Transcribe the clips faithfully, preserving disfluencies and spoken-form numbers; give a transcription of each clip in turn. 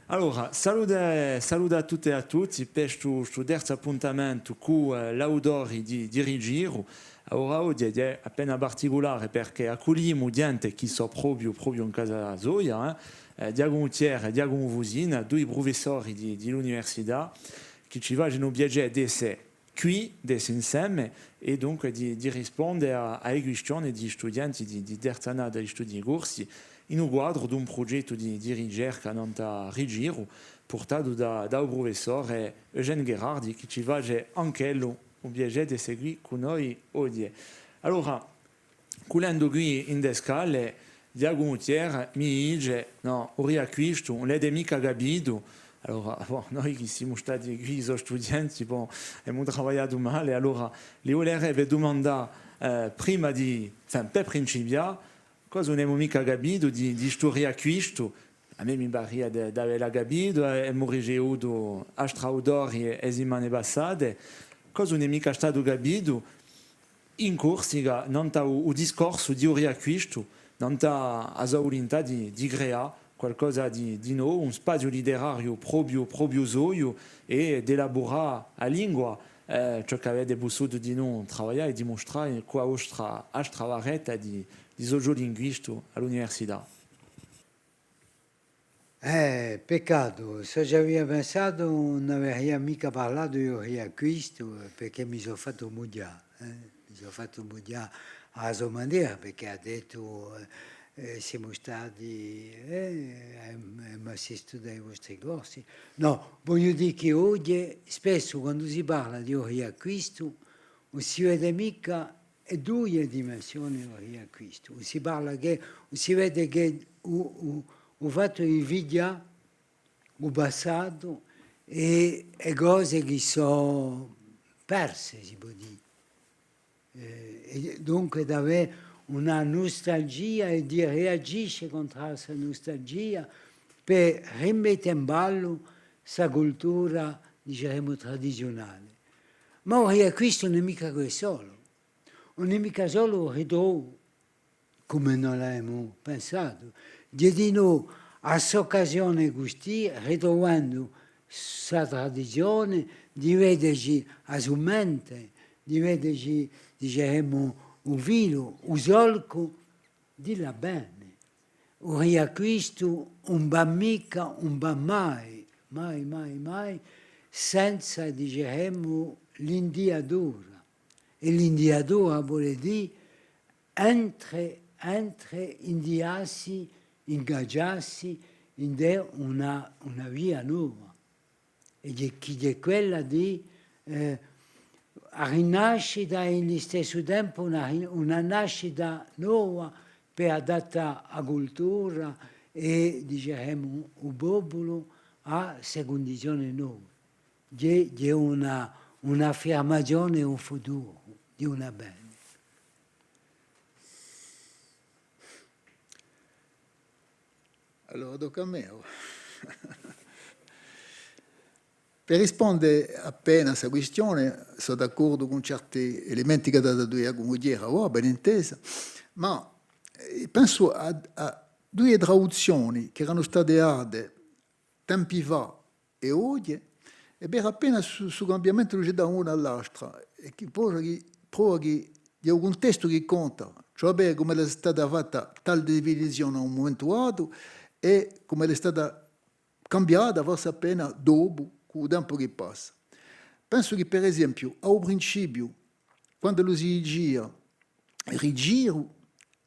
Allora, salute, salute à tutte è à tutti, per stu, stu terzu appuntamentu cù, eh, l'autori di, di Rigiru. Allora, oghje hè appena particulare perchè accuglimu ghjente chì sò propiu, propiu in casa soia, eh, eh, Ghjacumu Thiers è Ghjacumu Fusina, dui prufessori di, di l'università, chì ci facenu u piacè d'esse quì, d'esse inseme, è dunque di, di risponde à, à e quistione di studienti di, di terza annata di studii corsi, in u quadru d'un prugettu di, di ricerca nant'à Rigiru, purtatu da, da u prufessore Eugène Gherardi, chì ci face anch'ellu u piacè d'esse quì cù noi oghje. Allora, cullendu quì in e scale, Ghjacumu Thiers mi dice: «Nò, u Riacquistu, ùn l'avete micca capitu.» Allora, bon, noi chì simu stati quì, sò studienti, bon, emu travagliatu male, allora li vulerebbe dumandà, eh, prima di, enfin, per principià, cosa ùn emu micca capitu di, di stu Riacquistu, à mè mi paria d-, d'avella capitu, eh, emu ricevutu altri autori e, e simane passate, cosa ùn hè micca statu capitu in Corsica, nant'à u, u discorsu di u Riacquistu, nant'à a so vulintà di, di creà qualcosa di, di novu, un spaziu literariu propiu, propiu soiu, è d'elaburà a lingua, eh, ciò ch'avete pussutu dinù travaglià è dimustrà cù a vostra altra barretta di, di sociolinguistu à l'università. Eh, peccatu, s'o ci avia pensatu, ùn averia micca parlatu di u Riacquistu, eh, perchè mi sò fattu mughjà, eh, mi sò fattu mughjà à a so manera, perchè hà dettu, eh, eh, simu stati, eh, em-, emu assistutu à i vostri corsi. Nò, vogliu dì chì oghje, spessu, quandu si parla di u Riacquistu, ùn si vede micca e duie dimensione di u Riacquistu. Si parla chì, si vede chì u, u, u fattu di fighjà u passatu è, è cose chì sò perse, si pò dì. Eh, è dunque d'avè una nustalgia è di reagisce contr'à sta nustalgia per rimette in ballu sta cultura, diceremu, tradiziunale. Ma u Riacquistu ùn hè micca què solu. Ùn hè micca solu u ritrovu, cum'è no l'avemu pensatu, ghjè dinò a s'occasione custì, ritruvendu sta tradizione, di vedeci a sumente, di vedeci, diceremu, u filu, u solcu di l'avvene. U Riacquistu ùn và micca, ùn và mai, mai, mai, mai, senza, diceremu, l'indiatura. È l'indiatura vole dì entre, entre indiassi, ingagiassi in una, una via nova. È chì, chì hè quella di, eh, a rinascita è in listessu tempu una ri-, una nascita nova per adattà a cultura è, diceremu, u populu à ste cundizione nove. Ghjè, ghjè una, un'affirmazione di u futuru, di un avvene. Allora, tocca à mè, oh. Per risponde appena à sta quistione, sò d'accordu cun certi elementi chì hà datu Ghjacumu Thiers, oh, ben intesa, ma, eh, pensu à, à duie traduzzioni chì eranu state date tempi fà è oghje, è vede appena stu, stu cambiamentu chì ci hè da una à l'altra, è chì prova chì, prova chì hè u cuntestu chì conta, cioè bè, cum'ella hè stata fatta tale definizione à un mumentu datu, è cum'ella hè stata cambiata, forse appena dopu, cù u tempu chì passa. Pensu chì, per esempiu, à u principiu, quand'ellu si dicia rigiru,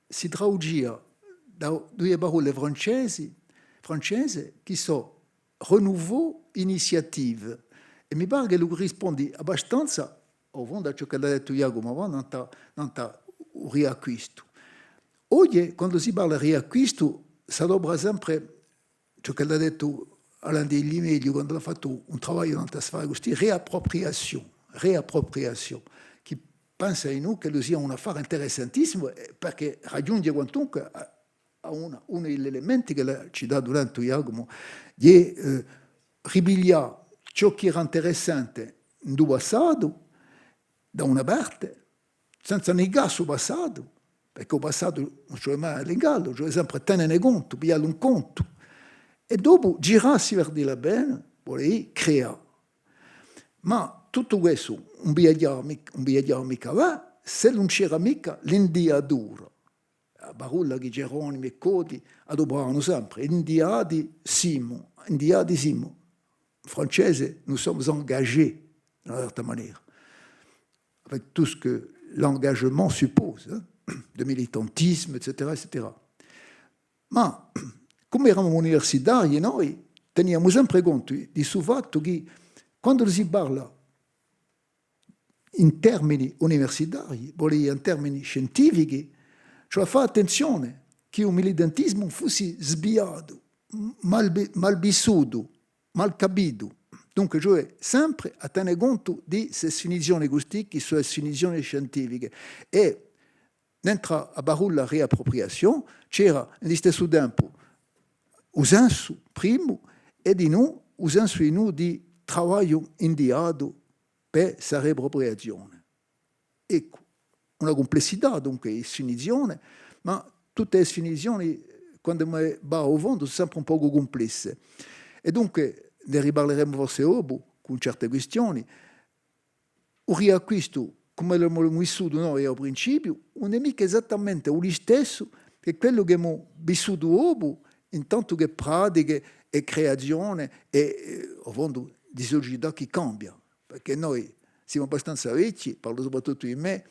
si traducia da duie parolle francesi, francese, chì sò renouveau, initiative. È mi pare ch'ellu rispondi abbastanza, à u fondu, à ciò ch'ellu hà dettu Ghjacumu avà, nant'à, nant'à u riacquistu. Oghje, quandu si parla di riacquistu, s'adopra sempre ciò ch'ellu hà dettu Alain Di Meglio quand'ellu hà fattu un travagliu nant'à sta custì, réappropriation, réappropriation, chì pensu eiu ch'ellu sia un affare interessantissimu, eh, perchè raghjunghje quantunque à, à una, unu di l'elementi ch'ellu hà citatu tantu Ghjacumu, di, eh, ripiglià ciò chì era interessante in u passatu, da una parte, senza nigà stu passatu, perchè u passatu ùn ci vole mai à nigallu, ci vole sempre à tenene contu, pigliallu in contu. È dopu girassi per dilla bè, vole dì creà. Ma tuttu questu ùn viaghjava mic-, ùn viaghjava micca avà, s'ellu ùn c'era micca l'indiatura. A parolla chì Geronimi è Coti adupravanu sempre, indiati simu, indiati simu. In francese, nous sommes engagés, d'una certa manera, avec tout ce que l'engagement suppose, hein, de militantisme, et cetera, et cetera. Ma, cum'eramu universitarii, noi teniamu sempre contu di stu fattu chì, quandu si parla in termini universitarii, vole dì in termini scientifichi, ci vole à fà attenzione chì u militantisimu ùn fussi sviatu, m-, mal vi-, mal vissutu, mal capitu. Dunque, ci vole sempre à tene contu di ste sfinizioni custì, chì sò e sfinizioni scientifiche. È, dentru à a parolla riappropriation, c'era, in listessu tempu, u sensu primu, è dinù u sensu dinù di travagliu indiatu per sta riappropriazione. Eccu, una cumplessità, dunque, di sfinizione, ma tutte e sfinizioni, quandu emu à và à u fondu, sò sempre un pocu cumplesse. È dunque, ne riparleremu forse dopu, cù certe quistioni, u riacquistu, cum'è l'emu vissutu noi à u principiu, ùn hè micca esattamente u listessu chè quellu ch'emu vissutu dopu, in tantu chè pratiche è creazione è, eh, à u fondu, di sucetà chì cambia. Perchè noi simu abbastanza vechji, parlu soprattuttu di mè,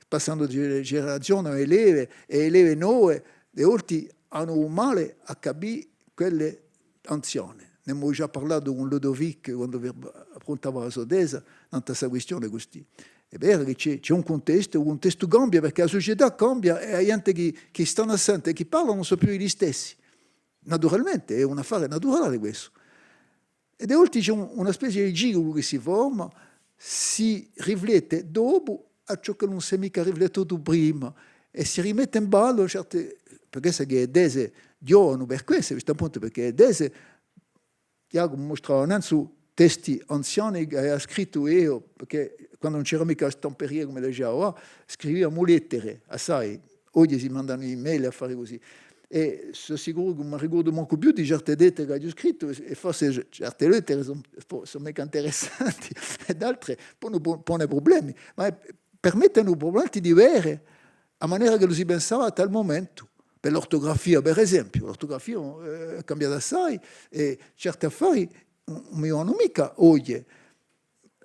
passandu di generazione à e leve, è e leve nove, di volti anu male à capì quelle anziane. N'emu digià parlatu cun Ludovic quandu vi-, appruntava a so tesa, nant'à sta quistione custì. Hè vera chì ci hè, ci hè un cuntestu, u cuntestu cambia, perchè a sucetà cambia è a ghjente chì, chì stanu à sente è chì parlanu ùn sò più i listessi. Naturalmente, hè un affare naturale questu. È di volti ci hè un, una spezia di giru chì si forma, si riflette dopu à ciò chì ùn s'hè micca riflettutu prima, è si rimette in ballu certe, perchè chì e tese ghjovanu per questu, ghjustappuntu perchè e tese, Ghjacumu mustrava nanzu testi anziani ch'avia scrittu eiu, perchè quandu ùn c'era micca a stamperia cum'ella ci hè avà, scriviamu lettere, assai, oghje si mandanu email è affari cusì. È sò sicuru chì ùn mi ricordu mancu più di certe lettere ch'aghju scrittu, è, è forse certe lettere sò, sò micca interessanti, è d'altre ponu, pone problemi, ma hè, permettenu à u pueblu di vede a manera ch'ellu si pensava à tal mumentu. Per l'ortografia, per esempiu, l'ortografia, eh, hè cambiata assai, è certi affari ùn, ùn mi vanu micca oghje,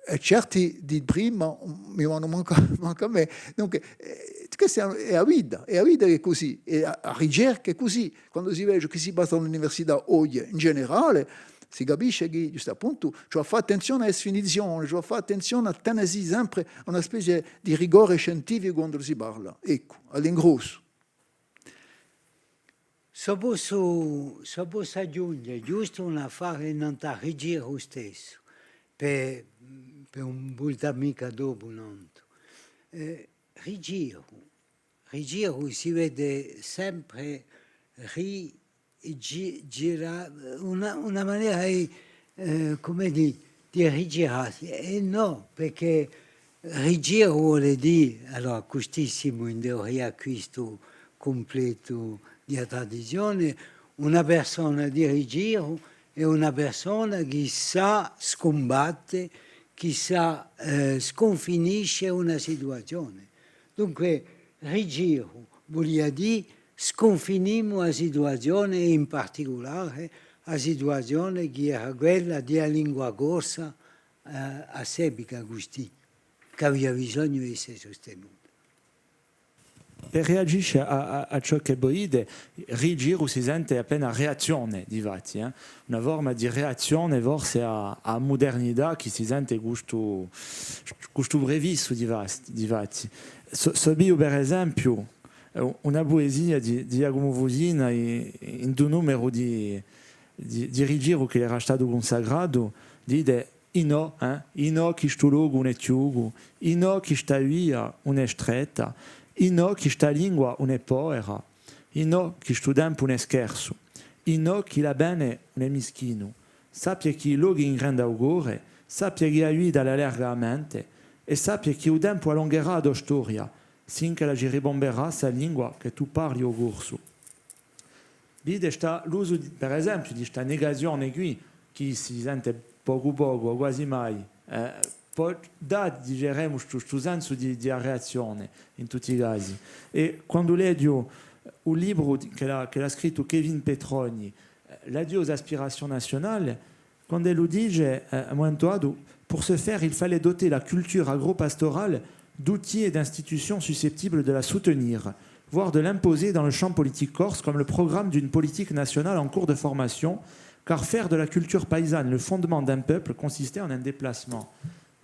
è certi di prima ùn mi vanu mancu, mancu à mè. Dunque, eh, questa hè, hè a vita, hè a vita chì hè cusì, è a, a ricerca hè cusì. Quandu si vede ciò chì si passa à l'università oghje, in generale, si capisce chì, ghjustappuntu, ci vole à fà attenzione à e sfinizione, ci vole à fà attenzione à tenesi sempre à una spezia di rigore scientificu quandu si parla. Eccu, à l'ingrossu. S'o possu, s'o possu aghjunghje ghjustu un affare nant'à Rigiru stessu, per, per ùn vultà micca dopu nantu. Eh, Rigiru, Rigiru si vede sempre ri-, gi-, gira, una, una manera di, eh, cum'è dì, di rigirassi. È nò, perchè rigiru vole dì, allora, custì simu in u riacquistu cumpletu di a tradizione, una persona di rigiru hè una persona chì sà scumbatte, chì sà, eh, scunfinisce una situazione. Dunque, Rigiru vulia dì scunfinimu a situazione, è in particulare a situazione chì era quella di a lingua corsa, eh, à st'epica custì, ch'avia bisognu d'esse sustenuta. Per reagisce à, à, à ciò chì vo dite, Rigiru si sente appena reazzione, difatti, eh? Una forma di reazzione forse à, à a mudernità chì si sente cù stu, cù stu prefissu, difatti, difatti. Sò, sò viu, per esempiu, eh, una puesia di, di Ghjacumu Fusina in, in un numeru di, di, di Rigiru chì era statu cunsacratu, dite, innò, eh, innò chì stu locu ùn hè chjucu, innò chì sta via ùn hè stretta, innò chì sta lingua ùn hè povera, innò chì stu tempu ùn hè schersu, innò chì l'avvene ùn hè mischinu, sappie chì i lochi ingranda u core, sappie chì a vita l'allarga a mente, è sappie chì u tempu allungherà a to storia, sinch'ella ci ribomberà sta lingua chì tù parli, o corsu. Vide sta, l'usu, di, per esempiu, di sta negazione quì, chì si sente pocu pocu, o guasi mai, eh, pò dà, diceremu, stu, stu sensu di, di a reazzione, in tutti i casi. È quandu leghju un libru di, chì l'hà, chì l'hà scrittu Kevin Petroni, eh, L'adieu aux aspirations nationales, quand'ellu dice, eh, à un mumentu datu, pour ce faire, il fallait doter la culture agro-pastorale d'outils et d'institutions susceptibles de la soutenir, voire de l'imposer dans le champ politique corse comme le programme d'une politique nationale en cours de formation, car faire de la culture paysanne le fondement d'un peuple consistait en un déplacement.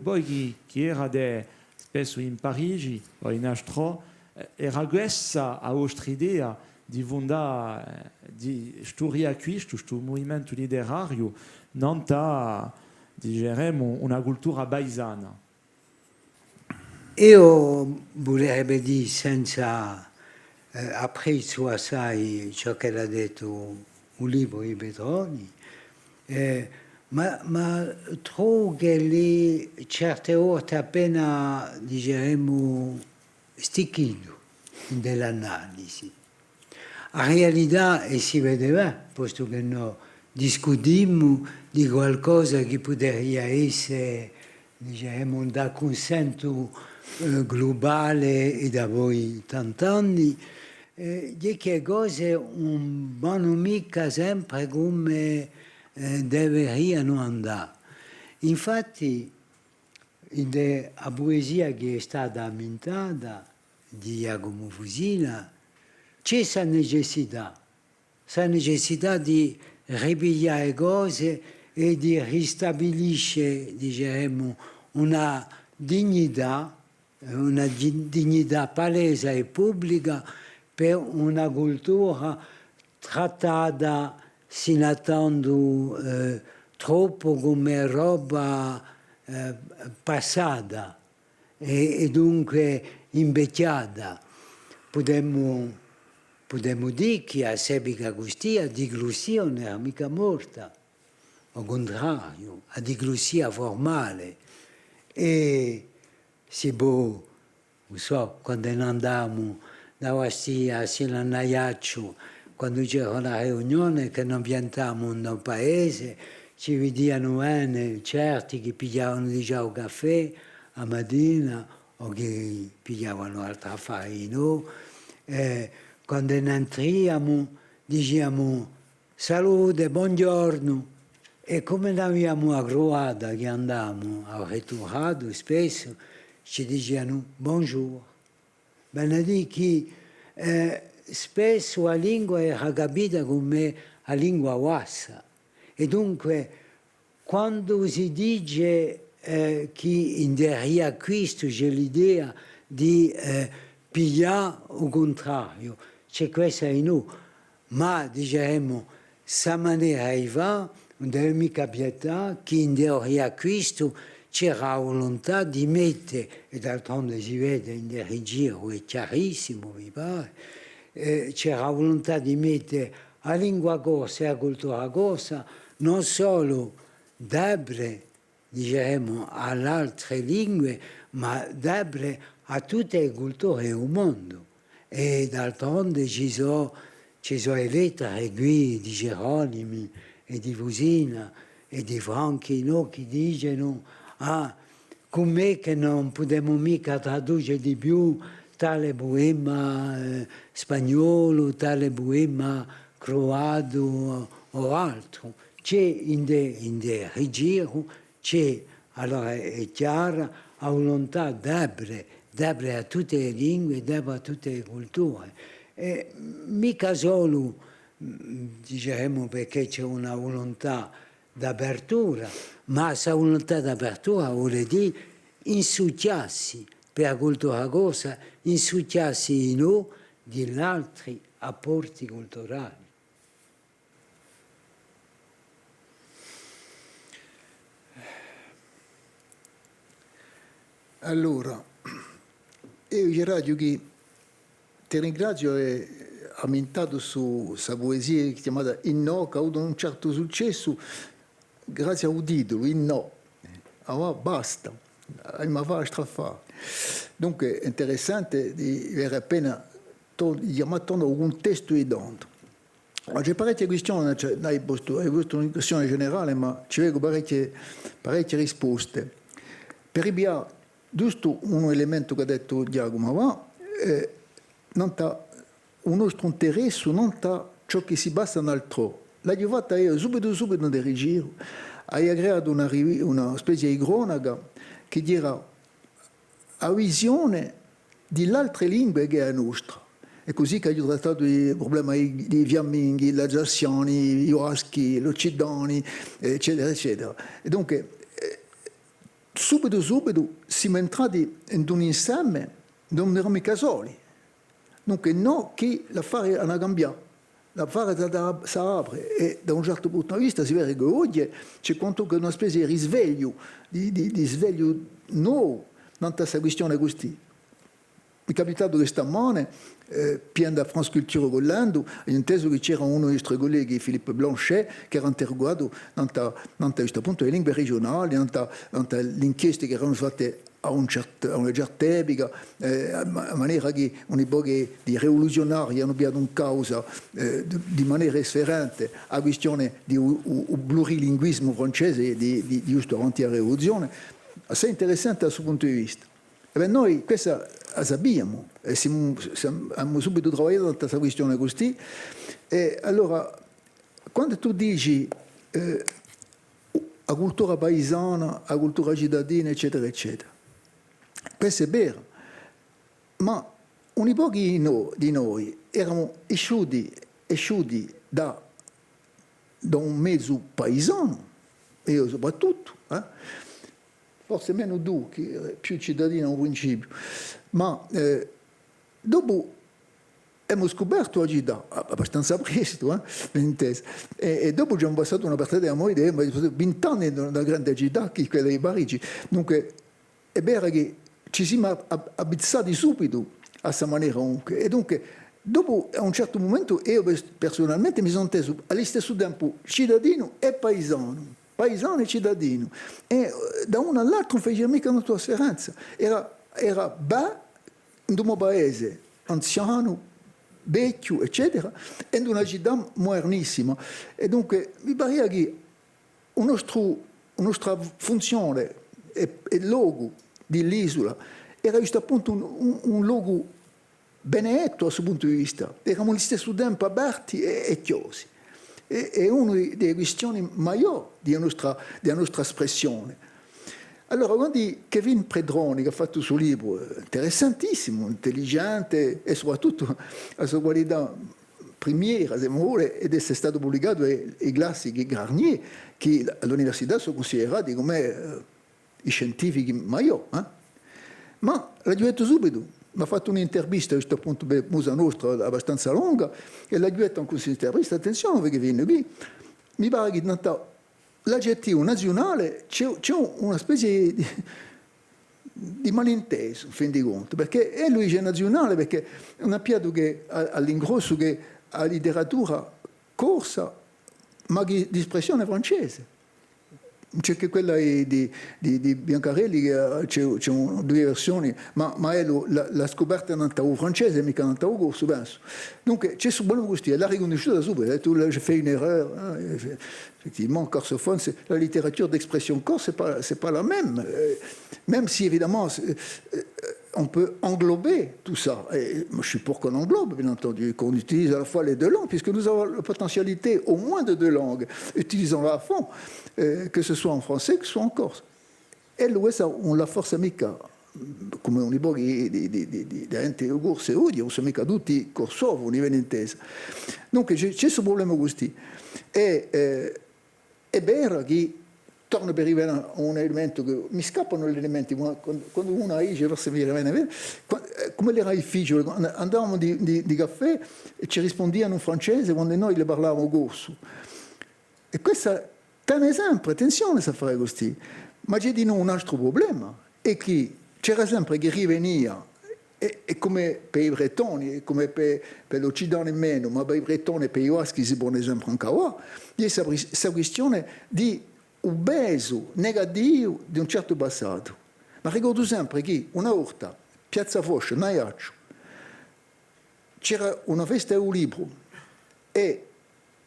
Voi chì, chì erate spessu in Parigi o in altrò, eh, era quessa a vostra idea di fundà, eh, di stu riacquistu, stu muvimentu literariu, nant'à, diceremu, una cultura paisana? Eiu vulerebbe dì, senza, eh, apprezzu assai ciò ch'ellu hà dettu u libru di Petroni, eh, ma, ma trovu ch'ellu hè certe volte appena, diceremu, sticchitu in l'analisi. A realità, è si vede bè, postu chì no discutimu di qualcosa chì puderia esse, dicemu, da cunsentu, eh, glubale è dapoi tant'anni, eh, hè chì e cose ùn vanu micca sempre cum'è, eh, deverianu andà. Infatti, ind'è a puesia chì hè stata ammintata di Ghjacumu Fusina, ci hè sta necessità, sta necessità di ripiglià e cose è di ristabilisce, diceremu, una dignità, una di-, dignità palesa è publica per una cultura trattata sinu à tandu, eh, troppu cum'è robba, eh, passata è, è dunque invechjata. Pudemu, pudemu dì chì à s'epica custì a diglussia ùn era micca morta, à u cuntrariu, a diglussia furmale. È si pò Ùn sò, quandu n'andavamu da Bastia sinu à Aiacciu, quandu c'era una riunione chì no piantavamu in u paese, ci vidianu bè certi chì pigliavanu digià u caffè a matina o chì pigliavanu altri affari, nò? È quandu n'entriamu, diciamu: Salute, bonghjornu. È cum'è n'aviamu a cruvata chì andavamu à u retturatu, spessu ci dicianu: Bonjour. Vene à dì chì, eh, spessu a lingua era capita cum'è a lingua bassa. È dunque, quandu si dice, eh, chì ind'è u Riacquistu ci hè l'idea di, eh, piglià u cuntrariu, ci hè quessa è nò, ma, diceremu, sta manera di fà ùn deve micca piattà chì ind'è u Riacquistu c'era a vuluntà di mette, è d'altronde si vede ind'è Rigiru, hè chjarissimu, mi pare, eh, c'era a vuluntà di mette a lingua corsa è a cultura corsa, ùn solu d'apre, diceremu, à l'altre lingue, ma d'apre à tutte e culture di u mondu. È d'altronde ci sò, ci sò e lettere quì di Geronimi è di Fusina è di Franchi, nò, chì dicenu: Ah, cum'hè chì ùn pudemu micca traduce di più tale puema, eh, spagnolu, tale puema cruatu o, o altru? Ci hè ind'è, ind'è Rigiru, ci hè, allora hè, hè chjara a vuluntà d'apre, d'apre à tutte e lingue, d'apre à tutte e culture. È micca solu, mm, diceremu, perchè ci hè una vuluntà d'apertura, ma sta vuluntà d'apertura vole dì insuchjassi per a cultura corsa, insuchjassi o nò di l'altri apporti culturali. Allora, eiu diceraghju chì ti ringraziu, eh, ammintatu sta puesia chjamata Innò, chì hà avutu un certu successu, grazia à u titulu, Innò. Avà basta, avemu à fà altr'affari. Dunque, hè interessante di vede appena to-, di chjamà torna à u cuntestu di tandu. Ma ci hè parechje quistione, ci hè, hai postu, hai postu una quistione generale, ma ci vecu parechje, parechje risposte. Per ripiglià ghjustu un elementu chì hà dettu Ghjacumu avà, eh, nant'à u nostru interessu, nant'à ciò chì si passa in altrò. L'aghju fatta eiu subitu, subitu in Rigiru, aghju creatu una rivi-, una spezia di cronaca chì era a visione di l'altre lingue chè a nostra. È cusì ch'aghju trattatu i prublemi di, di i fiamminghi, l'alsaziani, i baschi, l'occitani, eccetera, eccetera. È dunque, eh, subitu, subitu simu entrati in un inseme induve ùn eramu micca soli. Dunque, nò chì l'affare hà da cambià. L'affare s'hà da, s'hà da apre, è da un certu puntu di vista si vede chì oghje ci hè quantunque una spezia di risvegliu, di, di, di svegliu novu, nant'à sta quistione custì. M'hè capitatu chì stamane, eh, pigliendu à France Culture cullendu, aghju intesu chì c'era unu di i nostri culleghi, Philippe Blanchet, chì era interrugatu nant'à, nant'à stu puntu di e lingue regiunali, nant'à, nant'à l'inchieste chì eranu state à un cert-, à una certa epica, eh, a ma-, a manera chì un pocu di rivoluziunarii anu pigliatu in causa, eh, di, di manera sferente a quistione di u, u, u plurilinguisimu francese di, di, di ghjustu avanti à a rivoluzione, assai interessante da stu puntu di vista. È bè, noi quessa a sapiamu, è simu, simu, avemu subitu travagliatu nant'à sta quistione custì, è allora, quandu tù dici, eh, a cultura paisana, a cultura citadina, eccetera, eccetera. Quessu hè veru, ma uni pochi di no-, di noi eramu isciuti, isciuti da, da un mezu paisanu, eiu soprattuttu, eh, forse menu tù, chì eri più citadinu à un principiu, ma, eh, dopu emu scupertu a cità, a-, abbastanza prestu, eh, ben intesu. È, è dopu ci emu passatu una partita di amori, di, ma, vint'anni in una grande cità, chì hè quella di Parigi. Dunque, hè vera chì ci simu a-, a-, avvizzati subitu à sta manera, dunque. È dunque, dopu, à un certu mumentu, eiu pers-, persunalmente mi sò intesu à listessu tempu citadinu è paisanu. Paisanu è citadinu. È, eh, da unu à l'altru ùn facia micca una sferenza. Era, era bè, in un paese anzianu, vechju, eccetera, è in una cità mudernissima. È dunque, mi paria chì u nostru, a nostra funzione è, è locu di l'isula era ghjustu appuntu un, un, un locu benedettu à stu puntu di vista. Eramu à listessu tempu aperti è, è chjosi. È, hè una di, di e quistioni maiò di a nostra, di a nostra spressione. Allora, quandu Kevin Petroni, chì hà fattu stu libru, eh, interessantissimu, intelligente è soprattuttu a so qualità primiera, s'è vo vole, hè d'esse statu publicatu in i classichi Garnier, chì à l'università sò cunsiderati cum'è, eh, i scientifichi maiò, eh? Ma l'aghju dettu subitu, m'hà fattu un'intervista, ghjustu appuntu, per Musa Nostra, abbastanza longa, è l'aghju dettu ancu in questa intervista, attenzione, perchè vene quì, mi pare chì nant'à l'aggettivu naziunale ci hè, ci hè una spezia di, di malintesu, in fin di contu, perchè ellu dice naziunale, perchè ùn hà pigliatu chè à, à l'ingrossu chè a literatura corsa, ma chì d'espressione francese. Ci hè chè quella di, di, di, di Biancarelli, chì, eh, ci hè, ci hè un, duie versioni, ma, ma ellu l'hà, l'hà scuperta nant'à u francese, micca nant'à u corsu, pensu. Dunque, ci hè stu problema custì, è l'hà ricunnisciuta subitu, eh, tu l'as fait une erreur, hein, eff-, effectivement, corsophone, c'est la littérature d'expression corse, c'est pas, c'est pas la même. Euh, même si, évidemment, c'est, euh, on peut englober tout ça. Et moi, je suis pour qu'on englobe, bien entendu, et qu'on utilise à la fois les deux langues, puisque nous avons la potentialité au moins de deux langues. Utilisons-la à fond, euh, que ce soit en français, que ce soit en corse. È quessa ùn la forza micca, cum'è un pocu di, di, di, di, di ghjente corsa oghje, ùn sò micca tutti corsofoni, ben intesu. Dunque, ci hè, ci hè stu prublema custì. È, eh, hè vera chì, tornu per rivene à un elementu chì mi scappanu l'elementi, ma quandu, quandu unu dice, forse mi rivene, eh, cum'ellu era difficiule, quandu andavamu di, di, di caffè è ci rispundianu in francese quandu noi li parlavamu corsu. È quessa tene sempre, attenzione, s'affare custì. Ma ci hè dinò un altru prublema, hè chì c'era sempre chì rivenia, è, è cum'è per i Bretoni, è cum'è per, per l'Occitani menu, ma per i Bretoni è per i Baschi si pone sempre ancu avà, hè sta, sta quistione di u pesu negativu di un certu passatu. M'arricordu sempre chì una volta, Piazza Foch, in Aiacciu, c'era una festa di u libru è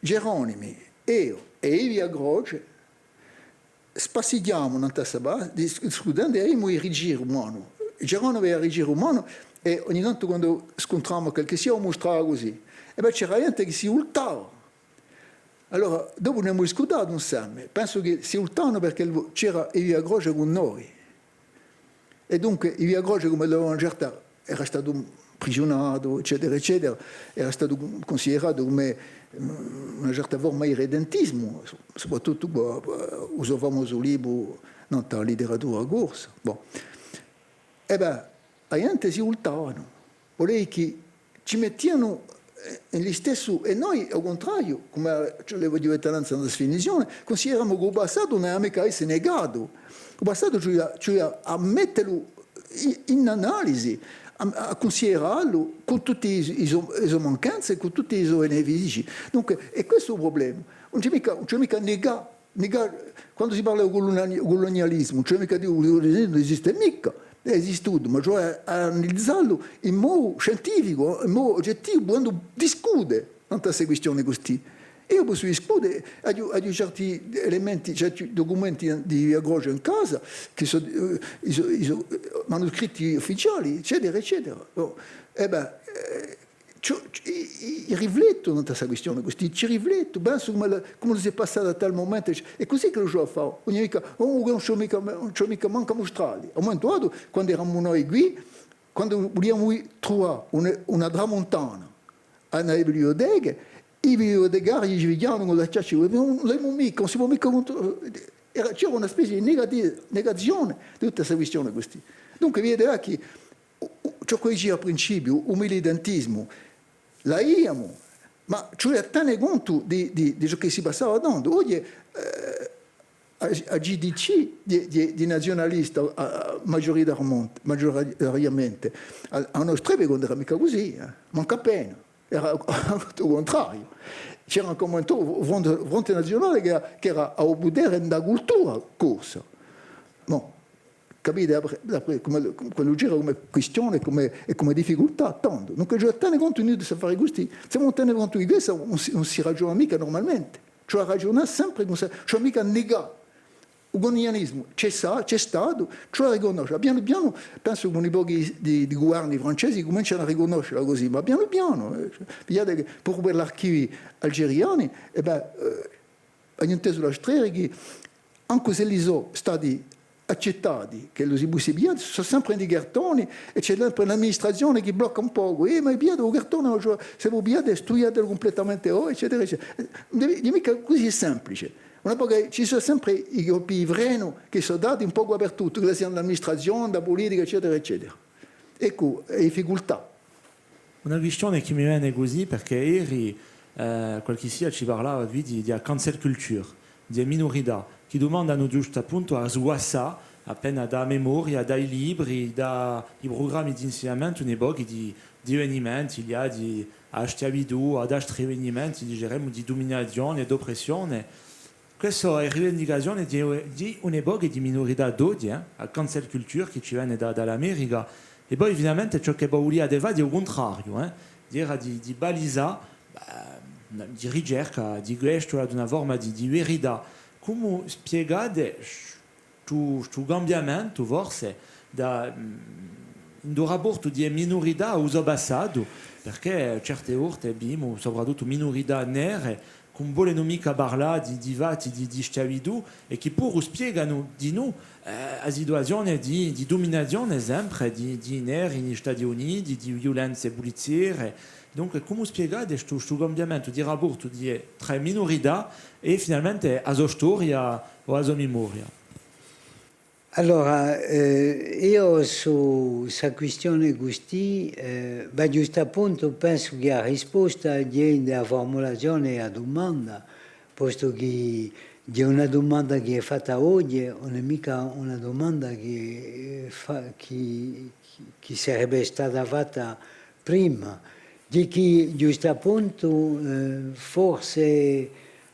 Geronimi, eiu è Yvia Croce spassighjamu nant'à sta piazza, dis-, discutendu, è aviamu i rigiru in manu. Geronimi avia i rigiru in manu è ogni tantu quandu scuntravamu qualchissia, u mustrava cusì. È bè, c'era ghjente chì si vultava. Allora, dopu n'emu discutatu inseme. Pensu chì si vultavanu perchè c'era Yvia Croce cù noi. È dunque, Yvia Croce, cum'ellu avia una certa, era statu imprigiunatu, eccetera, eccetera, era statu cunsideratu cum'è, mm, una certa forma di irredentisimu, so-, soprattuttu quà, quà, u so famosu libru nant'à a literatura corsa. Bon. È bè, a ghjente si vultavanu. Vole dì chì ci mettianu, eh, in listessu, è noi, à u cuntrariu, cum'è ci l'avia dettu nanzu in a definizione, cunsideramu chì u passatu ùn hà micca à esse negatu. U passatu ci vole, ci vole à metterlu in, in analisi, à, à cunsiderallu cù tutti i, i so, i so mancanze, cù tutti i so benefici. Dunque, hè questu u prublema. Ùn ci hè micca, ùn ci hè micca à negà Micca, quandu si parla di culuniali-, culunialisimu, cioè micca dì, u culunialisimu ùn esiste micca, hè esistutu, ma ci vole à analizallu in modu scientificu, in modu ogettivu, pudendu discute nant'à ste quistione custì. Eiu possu discute, aghju, aghju certi elementi, certi ducumenti di Yvia Croce in casa, chì sò, eh, i sò, i sò, eh, manuscritti ufficiali, eccetera, eccetera. Bon. È bè, eh, Ci, ci, i, i, i riflettu nant'à sta quistione, custì, ci riflettu, pensu cum'ellu, cum'ellu s'hè passatu à tal mumentu, è cusì ch'ellu ci vole à fà, ùn hè micca, oh, ùn ci hè micca, ùn ci hè micca mancu à mustralli. À un mumentu datu, quandu eramu noi quì, quandu vuliamu truvà una, una tramuntana à una biblioteca, i bibliotecarii ci pigliavanu cù a chjaccia, ùn l'emu micca, ùn si pò micca contru-, era, c'era una spezia di negati-, negazione di tutta sta quistione custì. Dunque, videte là chì u, u, ciò ch'o dicia à principiu, u militantisimu, l'aviamu, ma ci vole à tene contu di, di, di ciò chì si passava tandu. Oghje, eh, a, a G D C di, di, di naziunalista, eh, maghjuritarmente, maghjuritariamente, à, à u nostru epica ùn era micca cusì, eh, mancu appena. Era tuttu u cuntrariu. C'era un mumentu u Fronte, Fronte Naziunale chì era, chì era à u putere in a cultura corsa. Bon, capite, après, après, cum'è, cum'ellu gira cum'è quistione, cum'è, è cum'è difficultà, tandu. Dunque, ci vole à tene contu di st'affari custì. S'è ùn tene contu di quessa, ùn si, ùn si ragiuna micca nurmalmente. Ci vole à ragiunà sempre cum'è, ci vole micca à negà. U culunialisimu ci hè sta-, ci hè statu, ci vole à ricunnosce. Pianu pianu, pensu chì un pocu di, di, di guverni francesi cumencianu à ricunnoscela cusì, ma pianu pianu, eh, cioè, vidite chì puru per l'archivi algeriani, è bè, eh, aghju intesu l'altri ghjorni chì, ancu s'elli sò stati accettati, ch'ellu si pussi piglià, sò sempre in i cartoni, è ci hè sempre l'amministrazione chì blocca un pocu, eh, ma pigliate u cartone, o cioè, s'è vo pigliate, studiatelu cumpletamente, oh, eccetera, eccetera. Eh, ùn hè micca cusì semplice. Una poca, ci sò sempre i colpi di frenu chì sò dati un pocu dapertuttu, ch'ella sia in l'amministrazione, in a pulitica, eccetera, eccetera. Eccu, e difficultà. Una quistione chì mi vene cusì, perchè eri, eh, qualchissia ci parlava quì di, di a cancel culture, di e minurità, chì dumandanu ghjustappuntu à sguassà appena da a memoria, da i libri, da i prugrammi d'insignamentu, un pocu di, di evenimenti liati à a schiavitù, ad altri evenimenti, diceremu, di duminazione è d'oppressione. Quessa hè a rivendicazione di, di un pocu di minurità d'oghje, eh, a cancel culture chì ci vene da, da l'America, è po finalmente ciò chì vo vuliate fà hè u cuntrariu, eh, era di, di balisà, eh, di ricerca, di questu, d'una forma di, di verità. Cumu spiegate stu, stu cambiamentu, forse, da, mm, in u raportu di e minurità à u so passatu, perchè certe volte vidimu, soprattuttu minurità nere, chì ùn volenu micca parlà di, di fatti di, di schiavitù, è chì puru spieganu dinù, eh, a situazione di, di duminazione sempre di, di i neri in i Stati Uniti, di viulenze pulizziere. Dunque, cumu spiegate stu, stu cambiamentu di raportu di, trà minurità è finalmente a so storia o a so memoria? Allora, eh, eiu su sta quistione custì, eh, bè, ghjustappuntu pensu chì a risposta ghjè in a furmulazione di a dumanda, postu chì ghjè una dumanda chì hè fatta oghje, ùn hè micca una dumanda chì, eh, fa-, chì, chì, chì sarebbe stata fatta prima. Ghjè chì, ghjustappuntu, eh, forse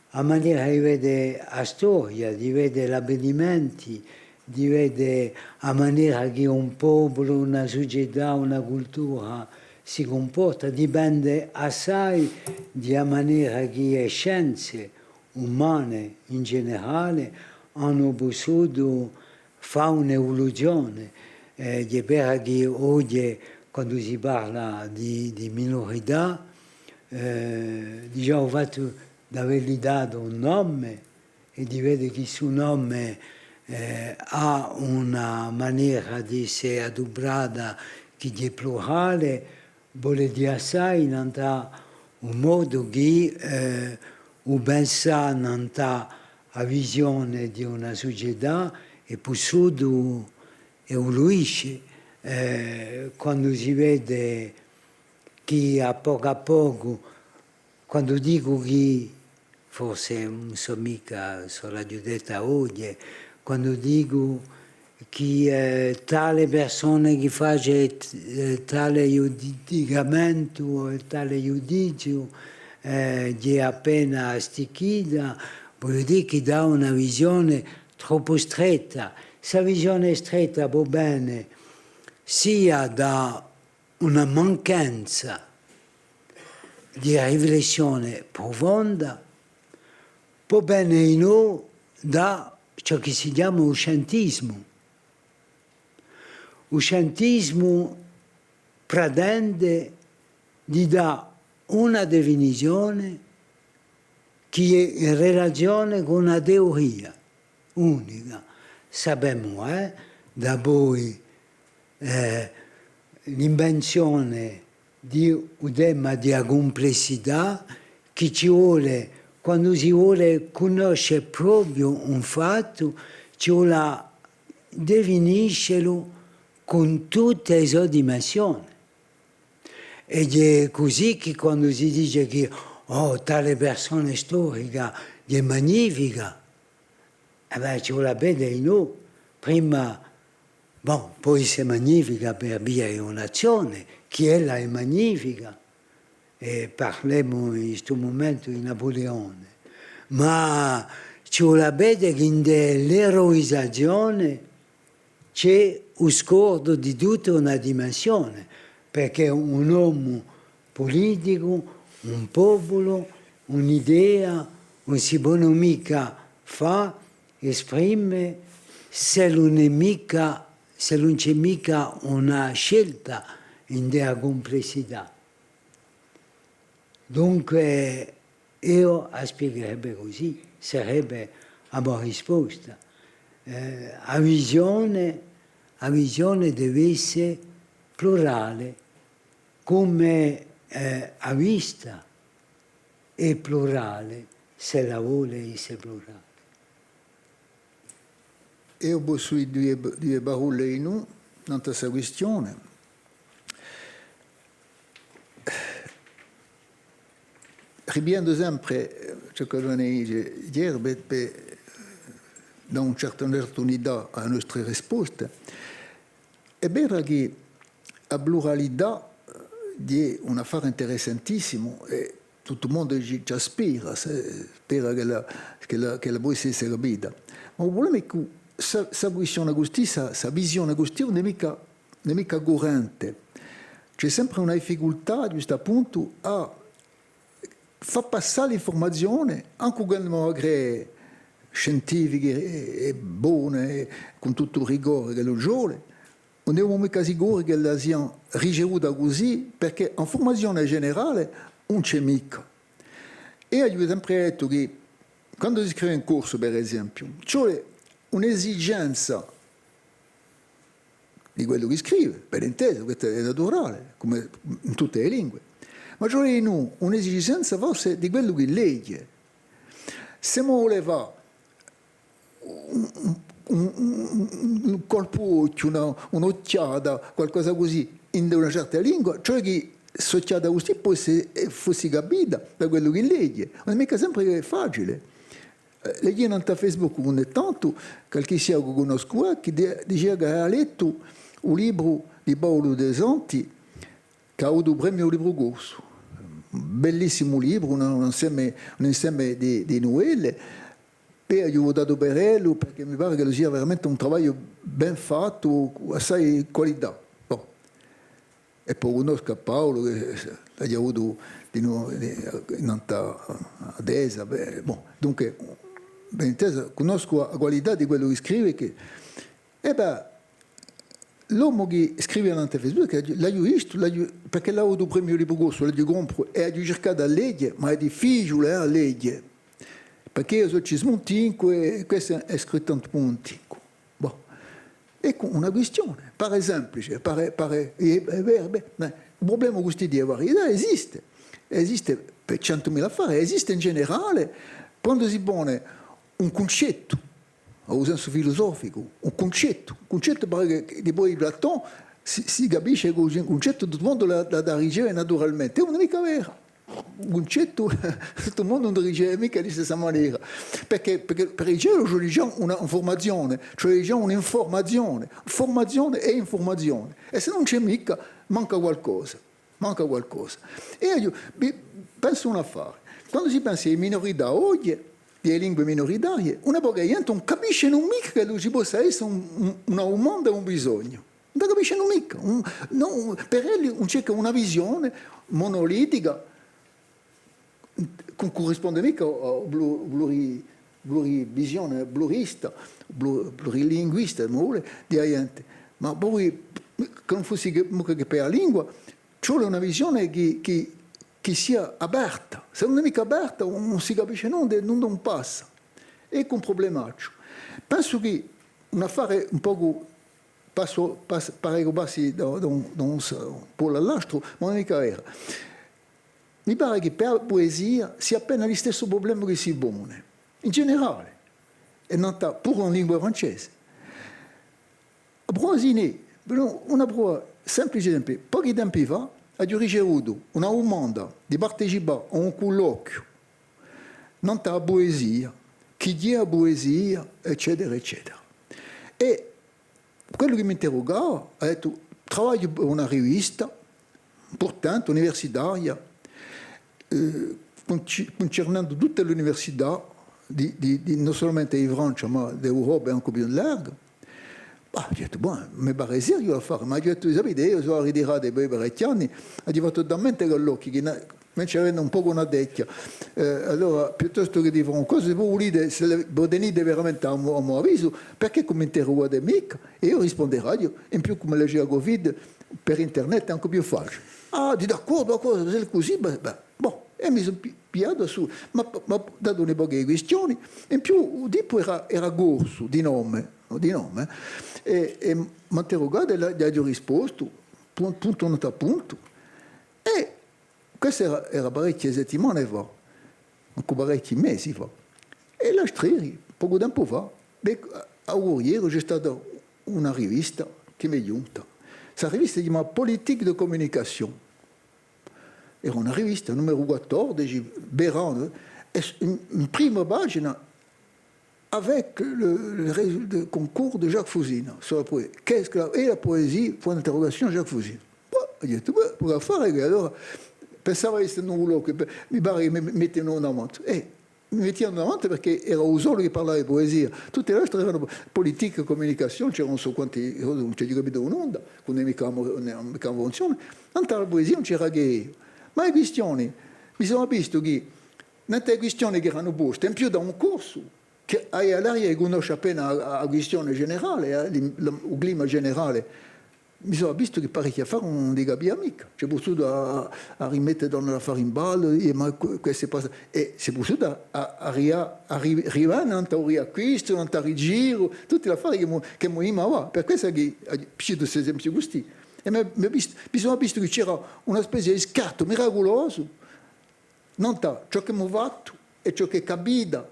a manera di vede a storia, di vede l'avvenimenti, di vede a manera chì un populu, una sucetà, una cultura si cumporta, dipende assai di a manera chì e scienze umane in generale anu pussutu fà un'evoluzione. Eh, hè vera chì oghje, quandu si parla di, di minorità, eh, digià u fattu d'avelli datu un nome, è di vede chì stu nome, eh, hà una manera d'esse aduprata chì hè plurale, vole dì assai nant'à u modu chì, eh, u pensà nant'à a visione di una sucetà hè pussutu evoluisce, eh, quandu si vede chì à pocu à pocu, quandu dicu chì, forse ùn sò micca s'o l'aghju detta oghje, quandu dicu chì, eh, tale persona chì face, eh, tale ghjudicamentu o tale ghjudiziu, eh, hè appena sticchita, vogliu dì chì dà una visione troppu stretta. Sta visione stretta pò vene sia da una mancanza di riflessione prufonda, pò vene in u da ciò chì si chjama u scientismu. U scientismu pretende di dà una definizione chì hè in relazione cù una teoria unica. Sapemu, eh, dapoi, eh, l'invenzione di u tema di a cumplessità, chì ci vole, quandu si vole cunnosce propiu un fattu, ci vole à definiscelu cun tutte e so dimensione. È hè cusì chì quandu si dice chì, oh, tale persona storica hè magnifica, eh bè, ci vole à vede, nò? Prima, bon, pò esse magnifica per via di un'azzione, chì ella hè magnifica, è parlemu in stu mumentu di Napuleone, ma ci vole à vede chì in l'eroizazione ci hè u scordu di tutta una dimensione, perchè un omu puliticu, un populu, un'idea, ùn si ponu micca fà, esprime, s'ellu ùn hè micca, s'ellu ùn ci hè micca una scelta in a cumplessità. Dunque, eiu a spiegherebbe cusì, sarebbe a mo risposta. Eh, a visione, a visione deve esse plurale, cum'è, eh, a vista hè plurale, s'ella vole esse plurale. Eiu possu dì duie, duie parolle in u, nant'à sta quistione. Ripigliendu sempre, eh, ciò chì vene à dì Gerbe, per, per dà un certu, una certa unità à e nostre risposte, hè vera chì a pluralità hè un affare interessantissimu è tuttu u mondu ci, ci aspira, spera ch'ella, ch'ella, ch'ella possi esse capita. Ma u prublema hè chì sta, sta quistione custì, sta, sta visione custì, ùn hè micca, ùn hè micca currente. Ci hè sempre una difficultà, ghjustappuntu, à fà passà l'infurmazione, ancu quand'ella hè scientifica è, è bona, è cun tuttu u rigore ch'ellu ci vole, ùn simu micca sicuri ch'ella sia ricevuta cusì, perchè a furmazione generale ùn ci hè micca. È aghju sempre dettu chì, quandu si scrive in corsu, per esempiu, ci vole un'esigenza di quellu chì scrive, ben intesu, questu hè naturale, cum'è in tutte e lingue, ma ci vole dinù un'esigenza forse di quellu chì leghje. S'omu vole fà un, un, un, un, un colpu d'ochju, una, un'ochjata, qualcosa cusì, in una certa lingua, ci vole chì st'ochjata cusì pò esse, eh, fussi capita da quellu chì leghje. Ùn hè micca sempre facile. Eh, leghjia nant'à Facebook ogni tantu, qualchissia ch'o cunnoscu, eh, chì di-, dicia ch'avia lettu u libru di Paulu Desanti, chì hà avutu u premiu Libru Corsu. Bellissimu libru, un, un inseme, un inseme di, di nuvelle. È aghju vutatu per ellu, perchè mi pare ch'ellu sia veramente un travagliu ben fattu, assai qualità. Bon. è po cunnoscu à Paulu, chì l'aghju avutu di novu, di, in alta attesa, bè, bon. Dunque, ben intesa, cunnoscu a qualità di quellu chì scrive, chì, è bè, l'omu chì scrive nant'à Facebook, l'aghju, l'aghju vistu, l'aghju, perchè l'aghju avutu u premiu libru corsu, l'aghju compru, è aghju circatu à leghje, ma hè difficiule, eh, à leghje, perchè eiu sò cismuntincu è questu hè scrittu in cismuntincu. Bon. Eccu una quistione, pare simplice, pare, pare, è, è vera, bè, ma u prublema custì di e varietà esiste, esiste per centumila affari, esiste in generale, quandu si pone un cuncettu, à u sensu filusoficu, un cuncettu, un cuncettu pare chì, chì dipoi Platon si, si capisce chì un cuncettu tuttu u mondu l'hà, l'hà da riceve naturalmente, ùn hè micca vera. Un cuncettu, tuttu u mondu ùn riceve micca di listessa manera. Perchè, perchè per riceve ci vole digià una, una furmazione, ci vole digià un'infurmazione. Furmazione è infurmazione. È s'ellu ùn ci hè micca, manca qualcosa. Manca qualcosa. È eiu vi pensu un affare. Quandu si pensa à e minurità oghje, di e lingue minuritarie, una poca di ghjente ùn capiscenu micca ch'ellu ci possa esse un, un, una dumanda è un bisognu. Ùn la capiscenu micca. Un, nò, per elli ùn ci hè chè una visione monolitica, ùn currisponde micca à, à pluri-, pluri-, plurivisione, plurista, plu-, plurilinguista, s'omu vole, di a ghjente. Ma poi, chì ùn fussi chè, chè per a lingua, ci vole una visione chì, chì, chì sia aperta. S'ella ùn hè micca aperta, ùn, ùn si capisce nunda, nunda ùn passa. Eccu un prublemacciu. Pensu chì un affare un pocu passu, pas-, pare chì passi da, da un, da un s-, un polu à l'altru, ma ùn hè micca vera. Mi pare chì per a puesia sia appena listessu prublema chì si pone, in generale, è nant'à, puru in lingua francese. A prova si n'hè, però una prova simplice, esempiu, pochi tempi fà, aghju ricevutu una dumanda di partecipà à un culloquiu nant'à a puesia, chì hè a puesia, eccetera, eccetera. È quellu chì m'interrugava, hà dettu, travagliu per una rivista, impurtante, universitaria, eh, cunci-, cuncernendu tutte l'università di, di, di, non solamente di Francia, ma d'Europa è ancu più in largu. Bah, aghju dettu, bon, mi pare seriu l'affare, ma aghju dettu, sapete, eiu sò arritiratu dapoi parechji anni, aghju fattu talmente colloquii chì na-, mi ci vene un pocu una techja. Eh, allora, piuttostu chè di fà un cosu, s'è vo vulete, s'è vo tenite veramente à u mo, à u mo avisu, perchè chì m'interrugate micca? È eiu rispunderaghju, in più cum'ellu ci hè u Covid, per internet hè ancu più faciule. Ah, dì d'accordu, d'accordu, s'ellu hè cusì, bè, bè, bon. È mi sò pi-, pigliatu sù, ma, ma datu una poca di quistioni, in più u tippu era, era corsu, di nome, di nome, è, è m'hà interrugatu è l'aghju rispostu, pun-, puntu nant'à puntu. È quessa era, era parechje settimane fà, ancu parechji mesi fà. È l'altri eri, pocu tempu fà, bè, à u Curieri ci hè stata una rivista chì m'hè ghjunta. Sta rivista si chjama Politique de communication. Era una rivista, numeru quattordeci, veranu, è s-, in, in prima pagina, avec le, le résultat du concours de Jacques Fusina, sur la poé-, qu'est-ce que la, et la poésie, point d'interrogation, Jacques Fusina. Bon, aghju dettu, bè, pò fà affare, chì allora, pensava di esse in un locu, mi pare chì mi, mi mettianu davanti. Eh, mi mettianu davanti perchè era u solu chì parlava di puesia. Tutti l'altri eranu politica, comunicazione, c'era ùn sò quanti, ùn ci aghju capitu nunda, quandu mi chiamu, mi chiamu funzione. Nant'à a puesia ùn c'era chè eiu. Ma e quistioni, mi sò avvistu chì, nant'à e quistioni chì eranu poste, in più da un corsu, chì avia l'aria di cunnosce appena a, a, a quistione generale, eh, l'im-, l-, u clima generale, mi sò avvistu chì parechji affari ùn li capia micca. Ci hè pussutu à, à, à rimette l'affari in ballu, è ma que-, què si passa, è ci hè pussutu à, à, à ria-, à ri-, rivà nant'à u riacquistu, nant'à u rigiru, tutti l'affari chì emu, chì emu in manu. Per quessa chì, eh, cittu st'esempiu custì. È mi, mi, mi sò avvistu chì c'era una spezia di scartu miraculosu, nant'à ciò ch'emu fattu è ciò chì capita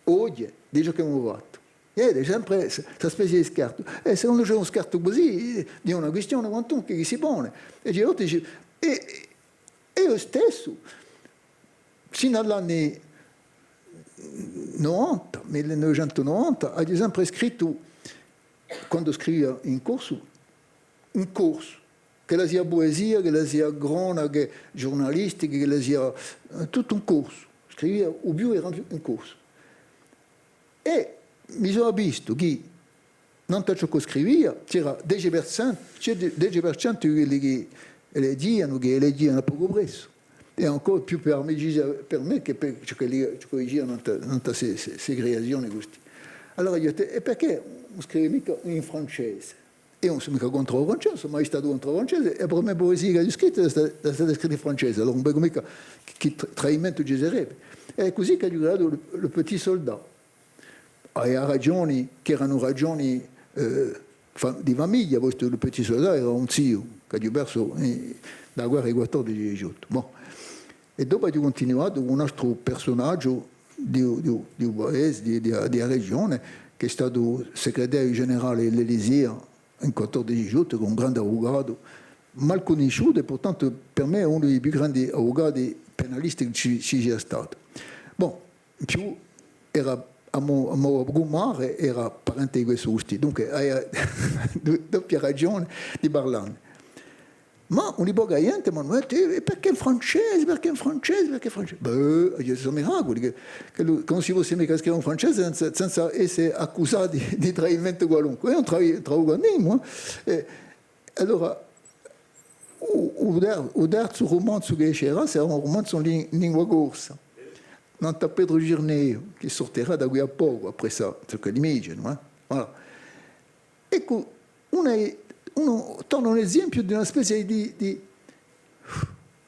oghje di ciò ch'emu fattu. È hè sempre s-, sta spezia di scartu. È secondu ci hè un scartu cusì, hè una quistione quantunque chì si pone. È ci hè altri dice, è, è eiu stessu, sinu à l'anni novanta, mille novecentu novanta, aghju sempre scrittu, quandu scrivia in corsu, in corsu, ch'ella sia puesia, ch'ella sia cronache ghjurnalistiche, ch'ella sia, eh, tuttu in corsu. Scrivia, u più era in corsu. È mi sò avvistu chì Nant'à ciò ch'o scrivia, c'era dece per centu, c'era dece per centu di quelli chì elegianu, chì elegianu à pocu pressu. È ancora più per amicizia per mè chè per ciò chì li, ciò chì dicia nant'à, nant'à ste, ste, ste creazioni custì. Allora eiu, è perchè ùn scrivi micca in francese? Eiu ùn sò micca contr'à u francese, ùn sò mai statu contr'à u francese, è a prima puesia ch'aghju scrittu hè sta-, hè stata scritta in francese, allora ùn vecu micca chì, chì tra-, tradimentu ci sarebbe. Hè cusì ch'aghju creatu le, le Petit Soldat. È hà ragioni, ch'eranu ragioni, eh, fa-, di famiglia, postu chì le Petit Soldat era un ziu, ch'aghju persu in, in a guerra di quattordeci diciottu. Bon. È dopu aghju cuntinuatu cù un altru persunagiu di, di, di u paese, di, di, di a regione, chì hè statu segretariu generale di l'Elysée in quattordeci diciottu, chì hè un grande avucatu, mal cunnisciutu, è purtantu per mè hè unu di i più grandi avucati penalisti chì ci, ci sia statu. Bon, in più era, a mo, a mo cummare era parente di questu custì. Dunque, avia du-, doppia ragione di parlà ne. Ma una poca di ghjente m'anu dettu: «Eh, è perchè in francese, perchè in francese, perchè in francese?» Beh, eiu, sò miraculi, chì, chì lu-, chì ùn si possi micca scrive in francese senza, senza esse accusati di tradimentu qualunque. Eiu ùn tra-, traducu à nimu, eh. È allora, u, u ter-, u terzu rumanzu chì escerà sarà un rumanzu in lin-, in lingua corsa, nant'à Petru Cirneu, chì surterà da quì à pocu, appressu à ciò ch'elli mi dicenu, eh. Voilà. Eccu, una, unu, torna un esempiu di una spezia di, di,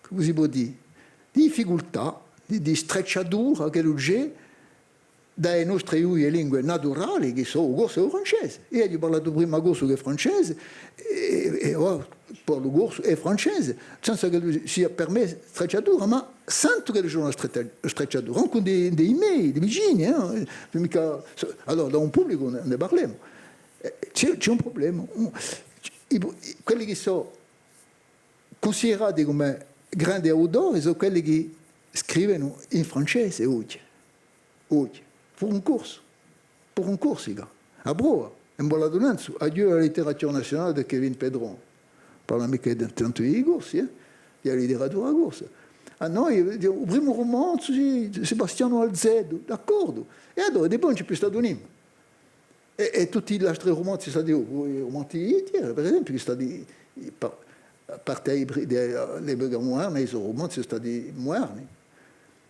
cumu si pò dì, di difficultà, di, di stracciatura ch'ellu ci hè da e nostre duie lingue naturali, chì sò u corsu è u francese. Eiu aghju parlatu prima corsu chè francese, è, è ora parlu corsu è francese, senza ch'ellu sia per mè stracciatura, ma sentu ch'ellu ci hè una stretta-, stracciatura, ancu di, di i mei, di vicini, eh, micca, allora, da un publicu ne, ne parlemu. Eh, ci hè, ci hè un prublema. Un, i, i, quelli chì sò cunsiderati cum'è grandi autori sò quelli chì scrivenu in francese oghje. Oghje. Puru in corsu. Puru in Corsica. A prova, hè un ballatu nanzu, Adieu à la littérature nationale di Kevin Pedron. Parla micca tantu di i Corsi, eh? Di a literatura corsa. À noi, u primu rumanzu, sì, Sebastianu Alzedo, d'accordu. È allora, dipoi ùn ci hè più statu nimu. È, è tutti l'altri rumanzi sò stati, i rumanzi di Thiers, per esempiu, chì sò stati, pa-, à parte di, di, l'epica muderna, i so rumanzi sò stati muderni.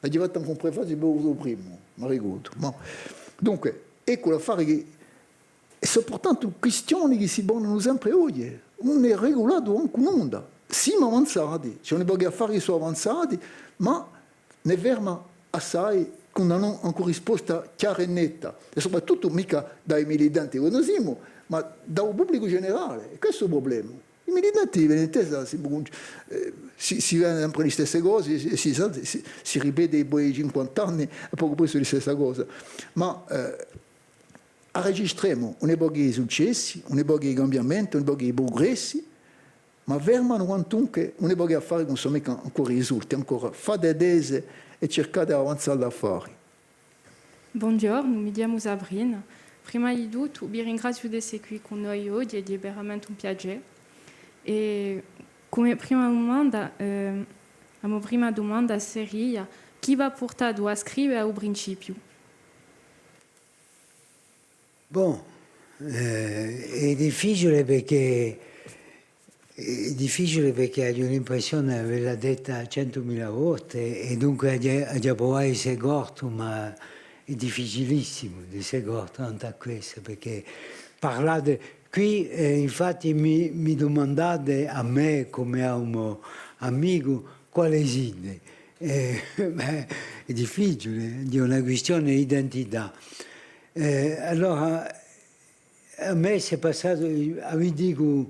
Aghju fattu ancu un prefaziu per u primu, m'arricordu. Ma, dunque, eccu l'affare chì, è sò purtantu quistioni chì si ponenu sempre oghje, ùn hè regulatu ancu nunda. Simu avanzati, ci hè un pocu affari chì sò avanzati, ma ne ferma assai, chì ùn anu ancu risposta chjara è netta, è soprattuttu micca da i militanti chì no simu, ma da u publicu generale. È questu hè u prublema. I militanti, ben intesa, si, eh, si, si vede sempre e stesse cose, si, si, si, si ripete dipoi cinquant'anni, à pocu pressu a stessa cosa. Ma, eh, arregistremu una poca di successi, una poca di cambiamenti, una poca di prugressi, ma fermanu quantunque una poca d'affari chì ùn sò micca ancora risolti, ancora fate e tese è circate d'avanzà l'affari. Bonghjornu, mi chjamu Sabrina. Prima di tuttu, vi ringraziu d'esse quì cù noi oghje, hè veramente un piacè. È cum'è prima dumanda, eh, a mo prima dumanda seria, chì v'hà purtatu à scrive à u principiu? Bon, eh, hè difficiule perchè, hè difficiule perchè aghju l'impressione d'avella detta centumila volte è dunque aghju, aghju pruvatu à esse cortu, ma hè difficilissimu d'esse cortu nant'à quessa, perchè parlate, quì, eh, infatti mi, mi dumandate à mè, cum'è à un mo amicu, quale site? Eh, bè, hè difficiule, hè una quistione d'identità. Eh, allora, à mè s'hè passatu, a vi dicu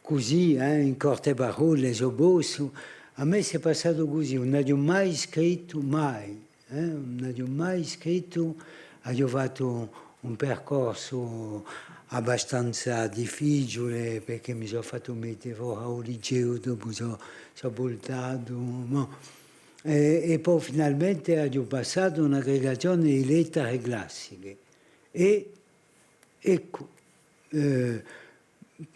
cusì, eh, in corte parolle, s'o possu, à mè s'hè passatu cusì, ùn aghju mai scrittu, mai, eh, ùn aghju mai scrittu, aghju fattu un percorsu abbastanza difficiule, perchè mi sò fattu mette fora u liceu, dopu sò, sò vultatu, bon. È, è po finalmente aghju passatu un'aggregazione di lettere classiche. È, eccu, eh,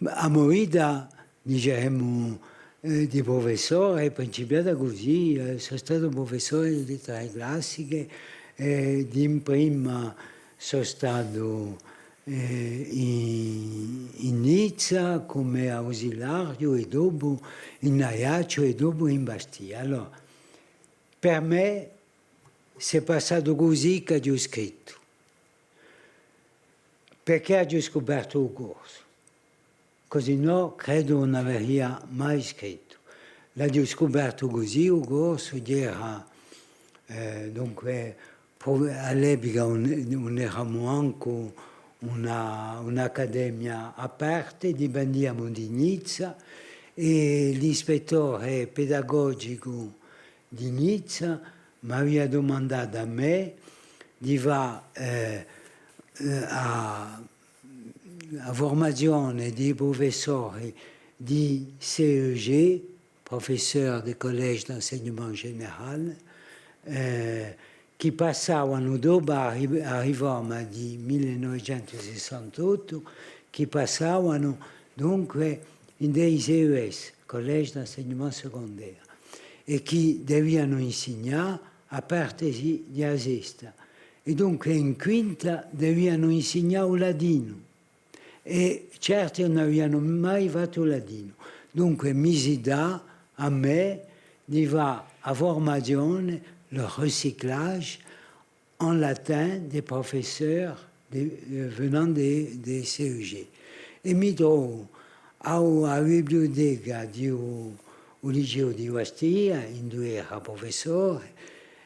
a mo vita, diceremu, eh, di prufessore hè principiata cusì, eh, sò statu prufessore di lettere classiche, eh, d'imprima sò statu, eh, in, in Nizza cum'è ausiliariu è dopu in Aiacciu è dopu in Bastia. Allora, per mè s'hè passatu cusì ch'aghju scrittu, perchè aghju scupertu u corsu. Cusì nò, credu, ùn averia mai scrittu. L'aghju scupertu cusì, u corsu, era, eh, dunque, pro-, à l'epica ùn, ùn eramu ancu una, un'accademia à parte, dipendiamu di Nizza, è l'ispettore pedagogicu di Nizza m'avia dumandatu à mè di fà, eh, eh, a, a furmazione di prufessori di C E G, professeur de collège d'enseignement général, eh, chì passavanu dopu à a ri-, à a riforma di mille novecentu sessantottu, chì passavanu dunque in i C E S, collège d'enseignement secondaire, è chì devianu insignà à partesi di a sesta, è dunque in quinta devianu insignà u latinu. È certi ùn avianu mai fattu latinu. Dunque mi si dà à mè di fà a furmazione, le recyclage, en latin des professeurs de, euh, venant des, des C E G. È mi trovu à, à a biblioteca di u, u liceu di Bastia, induve era prufessore,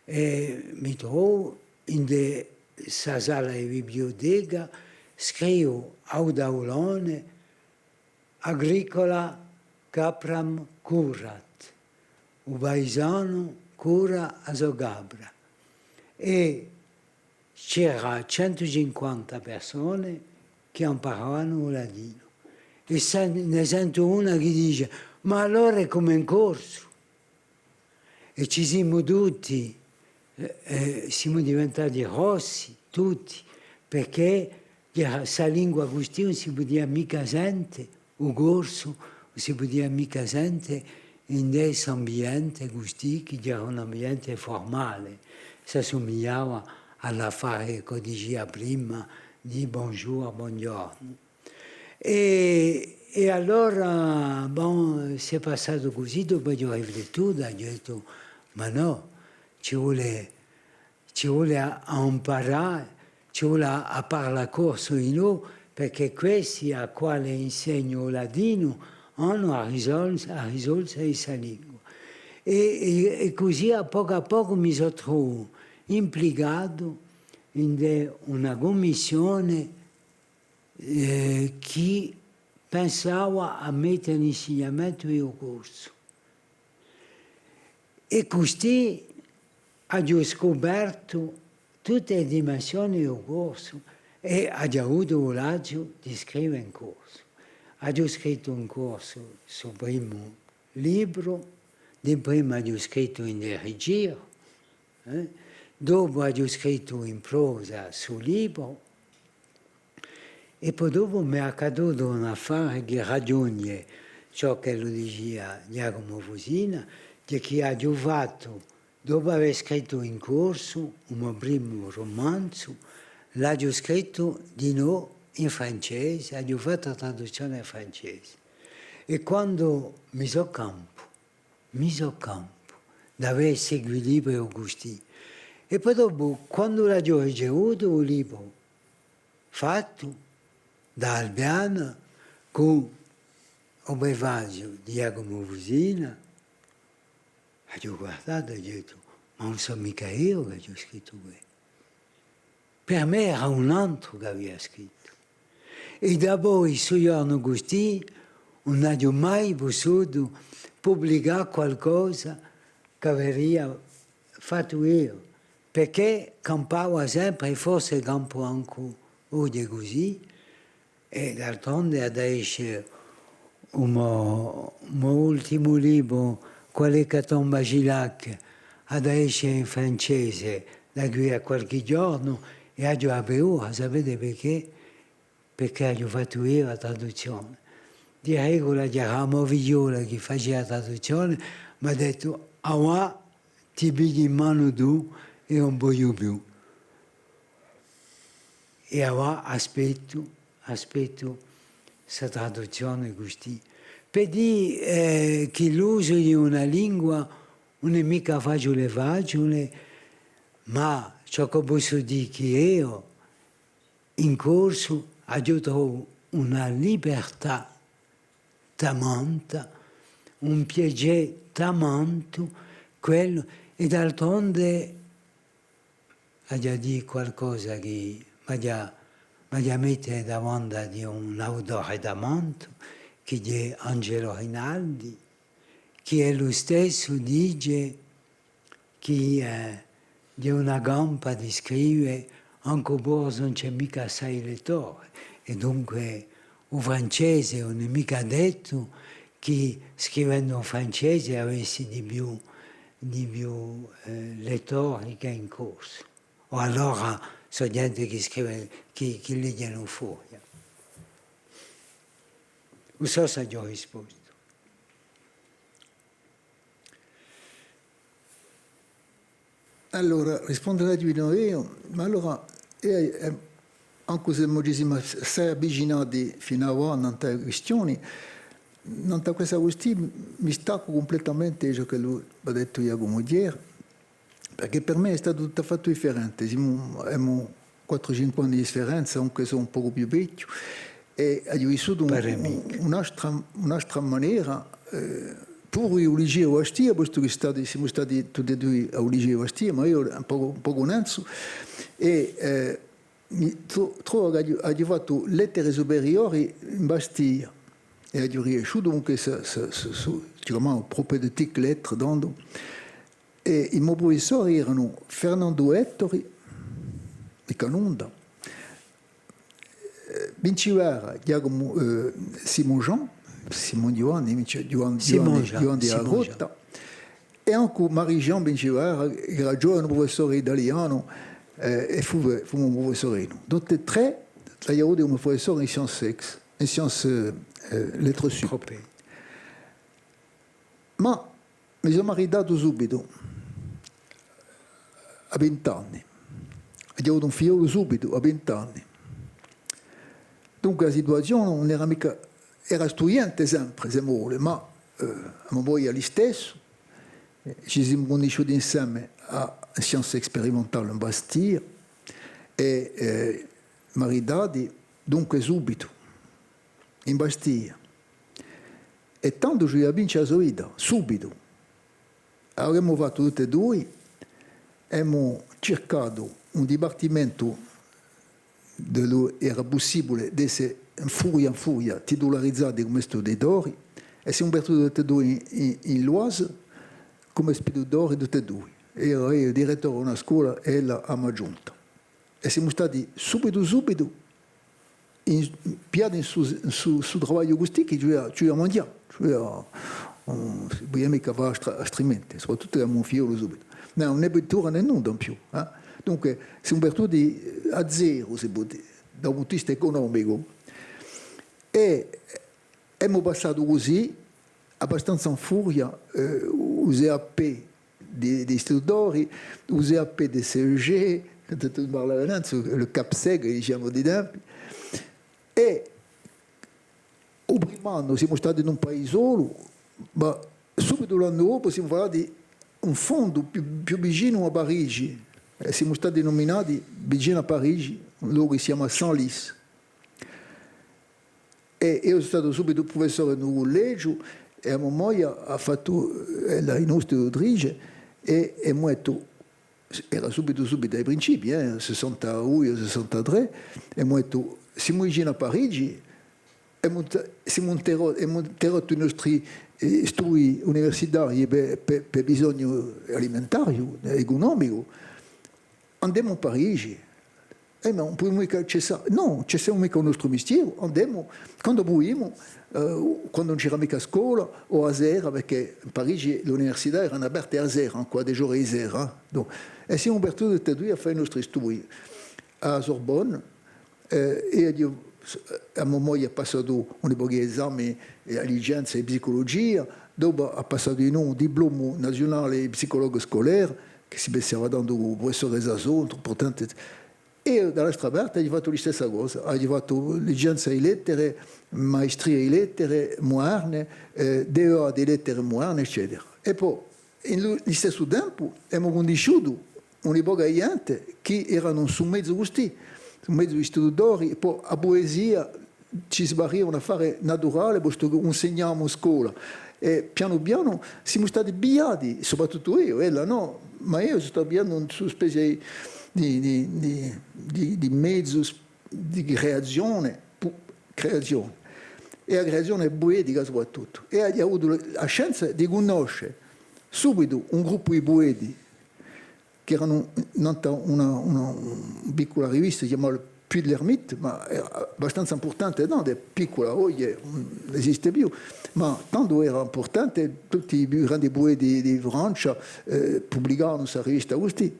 è mi trovu in de sta sala di biblioteca, scrivu à u taulone: Agricola capram curat, u paisanu cura a so capra. È c'era centu cinquanta persone chì amparavanu u latinu. È sen-, ne sentu una chì dice: Ma allora hè cum'è in corsu? È ci simu tutti, eh, eh, simu diventati rossi, tutti, perchè ghjera sta lingua custì ùn si pudia micca sente, u corsu, ùn si pudia micca sente in st'ambiente custì, chì ghjera un ambiente formale, s'assumigliava à l'affare ch'o dicia prima di bonjour, bonghjornu. È, è allora, bon, s'hè passatu cusì, dopu aghju riflettutu, aghju dettu: ma nò, ci vole, ci vole à, à amparà, ci vole à, à parlà corsu dinò, perchè questi à quale insegnu u latinu anu à risol-, à risolve sta lingua. È, è, è cusì à pocu à pocu mi sò trovu implicatu in de una cummissione eh, chì pensava à mette l'insignamentu di u corsu. È custì aghju scupertu tutte e dimensione di u corsu è aghju avutu u curagiu di scrive in corsu. Aghju scrittu in corsu stu primu libru, di prima aghju scrittu in de rigiru, eh? Dopu aghju scrittu in prosa stu libru, è po dopu m'hè accadutu un affare chì raghjunghje ciò ch'ellu dicia Ghjacumu Fusina, hè chì aghju fattu, dopu avè scrittu in corsu u mo primu rumanzu, l'aghju scrittu dinò in francese, aghju fattu a traduzzione in francese. È quandu mi sò campu, mi sò campu, d'avè seguitu u libru custì. È po dopu, quandu l'aghju ricevutu u libru fattu da Albiana cù u prefaziu di Ghjacumu Fusina, aghju guardatu è aghju dettu: ma ùn sò micca eiu ch'aghju scrittu què. Per mè era un antru ch'avia scrittu. È dapoi stu ghjornu custì ùn aghju mai pussutu publicà qualcosa ch'averia fattu eiu, perchè campava sempre, è forse campu ancu oghje cusì, è d'altronde hà da esce u mo, u mo ultimu libru, Qual hè ch'attomba Gilac, hà da esce in francese da quì à qualchì ghjornu, è aghju a paura, sapete perchè? Perchè aghju fattu eiu a traduzzione. Di regula era a mo figliola chì facia a traduzzione, m'hà dettu: avà ti pigli in manu tù è ùn vogliu più. È avà aspettu, aspettu sta traduzzione custì. Per dì, eh, chì l'usu di una lingua ùn hè micca faciule faciule, ma ciò ch'o possu dì chì eiu, in corsu, aghju trovu una libertà tamanta, un piacè tamantu, quellu, è d'altronde aghju à dì qualcosa chì m'aghju à, m'aghju à mette davanti di un autore tamantu, chì hè Angelo Rinaldi, chì ellu stessu dice chì, eh, hè una campa di scrive, ancu forse ùn ci hè micca assai lettori, è dunque u francese ùn hè micca dettu chì scrivendu in francese avessi di più, di più, eh, lettori chè in corsu. O allora sò ghjente chì scrive, chì, chì leghjenu in furia. Ùn sò s'aghju rispostu. Allora, risponde à a tua, ma allora, eh, eh, ancu s'è no ci simu assai avvicinati finu à avà, nant'à e quistioni, nant'à questa quistioni mi staccu cumpletamente da ciò ch'ellu hà dettu Ghjacumu ieri, perchè per mè hè statu tuttu à fattu differente. Simu, emu quattru, cinque anni di differenza, ancu s'o sò un pocu più vechju, è aghju vissutu un, un, un'altra, un'altra manera, eh, puru u liceu à Bastia, postu chì stati, simu stati tutti è dui à u liceu à Bastia, ma eiu un pocu, un pocu nanzu, è, eh, mi tro-, trovu chì aghju, aghju fattu lettere superiori in Bastia, è aghju riesciutu cun sta, sta, sta, sta, ci chjamavanu propédeutique lettres, tandu, è i mo prufessori eranu Fernandu Ettori, di Canunda, eh, Vincivara, Ghjacumu, eh, Simon Jean, Simon Ghjuvanni, Vinci-, Ghjuvan-, Simon Ghjuvanni, Jean, Ghjuvanni di a Simon Jean. Grotta, è ancu Marie-Jean Vincivara, chì era ghjovanu prufessore d'italianu, eh, è fù, fù mo prufessorinu. Tutti è trè, l'aghju avuti cum'è prufessori in sciences ex, in sciences, eh, lettres sup. Proprie. Ma mi sò maritatu subitu, à vint'anni. Aghju avutu un figliolu subitu, à vint'anni. Dunque a situazione ùn era micca, era studiente sempre, s'è vole, ma, eh, a mo moglia listessu, eh, ci simu cunnisciuti inseme à Sciences Expérimentales in Bastia, è, eh, maritati, dunque subitu, in Bastia. È tandu ci vole à vince a so vita, subitu. Avemu fattu tutti è dui, emu circatu un dipartimentu induve era pussibule d'esse in furia in furia titularizati cum'è istitutori, è simu partuti tutti è dui in, in, in l'Oise cum'è istitutori tutti è dui. Eiu era direttore d'una scola è ella a mo aghjunta. È simu stati subitu, subitu, in, pigliati in stu, in stu, stu travagliu custì chì ci vole à, ci vole à manghjà, ci vole à, ùn si pudia micca fà astra-, astrimente, soprattuttu chì avemu un figliolu subitu. Nò, nè pittura nè nunda in più, eh. Dunque, simu partuti à zeru, si pò dì, da un puntu di vista ecunomicu. È emu passatu cusì, abbastanza in furia, eh, u C A P di, di istitutori, u C A P di C E G, chì tù parlavi nanzu, le CAPSEG, dicemu, di tempi. È u primu annu simu stati in un paisolu, ma subitu l'annu dopu simu falati in fondu, più, più vicinu à Parigi, è simu stati numinati vicinu à Parigi, un locu chì si chjama Senlis. È eiu sò statu subitu prufessore in un cullegiu, è a mo moglia hà fattu, eh, ella hè istitutrice, è, è emu dettu, era subitu, subitu à i principii, eh, sessantadui o sessantatrè, è emu dettu, simu vicinu à Parigi, emu, simu interro-, emu interrottu i nostri, eh, studii universitarii per, per, per bisognu alimentariu, eh, ecunomicu, andemu in Parigi. Eh, ma ùn pudemu micca cessà. Nò, ùn cessemu micca u nostru mistieru, andemu, quandu pudemu, eh, quandu ùn c'era micca scola, o a sera, perchè in Parigi l'università eranu aperte a sera, ancu à dece ore di sera, eh. Donc, è simu partuti tutti è dui à fà i nostri studii à a Sorbonne, eh, è eiu, a mo moglia hà passatu un pocu d'esami, eh, à licenza in psiculugia, dopu hà passatu dinù un diplomu naziunale di psicologu sculare, chì si pensava tandu prufessore Sasotto, purtantu, È da l'altra parte aghju fattu listessa cosa, aghju fattu licenza di lettere, maestria di lettere muderne, eh, D E A di lettere muderne, eccetera. È po, in lu, listessu tempu, emu cunnisciutu una poca di ghjente chì eranu in su mezu custì, in su mezu di stitutori, è po a puesia ci si paria un affare naturale, postu chì insignamu in scola. È pianu pianu simu stati pigliati, soprattuttu eiu, ella nò, ma eiu sò statu pigliatu in una spezia di, di, di, di, di mezu s-, di creazione, pu-, creazione. È a creazione puetica soprattuttu. È aghju avutu a chance di cunnosce subitu un gruppu di pueti chì eranu nant'à una, una, una piccula rivista chjamata Puits de l'Ermite, ma era abbastanza impurtante, nò? Hè piccula, oghje ùn esiste più, ma tandu era impurtante, tutti i più grandi pueti di Francia, eh, publicavanu sta rivista custì.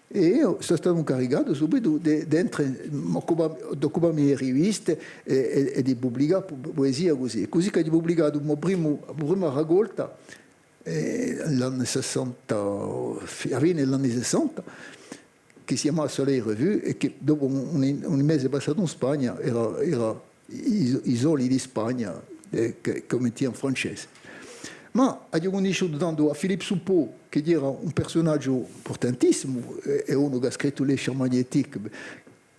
È eiu sò statu incaricatu subitu di, d'entre, m'occupa-, d'occupà mi di e riviste è, è, è di publicà pu-, puesia cusì. È cusì ch'aghju publicatu u mo primu, a mo prima raccolta, eh, l'anni sessanta, fi-, à a fine di l'anni sessanta, chì si chjamava Soleil Revue è chì dopu un, un, un mese passatu in Spagna era, era i, i soli di Spagna, eh, chì, chì u mettianu in francese. Ma aghju cunnisciutu tandu à Philippe Soupault, chì era un persunagiu impurtantissimu, è, è unu chì hà scrittu Les Champs magnétiques,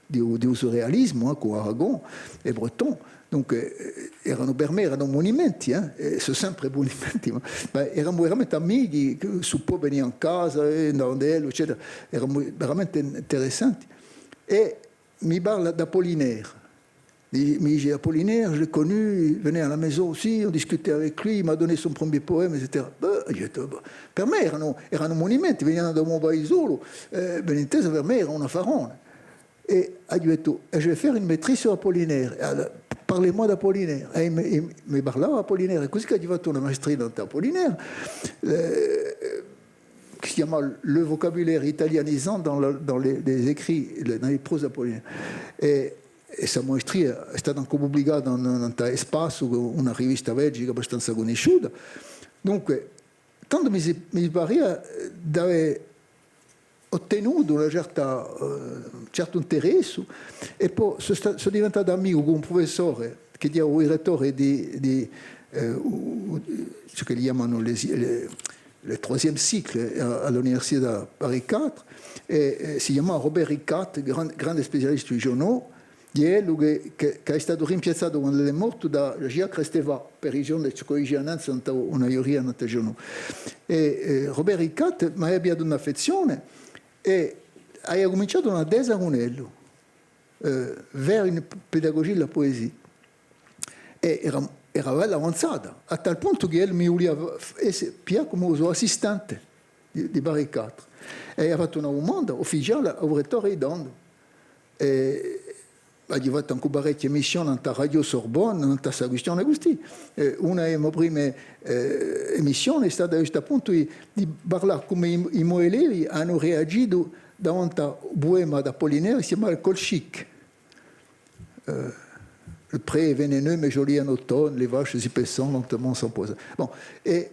di u, di u surrealisimu, eh, cù Aragon è Breton. Dunque, eh, eranu, per mè eranu munimenti, eh, è sò sempre munimenti, ma, ma eramu veramente amichi, chì Soupault venia in casa, eh, andava da ellu, eccetera. Eramu veramente interessanti. È mi parla d'Apollinaire. Mi, mi dice, Apollinaire, je l'ai connu, il venait à la maison aussi, on discutait avec lui, il m'a donné son premier poème, eccetera. Beh, aghju dettu, beh, per mè eranu, eranu munimenti, venianu da u mo paisolu, eh, ben intesu, per mè era un affarone. È aghju dettu, et je vais faire une maîtrise sur Apollinaire. Et alors, parlez-moi d'Apollinaire. È mi, mi, mi parlava d'Apollinaire, è cusì ch'aghju fattu una maestria nant'à Apollinaire, eh, chì si chjama Le vocabulaire italianisant dans la, dans les, les écrits, le, dans les proses d'Apollinaire. È, è sta maestria hè stata ancu publicata in, in, in Espace, una rivista belgica abbastanza cunnisciuta. Dunque, tandu mi si, mi paria, eh, d'avè ottenutu una certa, eh, un certu interessu, è po sò sta-, sò diventatu amicu cù un prufessore chì era u direttore di, di, eh, u, u, ciò ch'elli chjamanu les, les, le troisième cycle à, à l'università Paris quatre, è, eh, si chjamava Robert Ricatte, gran-, grande specialistu di Giono, di ellu chì, chì, chì hè statu rimpiazzatu quand'ellu hè mortu da Jacques Esteva, per ragione di ciò ch'o dicia nanzu, nant'à una ghjuria nant'à Giono. È, eh, Robert Ricatte m'avia pigliatu un'affezzione è avia cuminciatu una tesa cun ellu, eh, vers une pédagogie de la poésie. È era, era bella avanzata, à tal puntu chì ellu mi vulia f-, esse, piglià cum'è u so assistente di, di Paris quatre. È avia fattu una dumanda ufficiale à u rettore di tandu. È aghju fattu ancu parechje emissione nant'à Radio Sorbonne, nant'à sta quistione custì. È una di e mo prime, eh, emissione hè stata ghjustu à puntu di, di parlà cum'è i, i mo elevi anu reagitu davanti à u puema d'Apollinaire, chì si chjama Le Colchique. Euh, le pré est vénéneux, mais joli en automne, les vaches y paissant lentement s'empoisonnent. Bon, è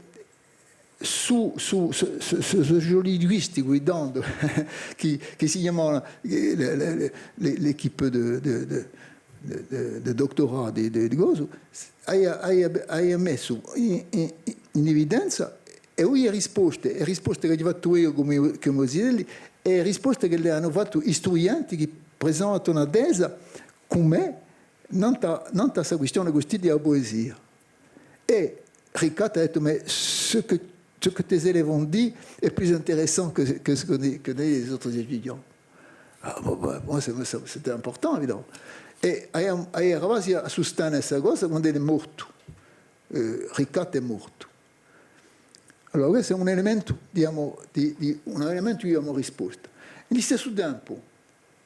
ssu, ssu, ssu, ssu, ssu ghjò linguisticu, tandu, chì, chì si chjama, eh, le, le, le, l'équipe de, de, de, de, de, de doctorat di, di, di cosu, avia, avia, avia messu in, in, in evidenza e duie risposte, e risposte ch'aghju fattu eiu cù i mo, cù i mo zitelli, è e risposte ch'elli anu fattu i studienti chì presentanu una tesa cù mè, nant'à, nant'à sta quistione custì di a puesia. È Ricatte hà dettu, mais ce que, ce que tes élèves ont dit est plus intéressant que, que ce que, que les autres étudiants. Ah, bon, bon, moi, c'est, c'est, c'était important, évidemment. È avia, avia quasi à sustene sta cosa quand'ellu hè mortu. Eh, Ricatte hè mortu. Allora, questu hè un elementu, dicemu, di, di, un elementu, dicemu, risposta. In listessu tempu,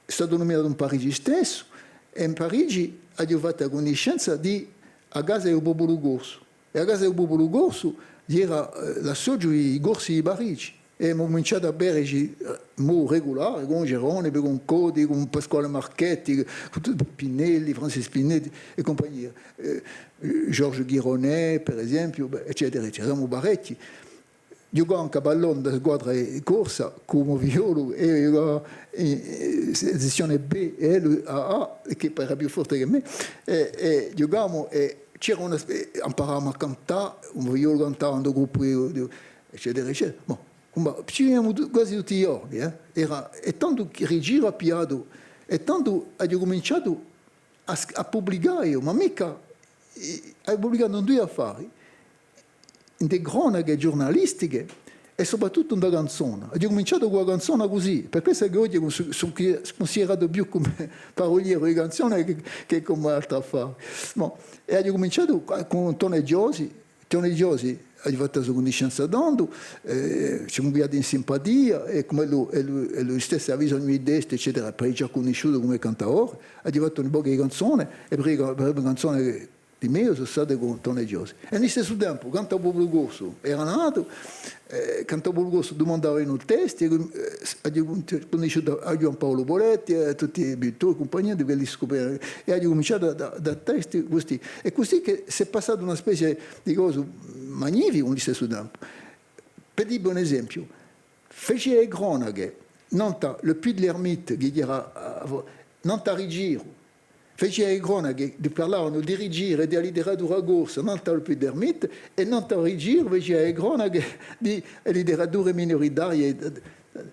sò statu numinatu in Parigi stessu, è in Parigi aghju fattu a cunniscenza di a Casa di u Populu Corsu. È a Casa di u Populu Corsu era, eh, l'associu di i Corsi di Parigi. È emu cuminciatu à vedeci, eh, in modu regulare, cun Geronimi, cun Coti, cun Pasquale Marchetti, cun tutti, Pinelli, Francis Pinelli è cumpagnia, eh, Georges Gironnet, per esempiu, bè, eccetera, eccetera. Eramu parechji. Ghjucava ancu à pallone da squadra corsa, cù u mo figliolu, è eiu ghjucava in, in sezzione B è ellu A A, chì era più forte chè mè, è, è ghjucavamu, è c'era una spe-, è amparavamu à cantà, u mo figliolu cantava in u gruppu, eiu, eiu, eccetera, eccetera. Bon, cum'è, ci vidiamu tu-, quasi tutti i ghjorni, eh. Era, è tandu chì Rigiru hà pigliatu, è tandu aghju cuminciatu à sc-, à publicà eiu, ma micca, eh, aghju publicatu in dui affari, in e cronache ghjurnalistiche è soprattuttu in a canzona. Aghju cuminciatu cù a canzona cusì, per quessa chì oghje sò, sò cunsideratu più cum'è parullieru di canzone chè, chè cum'è altru affare. Bon, è aghju cuminciatu cù, cù Tone Giosi, Tone Giosi, aghju fattu a so cunniscenza tandu, eh, ci simu pigliati in simpatia, è cum'è ellu, ellu, ellu stessu avia bisognu di testi, eccetera, perchè era cunnisciutu cum'è cantadore, aghju fattu un pocu di canzone, è per e, per e canzone di meiu sò state cù Tone Giosi. È in u listessu tempu, Canta u Populu Corsu era natu, eh, Canta u Populu Corsu dumandava i testi, è, eh, aghju cunnisciutu à Ghjuvan Paulu Poletti, è tutti i pittori è cumpagnia, di quelli scuperti, è aghju cuminciatu da, da, da testi cusì. È cusì chì s'hè passatu una spezia di cosu magnificu in u listessu tempu. Per dì vi un esempiu, facia e cronache, nant'à Le Puits de l'Ermite, chì era, eh, nant'à Rigiru, facia e cronache, chì parlavanu di Rigiru è di a literatura corsa, nant'à Le Puits de l'Ermite, è nant'à Rigiru facia e cronache di e literature minuritarie, è,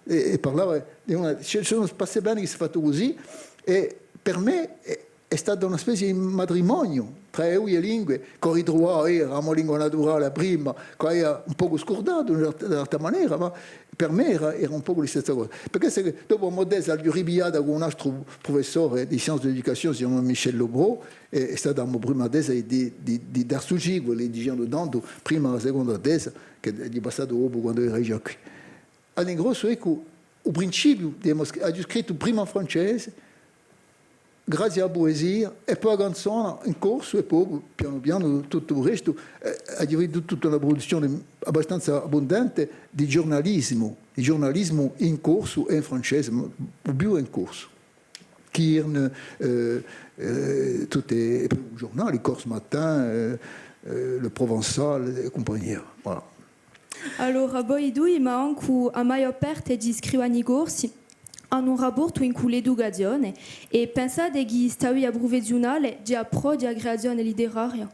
è, è parlava di una, ci sò passati anni chì s'hè fattu cusì, è per mè hè, hè stata una spezia di matrimoniu trà e duie lingue, ch'o ritruvava eiu, a mo lingua naturale prima, ch'o avia un pocu scurdatu, in un'altra, in un'altra manera, ma per mè era, era un pocu a listessa cosa. Perchè s'è chì dopu a mo tesa l'aghju ripigliata cù un altru prufessore di scienze de l'éducation, si chjama Michel Lebros, è, hè stata a mo prima tesa di, di, di terzu ciclu, li dicianu tandu, prima di a seconda tesa, chì hè passatu dopu quandu era digià quì. À l'ingrossu, eccu, u principiu, dicemu, sc-, aghju scrittu prima in francese, grazia à a puesia, è po a canzona in corsu, è po, pianu pianu, tuttu u restu, eh, aghju avutu tutta una pruduzzione abbastanza abbundante di ghjurnalisimu, di ghjurnalisimu in corsu è in francese, ma u più in corsu. Kyrn, eh, eh, tutti i ghjurnali, Corse Matin, eh, eh, Le Provençal è cumpagnia. Voilà. Allora, voi dui, ma ancu a maiò parte di i scrivani corsi, anu un raportu incù l'educazione, è pensate chì sta via prufessiunale hè prò di a creazione literaria?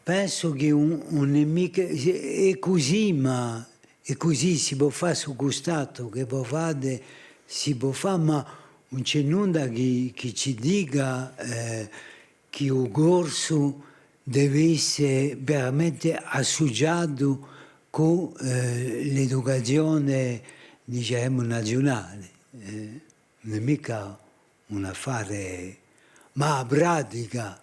Pensu chì ùn, ùn hè micca, hè cusì, ma, hè cusì, si pò fà su custatu chì vo fate, si pò fà, ma ùn ci hè nunda chì, chì ci dica, eh, chì u corsu deve esse veramente assuciatu cù, eh, l'educazione, dicemu, naziunale, eh. Ùn hè micca un affare, ma a pratica,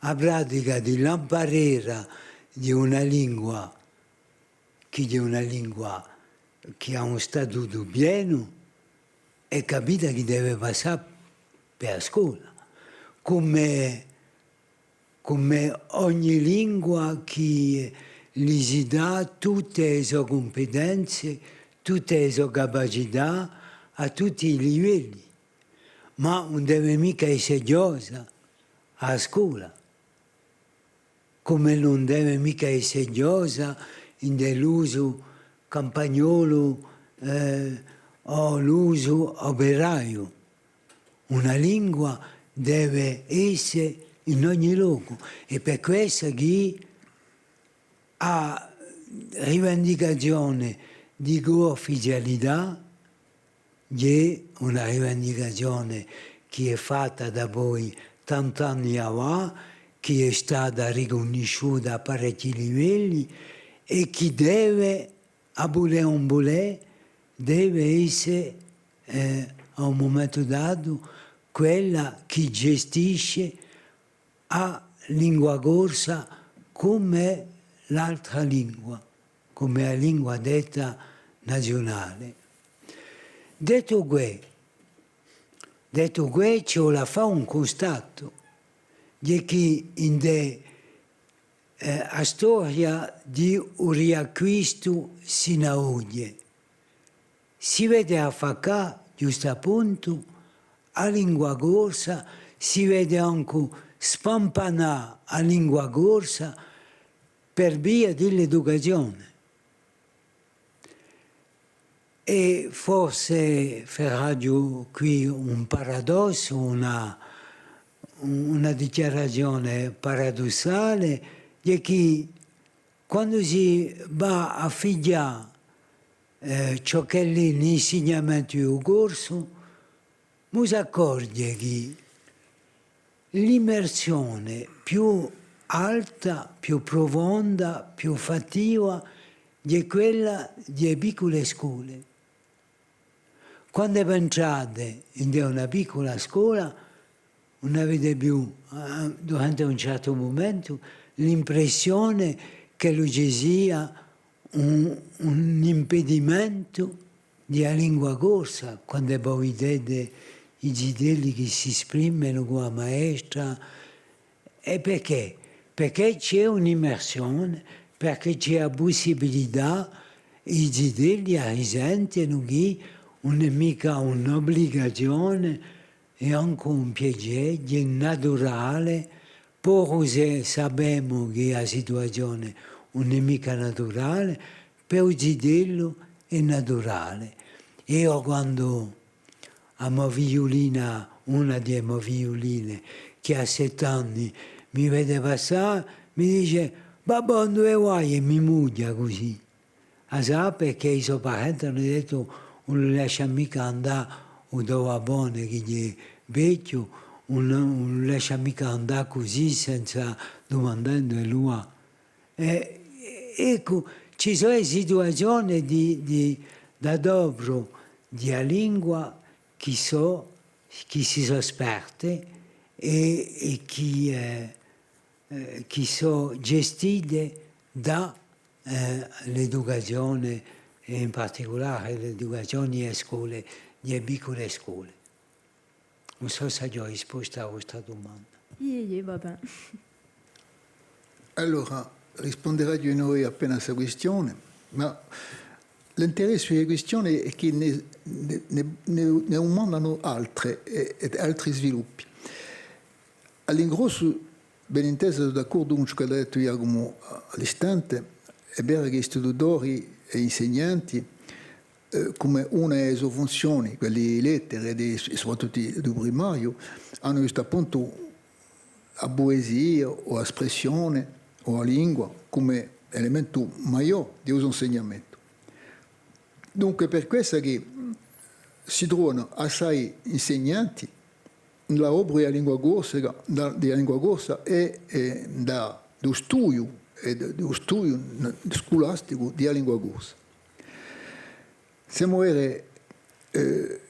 a pratica di l'amparera di una lingua, chì hè una lingua chì hà un statutu pienu, hè capita chì deve passà per a scola, cum'è cum'è ogni lingua chì li si dà tutte e so cumpetenze, tutte e so capacità à tutti i livelli, ma ùn deve micca esse chjosa à a scola, cum'è ùn deve micca esse chjosa ind'è l'usu campagnolu, eh, o l'usu operaiu. Una lingua deve esse in ogni locu, è per quessa chì a rivendicazione di cuufficialità hè una rivendicazione chì hè fatta dapoi tant'anni avà, chì hè stata ricunnisciuta à parechji livelli è chì deve, à vulè o ùn vulè, deve esse, eh, à un mumentu datu, quella chì gestisce a lingua corsa cum'è l'altra lingua, cum'è a lingua detta naziunale. Dettu què, dettu què, ci vole à fà un custatu, hè chì ind'è eh, a storia di u riacquistu sinu à oghje. Si vede affaccà, ghjustappuntu, a lingua corsa, si vede ancu spampanà a lingua corsa per via di l'educazione. È forse feraghju quì un paradossu, una, una dichjarazione paradussale, hè chì quandu si và à fighjà, eh, ciò ch'ellu hè l'insignamentu di u corsu, mu s'accorghje chì l'immersione più alta, più prufonda, più fattiva, hè quella di e piccule scole. Quandu vo entrate in una piccula scola, ùn avete più, eh, durante un certu mumentu, l'impressione ch'ellu ci sia un, un impedimentu di a lingua corsa, quandu vo videte i zitelli chì si sprimenu cù a maestra, è perchè? Perchè ci hè un'immersione, perchè ci hè a pussibilità, i zitelli a risentenu chì ùn hè micca un'obligazione, hè ancu un piacè, hè naturale, puru s'è sapemu chì a situazione ùn hè micca naturale, per u zitellu hè naturale. Eiu quandu a mo figliulina, una di e mo figliuline, chì hà sett'anni, mi vede passà, mi dice: «Babbò, induve vai?» è mi mughja cusì. A sà, perchè i so parenti anu dettu: «Ùn lu lascià micca andà u to babbone chì hè vechju, ùn, ùn lu lascià micca andà cusì senza dumandà induve ellu và.» Eh, eccu, ci sò e situazione di, di, d'adopru di a lingua chì sò, chì si sò sperte è, è chì, eh, eh, chì sò gestite da, eh, l'educazione, è in particulare l'educazione di e scole, di e piccule scole. Ùn sò s'aghju rispostu à a vostra dumanda. Iè, iè, va bè. Allora, risponderaghju eiu appena à sta quistione, ma l'interessu di a quistione hè chì ne, ne, ne, ne, ne dumandanu altre è, è altri sviluppi. À l'ingrossu, ben intesu, sò d'accordu cun ciò ch'hà dettu Ghjacumu à l'istante, hè vera chì istitutori è insignanti, eh, cum'è una di e so funzioni, quelli di lettere è di, è soprattuttu di u primariu, anu ghjustappuntu a puesia o a spressione o a lingua cum'è elementu maiò di u so insignamentu. Dunque, per quessa chì si trovanu assai insignanti in l'opera di a lingua corsa, di a lingua corsa è, è di u studiu, è di, di u studiu sculasticu di a lingua corsa. S'omu vede, eh,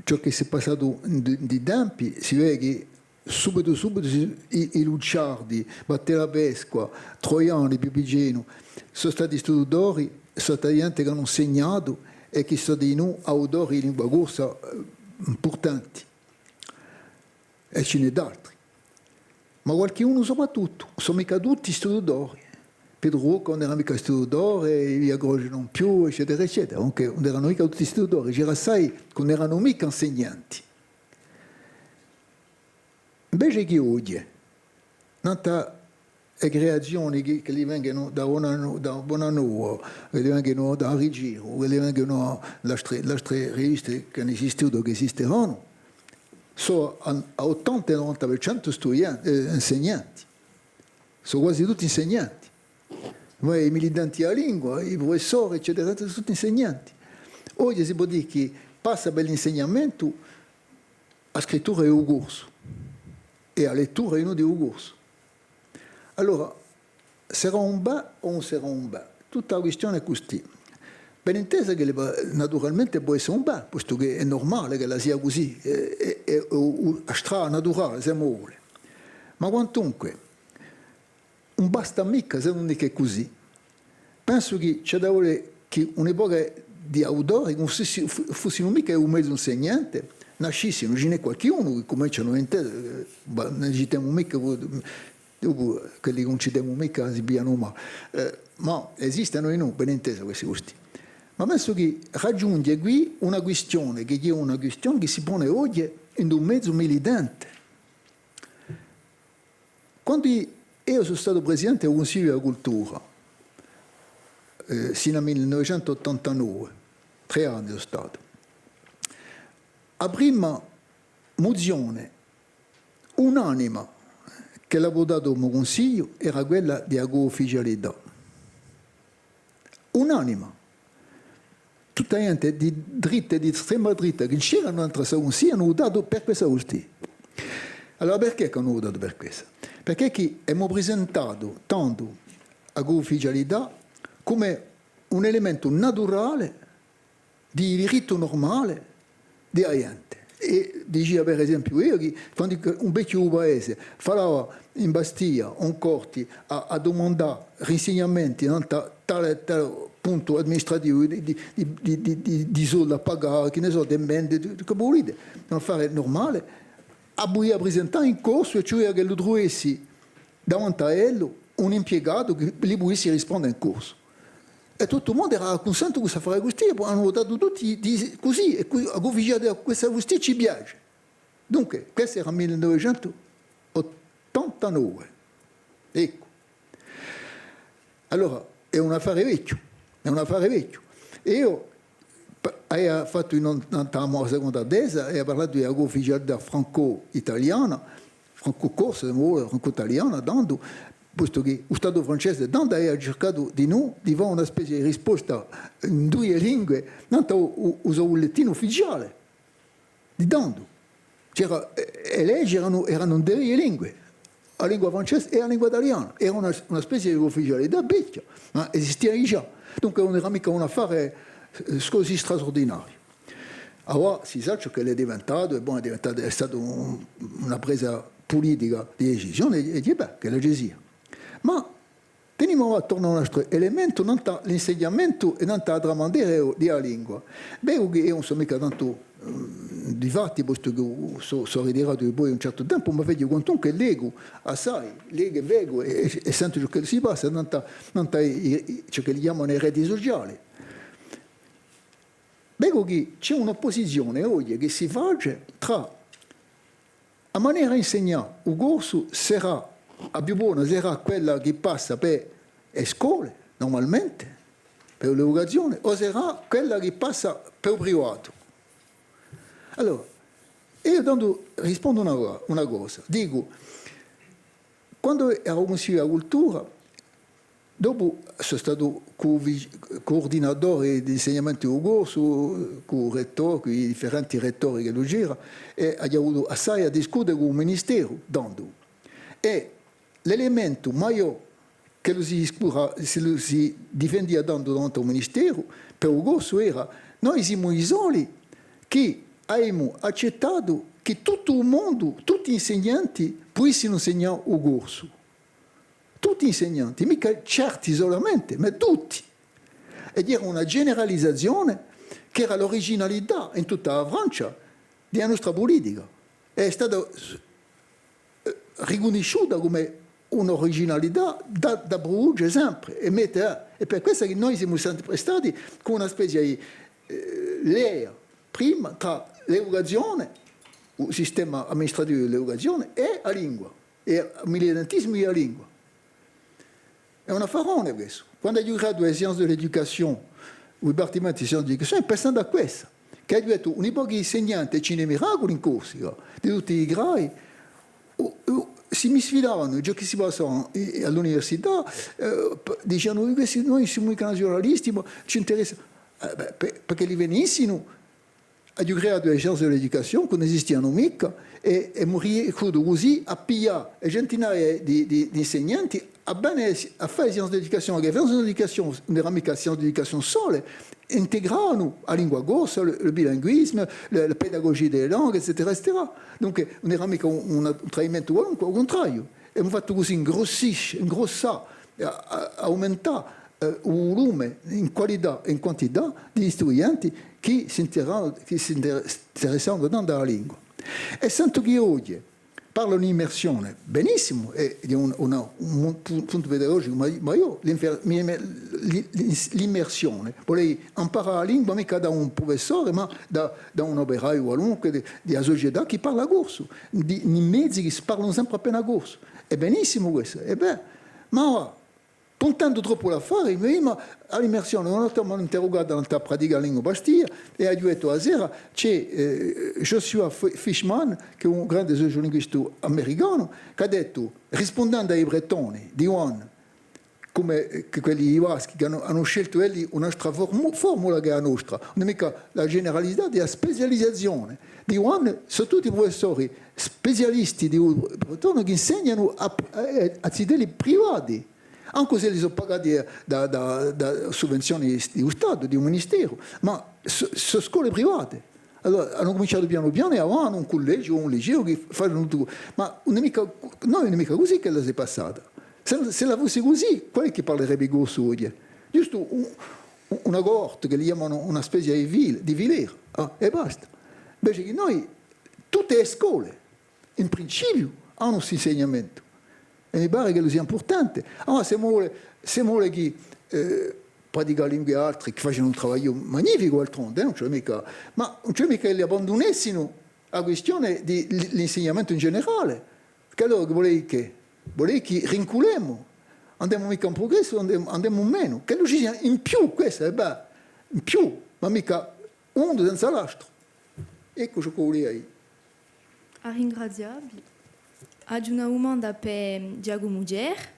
ciò chì s'hè passatu in, in i tempi, si vede chì subitu, subitu, si, i, i Lucciardi, Vattelapesca, Troiani, più vicinu, sò stati istitutori, sò stati ghjente chì anu insignatu è chì sò dinù autori di lingua corsa, eh, impurtanti. È ci n'hè d'altri. Ma qualchidunu soprattuttu, ùn sò micca tutti istitutori. Petru Rocca ùn era micca istitutore, Yvia Croce non più, eccetera, eccetera. Dunque, ùn eranu micca tutti istitutori, c'era assai chì ùn eranu micca insignanti. Invece chì oghje, nant'à e creazioni chì, chì li venghenu da Bonanno-, da Bonanova, chì li venghenu da Rigiru, chì li venghenu da l'altre, l'altre riviste chì anu esistutu, chì esisteranu, sò à, à ottanta è novanta per centu studien-, eh, insignanti. Sò guasi tutti insignanti. Ma i militanti di a lingua, i prufessori, eccetera, sò tutti insignanti. Oghje si pò dì chì passa per l'insignamentu a scrittura di u corsu è a lettura dinù di u corsu. Allora, serà un bè o ùn serà un bè? Tutta a quistione hè custì. Ben intesa chì naturalmente pò esse un bè, postu chì hè nurmale ch'ella sia cusì, hè, hè, hè u, u, a strada naturale, s'omu vole. Ma quantunque, ùn basta micca s'è ùn hè chè cusì. Pensu chì ci hà da vole chì una poca di autori, chì ùn fussi-, fu-, fussinu micca u mezu insignante, nascissinu, ci n'hè qualchidunu chì cumencianu à intesa, eh, ma ùn citemu micca, dopu quelli chì ùn citemu micca si piglianu male. Eh, ma esistenu dinù, ben intesa, questi, questi. Ma pensu chì raghjunghje quì una quistione, chì hè una quistione chì si pone oghje in un mezu militante. Quandu eiu sò statu presidente di u Cunsigliu di a Cultura, eh, sinu à mille novecentu ottantanove, trè anni sò statu. A prima muzione unanima ch'ellu hà vutatu u mo cunsigliu era quella di a cuufficialità. Unanima. Tutta a ghjente di dritta è di estrema dritta chì c'eranu ind'è stu cunsigliu anu vutatu per quessa custì. Allora, perchè ch'anu vutatu per quessa? Perchè chì emu prisentatu tandu a cuufficialità cum'è un elementu naturale di dirittu nurmale di a ghjente. È dicia, per esempiu, eiu chì quandu un vechju di u paese falava in Bastia o in Corti à, à dumandà rinsignamenti nant'à tale, tale puntu amministrativu di, di, di soldi à pagà, chì ne sò, di amende, di, di, chì vulete, un affare nurmale, a pudia prisentà in corsu è ci vulia ch'ellu truvessi davanti à ellu un impiegatu chì li pudissi risponde in corsu. È tuttu u mondu era cunsentu cù st'affare custì, è po anu vutatu tutti di, cusì, è cu-, a cuufficialità quessa custì ci piace. Dunque, questu era mille novecentu ottantanove. Eccu. Allora, hè un affare vechju, hè un affare vechju. È eiu p-, avia fattu in un, in a seconda tesa, avia parlatu di a cuufficialità franco-italiana, franco-corsa, se vo vulete, franco-italiana, tandu, postu chì u Statu francese tandu avia circatu dinù di fà una spezia di risposta in duie lingue, nant'à u, u, u so bullettinu ufficiale. Di tandu. C'era, eh, e lege eranu, eranu in duie lingue, a lingua francese è a lingua taliana. Era una, una spezia di ufficialità vechja, ma esistia digià. Dunque, ùn era micca un affare, eh, cusì straurdinariu. Avà, si sà ciò ch'ellu hè diventatu, è bon, hè diventatu, hè statu un, una presa pulitica di decisione, è, è, bè, ch'ella ci sia. Ma tenimu à turnà à un altru elementu, nant'à l'insignamentu è nant'à a tramandera di a lingua. Vecu chì eiu ùn sò micca tantu, mm, difatti, postu chì sò, sò ritiratu dipoi un certu tempu, ma vecu quantunque, legu assai, legu è vecu è, è, è sentu ciò chì si passa, nant'à, nant'à i, i, ciò ch'elli chjamanu i reti suciali. Vecu chì ci hè un'opposizione oghje chì si face trà a manera d'insignà u corsu, serà a più bona, serà quella chì passa per e scole, nurmalmente, per l'educazione, o serà quella chì passa per u privatu? Allora, eiu tandu rispondu una co-, una cosa, dicu, quandu eru cunsigliu di a cultura, dopu sò statu cu-, vi-, cuurdinatore d'insignamentu di u corsu, cù u rettore, cù i differenti rettori ch'ellu c'era, è aghju avutu assai à discute cù u Ministeru, tandu. È l'elementu maiò ch'ellu si discurra-, s'ellu si difendia tandu davanti à u Ministeru, per u corsu era, noi simu i soli chì avemu accettatu chì tuttu u mondu, tutti l'insignanti, pudissinu insignà u corsu. Tutti insignanti, micca certi solamente, ma tutti. Ed era una generalizazione chì era l'originalità in tutta a Francia di a nostra pulitica. È hè stata, eh, ricunnisciuta cum'è un'originalità da, da pruduce sempre è mette, eh, è per quessa chì noi simu sempre stati cum'è una spezia di, eh, lea prima trà l'educazione, u sistema amministrativu di l'educazione è a lingua. È u militantisimu di a lingua. Hè un affarone quessu. Quandu aghju creatu e sciences de l'éducation, u dipartimentu di sciences de l'éducation, hè pensandu à quessa, chì aghju dettu, un pocu d'insignanti, ci n'hè miraculi in Corsica, di tutti i gradi, o, o, si mi sfidavanu, ciò chì si passava, eh, à l'università, eh, p-, dicianu, "Quessi, noi simu micca naziunalisti, ma ci interessa." Eh, bè, per, perch'elli venissinu, aghju creatu e sciences de l'éducation, chì ùn esistianu micca, è, è emu riesciutu cusì à piglià e centinaie di, di, d'insignanti, à vene, à fà e sciences de l'éducation, chì e sciences de l'éducation ùn era micca e sciences de l'éducation sole, integravanu a lingua corsa, le, le bilinguisme, le, la pédagogie des langues, et cetera, et cetera. Dunque, ùn era micca un, un, un tradimentu qualunque, à u cuntrariu. Emu fattu cusì ingrossisce, ingrossà, à, à, aumentà, eh, u vulume in qualità è in quantità di studienti chì s'interessavanu, chì s'inter-, s'interessavanu tantu à a lingua. È sentu chì oghje parlanu d'immersione, benissimu, hè, hè un, una, un pu-, puntu pedagogicu, ma, ma eiu, l'infer-, mi, mi, l'i-, l'i-, l'immersione, vuleria amparà a lingua micca da un prufessore, ma da, da un operaiu qualunque di, di a sucetà chì parla corsu, di, in i mezi chì parlanu sempre appena corsu. Hè benissimu quessu, è bè, ma Puntendu troppu l'affari, mi, ma à l'immersione, una volta m'anu interrugatu nant'à Praticalingua Bastia, è aghju dettu a sera, c'hè, eh, Joshua F-, Fishman, chì hè un grande sociolinguistu americanu, chì hà dettu, rispundendu à i Bretoni, di One, cum'è, eh, chì quelli di Baschi, chì anu, anu sceltu elli un'altra formu-, formula chè a nostra. Ùn hè micca a generalità, hè a specializazione. Di One, sò tutti prufessori specialisti di u bretonu chì insegnanu à, à, à zitelli privati. Ancu s'elli sò pagati da, da, da suvvenzioni di u Statu, di un ministeru, ma sò, sò scole private. Allora, anu cuminciatu pianu pianu è avà anu un cullegiu o un liceu chì facenu tuttu. Ma ùn hè micca, noi ùn hè micca cusì ch'ella s'hè passata. S'ella, s'ella fussi cusì, quale hè chì parlerebbe corsu oghje? Ghjustu un, un, una cohorte chì li chjamanu una spezia di fil-, di filera, ah, è basta. Invece chì noi, tutte e scole, in principiu, anu st'insegnamentu. È mi pare ch'ellu sia impurtante. Allora, s'è emu vole, s'è emu vole chì, eh, Praticalingua è altri, chì facenu un travagliu magnificu, d'altronde, eh, ùn ci hè micca, ma ùn ci hè micca ch'elli abbandunessinu a quistione di l-, l'insignamentu in generale. Chì allora chì vulete chì? Vulete chì rinculemu? Andemu micca in prugressu, andemu, andemu in menu. Ch'ellu ci sia in più, quessa hè bè, in più, ma micca unu senza l'altru. Eccu ciò ch'o vulia eiu. À ringrazià vi. Aghju una dumanda per Ghjacumu Thiers.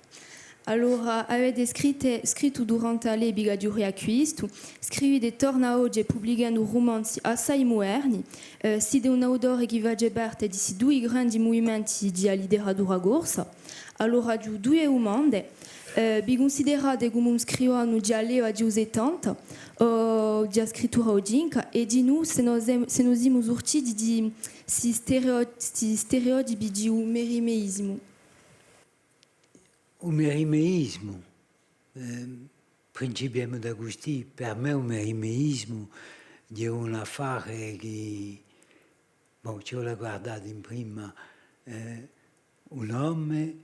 Allora, avete scritte, scrittu durante à l'epica di u Riacquistu, scrivite torna oghje publichendu rumanzi assai muderni, eh, site un autore chì face parte di sti dui grandi muvimenti di a literatura corsa. Allora, aghju duie dumande. Eh, vi cunsiderate cum'è un scrivanu di a leva di u settanta, o di a scrittura oghjinca, è dinù s'è no sem-, s'è no simu surtiti di sti stereo-, sti stereotipi di u merimeismu. U merimeismu, eh, principiemu da custì, per mè u merimeismu hè un affare chì, bon, ci vole à guardà in prima, eh, u nome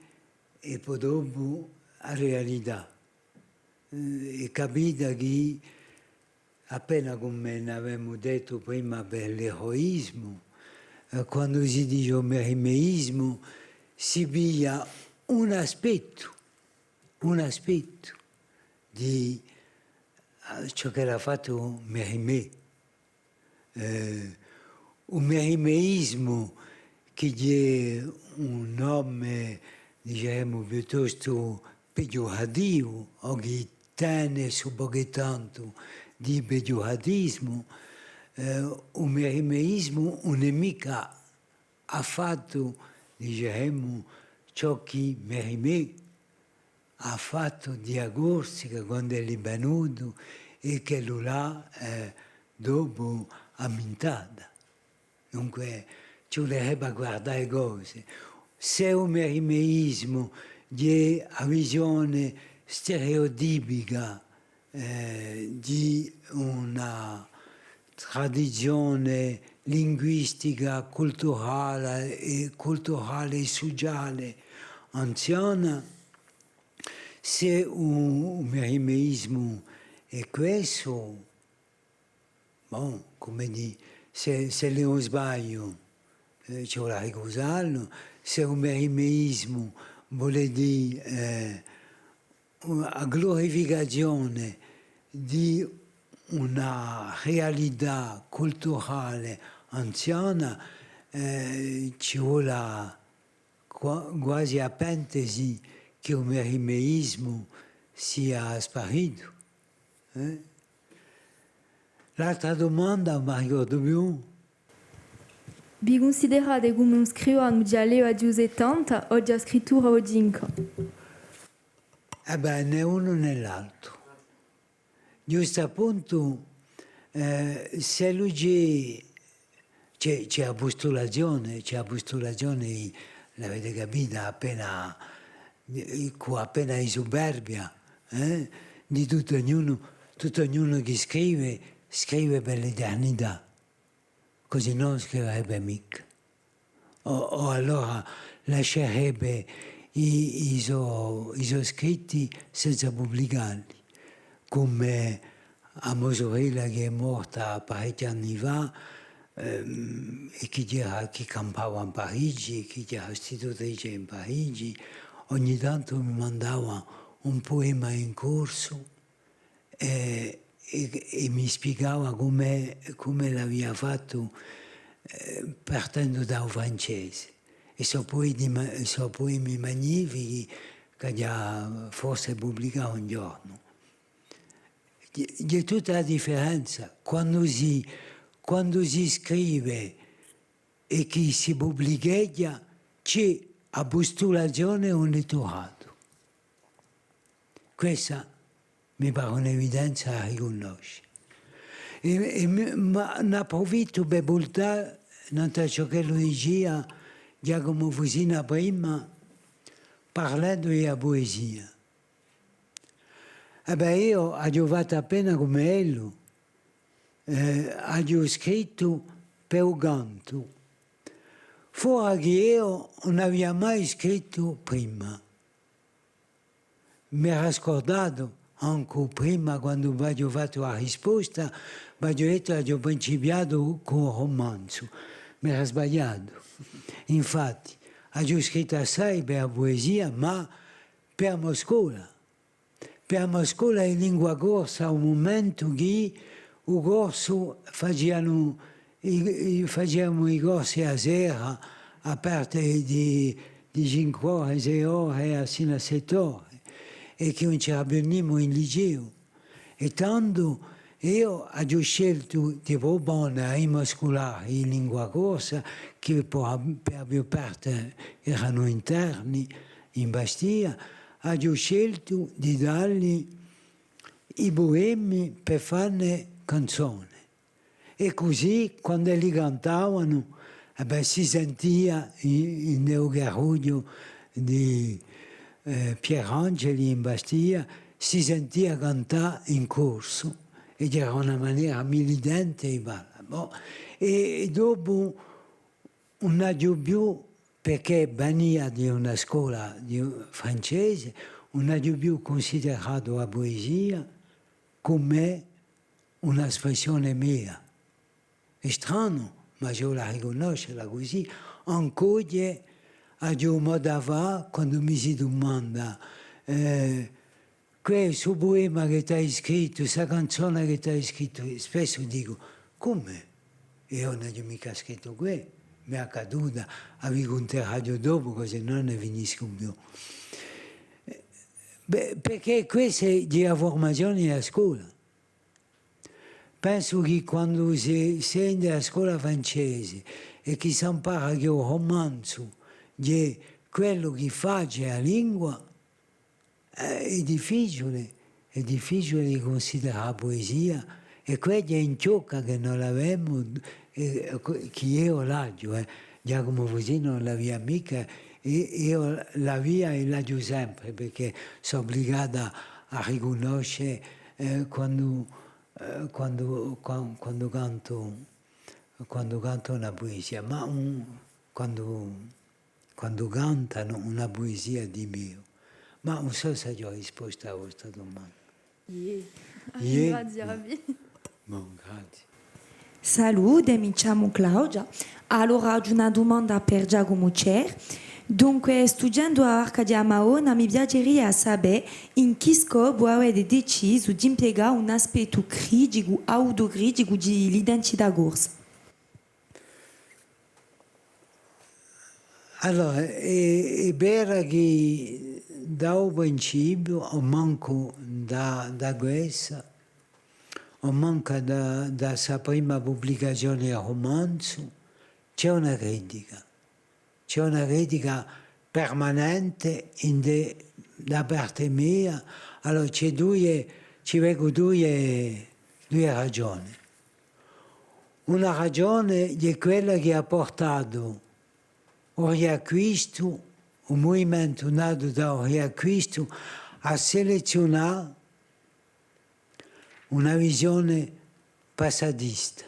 è po dopu a realità. Eh, è capita chì appena cum'è n'avemu dettu prima per l'eroismu, eh, quandu si dice u merimeismu, si piglia un aspettu, un aspettu di, eh, ciò ch'ellu hà fattu Mérimée. Eh, u merimeismu, chì hè un nome, diceremu, piuttostu peghjurativu, o chì tene un pocu è tantu di peghjuratismu, eh, u merimeismu ùn hè micca hà fattu, diceremu, ciò chì Mérimée hà fattu di a Corsica quand'ellu hè venutu è ch'ellu l'hà, eh, dopu ammintata. Dunque, ci vulerebbe à guardà e cose. S'è u merimeismu hè a visione stereotipica eh, di una tradizione linguistica, culturale è, culturale è suciale anziana, s'è u, u merimeismu hè quessu, bon, cum'è dì, s'è, s'ellu hè un sbagliu, eh, ci vole à ricusà lu, s'è u merimeismu vole dì, eh, a glurificazione di una realità culturale anziana, eh, ci vole à qua-, guasi à pentesi chì u merimeismu sia sparitu, eh? L'altra dumanda, ùn mi ricordu più. Vi cunsiderate cum'è un scrivanu di a leva di u settanta o di a scrittura oghjinca? Eh bè, nè unu nè l'altru. Ghjustu appuntu, eh, s'ellu ci hè, ci hè, ci hè a pustulazione, ci hè a pustulazione, l'avete capita, appena, eh, cù appena di superbia, eh, di tuttu ognunu, tuttu ognunu chì scrive, scrive per l'eternità. Cusì ùn scriverebbe micca. O, o allora lascerebbe i, i so, i so scritti senza publicalli, cum'è a mo surella chì hè morta parechji anni fà, ehm, è chì era, chì campava in Parigi, è chì era istitutrice in Parigi, ogni tantu mi mandava un puema in corsu, è, è, è mi spiegava cume, cume l'avia fattu, eh, partendu da u francese. È sò puemi ma-, sò puemi magnifichi ch'aghju forse publicatu un ghjornu. Hè, hè tutta a differenza. Quandu si, quandu si scrive è chì si publicheghja, ci hè a pustulazione o u letturatu. Quessa mi pare un'evidenza à ricunnosce. È, è mi, ma n'approfittu per vultà nant'à ciò ch'ellu dicia Ghjacumu Fusina prima, parlendu di a puesia. È bè, eiu aghju fattu appena cum'è ellu, eh, aghju scrittu per u cantu. Fora chì eiu ùn avia mai scrittu prima. M'era scurdatu, ancu prima, quandu v'aghju fattu a risposta, v'aghju dettu aghju principiatu cù un rumanzu. M'era sbagliatu. Infatti, aghju scrittu assai per a puesia, ma per a mo scola. Per a mo scola di lingua corsa, à u mumentu chì u corsu facianu i, i, faciamu i corsi a sera, à parte di, di cinque ore, sei ore, à sinu à sette ore, è chì ùn ci era più nimu in liceu. È tandu eiu aghju sceltu di prupone à i mo sculari in lingua corsa, chì per, per a più parte eranu interni in Bastia, aghju sceltu di dalli i puemi per fanne canzone. È cusì, quand'elli cantavanu, è bè, si sentia in, in u carrughju di, eh, Pierangeli in Bastia, si sentia cantà in corsu, è era una manera militante di parlà. Bon, è, è dopu ùn aghju più, perchè venia di una scola di, francese, ùn aghju più cunsideratu a puesia cum'è una spressione mea. Hè stranu, ma ci vole à ricunnoscela cusì. Ancu oghje aghju un modu à fà, quandu mi si dumanda, eh, què, stu puema chì t'hai scrittu, sta canzona chì t'hai scrittu, spessu dicu, cume? Eiu ùn aghju micca scrittu què, m'hè accaduta, a vi cunteraghju dopu, cusì ùn ne finiscu più. Eh, bè, perchè quessa hè a furmazione di a scola. Pensu chì quandu si, si hè in a scola francese è chì s'ampara chì u rumanzu hè quellu chì face a lingua, eh, hè difficiule, hè difficiule di cunsiderà a puesia, è quessa hè in ciò chì no l'avemu, eh, chì eiu l'aghju, eh. Ghjacumu Fusina ùn l'avia micca, è eiu l'avia è l'aghju sempre, perchè sò ubligata à ricunnosce, eh, quandu, eh, quandu, quan-, quandu cantu, quandu cantu una puesia, ma un, quandu, quandu cantanu una puesia di meiu. Ma ùn sò s'aghju rispostu à a vostra dumanda. Iè. Iè. Ringraziu à vi. Bon, grazie. Salute, mi chjamu Claudia. Allora, aghju una dumanda per Ghjacumu Thiers. Dunque, studiendu a Barca di a Madonna, mi piaceria sapè in chì scopu avete decisu d'impiegà un aspettu criticu, autocriticu di l'identità corsa. Allora, hè, hè vera chì da u principiu, o mancu da, da quessa, o mancu da, da sta prima publicazione di rumanzu, ci hè una critica. Ci hè una critica permanente in de, da parte mia. Allora, ci hè duie, ci vecu duie, duie ragione. Una ragione hè quella chì hà purtatu u Riacquistu, u muvimentu natu da u Riacquistu, à selezziunà una visione passatista.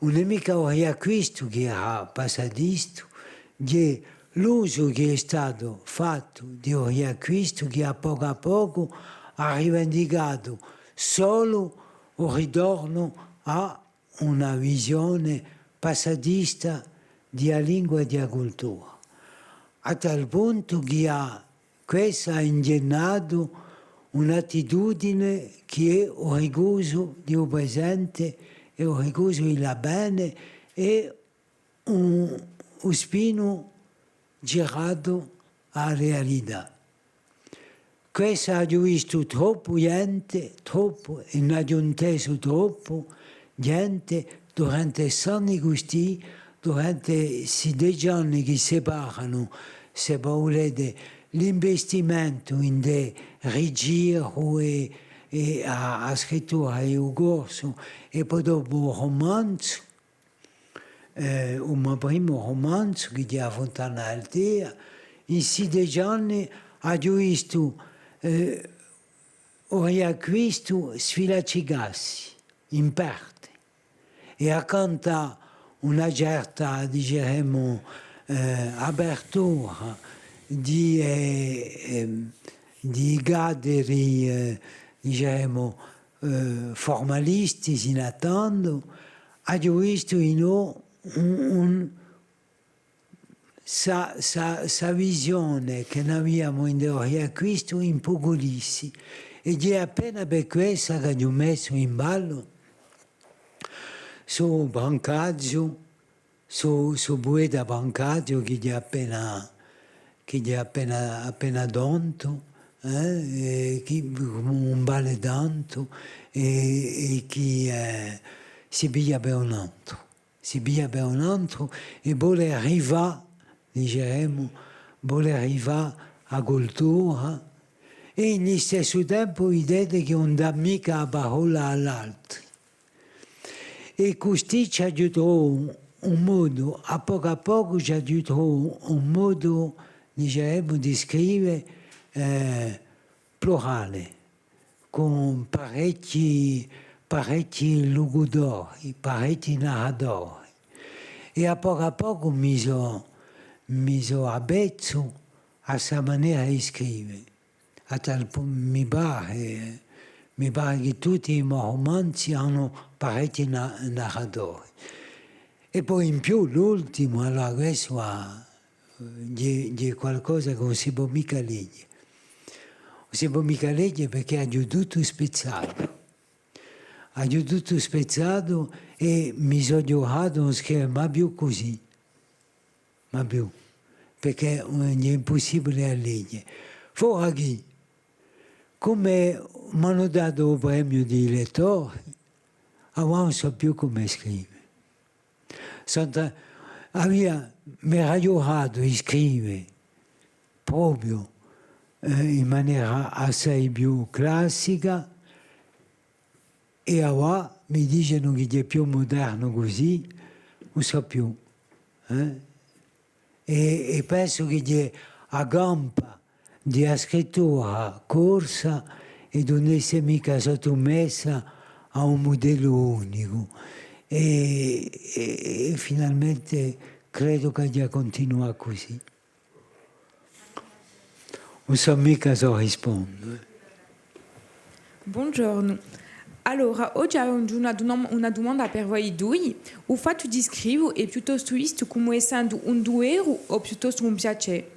Ùn hè micca u Riacquistu chì era passatistu, hè l'usu chì hè statu fattu di u Riacquistu chì à pocu à pocu hà rivendicatu solu u ritornu à una visione passatista di a lingua è di a cultura, à tal puntu chì hà Quessa hà inghjennatu un'attitudine chì hè u ricusu di u presente è u ricusu di l'avvene è un, u spinu giratu à a realità. Quessa aghju vistu troppu ghjente, troppu, è n'aghju intesu troppu, ghjente, durante st'anni custì, durante sti deci anni chì separanu, s'è vo vulete, l'investimentu ind'è Rigiru è, è a, a scrittura di u corsu, è po dopu u rumanzu, eh, u mo primu rumanzu, chì hè A Funtana d'Altea, in sti deci anni aghju vistu, eh, u Riacquistu sfilacicassi, in parte, è accantu à una certa, diceremu, eh, apertura di, eh, ehm, di cadri, eh, diceremu, eh, formalisti, sinu à tandu, aghju vistu in u un, un, sta, sta, sta visione chì n'aviamu ind'è u Riacquistu impuculissi, è hè appena per quessa ch'aghju messu in ballu stu Brancazzu, stu, stu pueta Brancazzu chì hè appena, chì hè appena, appena tontu, eh, è chì ùn vale tantu, è, è chì, eh, si piglia per un antru. Si piglia per un antru è vole rifà, diceremu, vole rifà a cultura, è in listessu tempu videte chì ùn dà micca a parolla à l'altri. È custì ci aghju trovu un modu, à pocu à pocu ci aghju trovu un modu, diceremu, di scrive, eh, plurale, cù parechji, parechji lucutori, parechji narratori. È à pocu à pocu mi sò, mi sò avvezzu à sta manera di scrive. À tal pu-, mi pare, mi pare chì tutti i mo rumanzi anu parechji na-, narratori. È po in più l'ultimu, allora questu hà, hè, hè qualcosa chì ùn si pò micca leghje. Ùn si pò micca leghje perchè aghju tuttu spezzatu. Aghju tuttu spezzatu è mi sò ghjuratu ùn scrive mai più cusì. Mai più. Perchè, eh, hè impussibule à leghje. Fora chì, cum'è m'anu datu u premiu di lettore, avà ùn sò più cumu scrive. Santa, avia, m'era ghjuratu di scrive propiu, eh, in manera assai più classica, è avà mi dicenu chì hè più mudernu cusì, ùn sò più, eh? È, è pensu chì hè a campa di a scrittura corsa è d'ùn esse micca sottumessa à un mudellu unicu. È, è, è finalmente credu ch'aghju à cuntinuà cusì. Ùn sò micca s'o rispondu, eh. Bonghjornu. Allora, oghje aghju una dunam-, una dumanda per voi dui. U fattu di scrive hè piuttostu vistu cum'è essendu un duvere o piuttostu un piacè?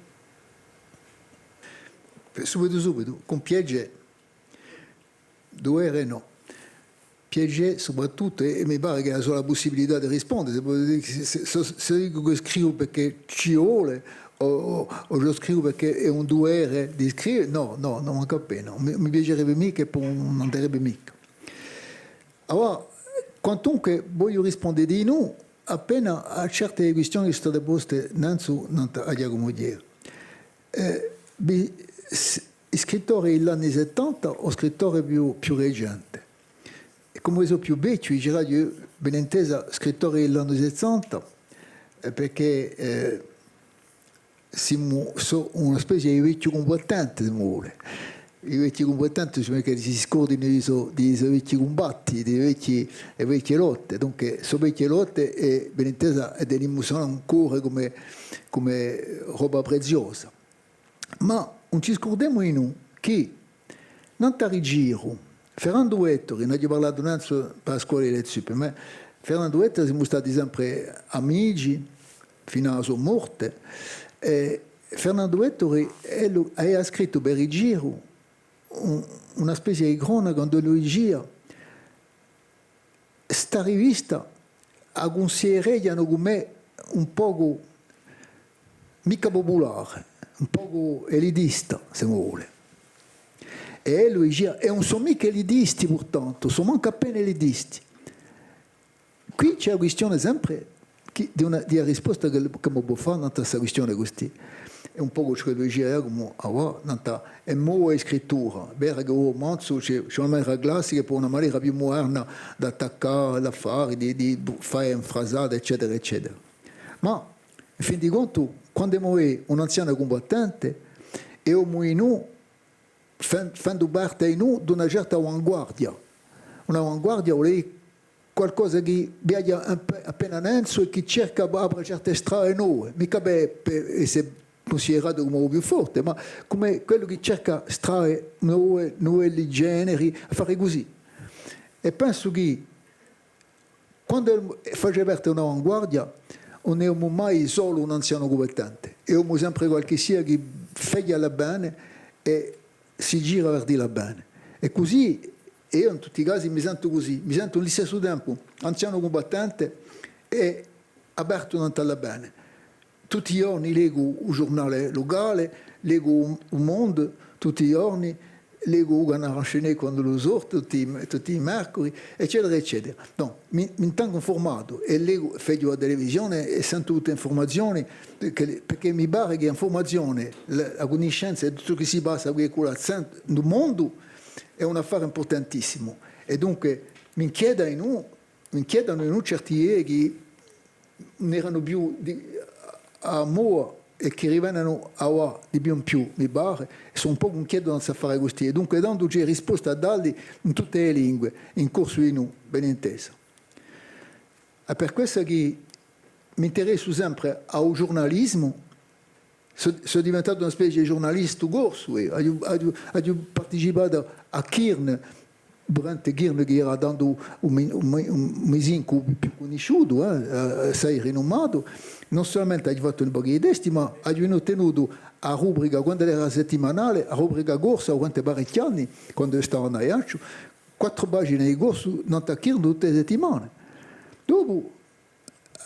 Subitu, subitu, cun piacè. Duvere nò. Piacè, soprattuttu, è, è mi pare chì hè a sola pussibilità di risponde, s'è, s'è, s'è, s'è dicu chì scrivu perchè ci vole, o, o, o eiu scrivu perchè hè un duvere di scrive, nò, nò, nò, mancu appena. Mi, mi piacerebbe micca è po ùn anderebbe micca. Allora, quantunque vogliu risponde dinù, appena à certe quistione chì sò state poste nanzu, nantu à Ghjacumu Thiers. Eh, bi-, s-, i scrittori di l'anni settanta o scrittori più, più recenti? È cum'è sò più vechju, diceraghju, ben intesa, scrittori di l'anni settanta, eh, perchè, eh, simu, sò una spezia di vechju cumbattente, s'è vo vole. I vechji cumbattenti, sò chì si scurdinu di i so, di i so vechji cumbatti, di i vechji, e vechje lotte. Dunque, sò vechje lotte è, ben intesa, è tenimu solu ancora cum'è, cum'è roba preziosa. Ma ùn ci scurdemu dinù chì, nantu à Rigiru, Ferrandu Ettori, n'aghju parlatu nanzu per a scola di Letzuippe, ma Ferrandu Ettori simu stati sempre amici, fin'à a so morte, è, Fernandu Ettori, ellu avia scrittu per Rigiru un, una spezia di cronaca induve ellu dicia: sta rivista a cunsidereghjanu cum'è un pocu micca pupulare, un pocu elitista, s'omu vole. È ellu dicia: è ùn sò micca elitisti, purtantu, sò mancu appena elitisti. Quì ci hè a quistione sempre chì, di una, di a risposta chì, ch'omu pò fà nant'à sta quistione custì. Hè un pocu ciò ch'ellu dicia Ghjacumu avà, nant'à e mode di scrittura. Vera chì u rumanzu ci hè, ci hè una manera classica è po una manera più muderna d'attaccà l'affari, di, di fà e frasate, eccetera, eccetera. Ma, in fin di contu, quand'omu hè un anzianu cumbattente, hè omu dinù fen-, fendu parte dinù d'una certa avanguardia. Un'avanguardia vole dì qualcosa chì viaghja un pe-, appena nanzu è chì cerca d'apre certe strade nove, micca per, per esse cunsideratu cum'è u più forte, ma cum'è quellu chì cerca strade nove, novelli generi, affari cusì. È pensu chì quand'omu face parte d'un'avanguardia, ùn hè omu mai solu un anzianu cumbattente, hè omu sempre qualchissia chì feghja l'avvene è si gira per dì l'avvene. È cusì, eiu in tutti i casi mi sentu cusì, mi sentu in listessu tempu anzianu cumbattente è apertu nant'à l'avvene. Tutti i ghjorni leghju u ghjurnale lucale, leghju u, u Monde tutti i ghjorni, leghju u Canard enchaîné quand'ellu sorte, tutti i, tutti i mercuri, eccetera, eccetera. Donc, mi, mi tengu infurmatu è leghju, vecu a televisione è sentu tutte e infurmazioni, perchè, perchè mi pare chì l'infurmazione, la, a cunniscenza di tuttu ciò chì si passa quì è culà in u mondu hè un affare impurtantissimu. È dunque m'inchieta dinù, m'inchietanu dinù certi idee chì ùn eranu più di, à moda è chì rivenenu avà di più in più, mi pare, è sò un pocu inchietu da st'affare custì. È dunque tandu ci hè risposta à dalli in tutte e lingue, in corsu dinù, ben intesa. Hè per quessa chì m'interessu sempre à u ghjurnalisimu, sò, sò diventatu una spezia di ghjurnalistu corsu, eiu. Aghju, aghju, aghju participatu à Kyrn, durante Kyrn, chì era tandu u me-, u me-, u mesincu più cunnisciutu, eh, assai rinumatu, ùn solamente aghju fattu un pocu di testi, ma aghju tenutu a rubrica, quand'ella era settimanale, a rubrica corsa, durante parechji anni, quandu eiu stava in Aiacciu, quattru pagine di corsu, nant'à Kyrn tutte e settimane. Dopu,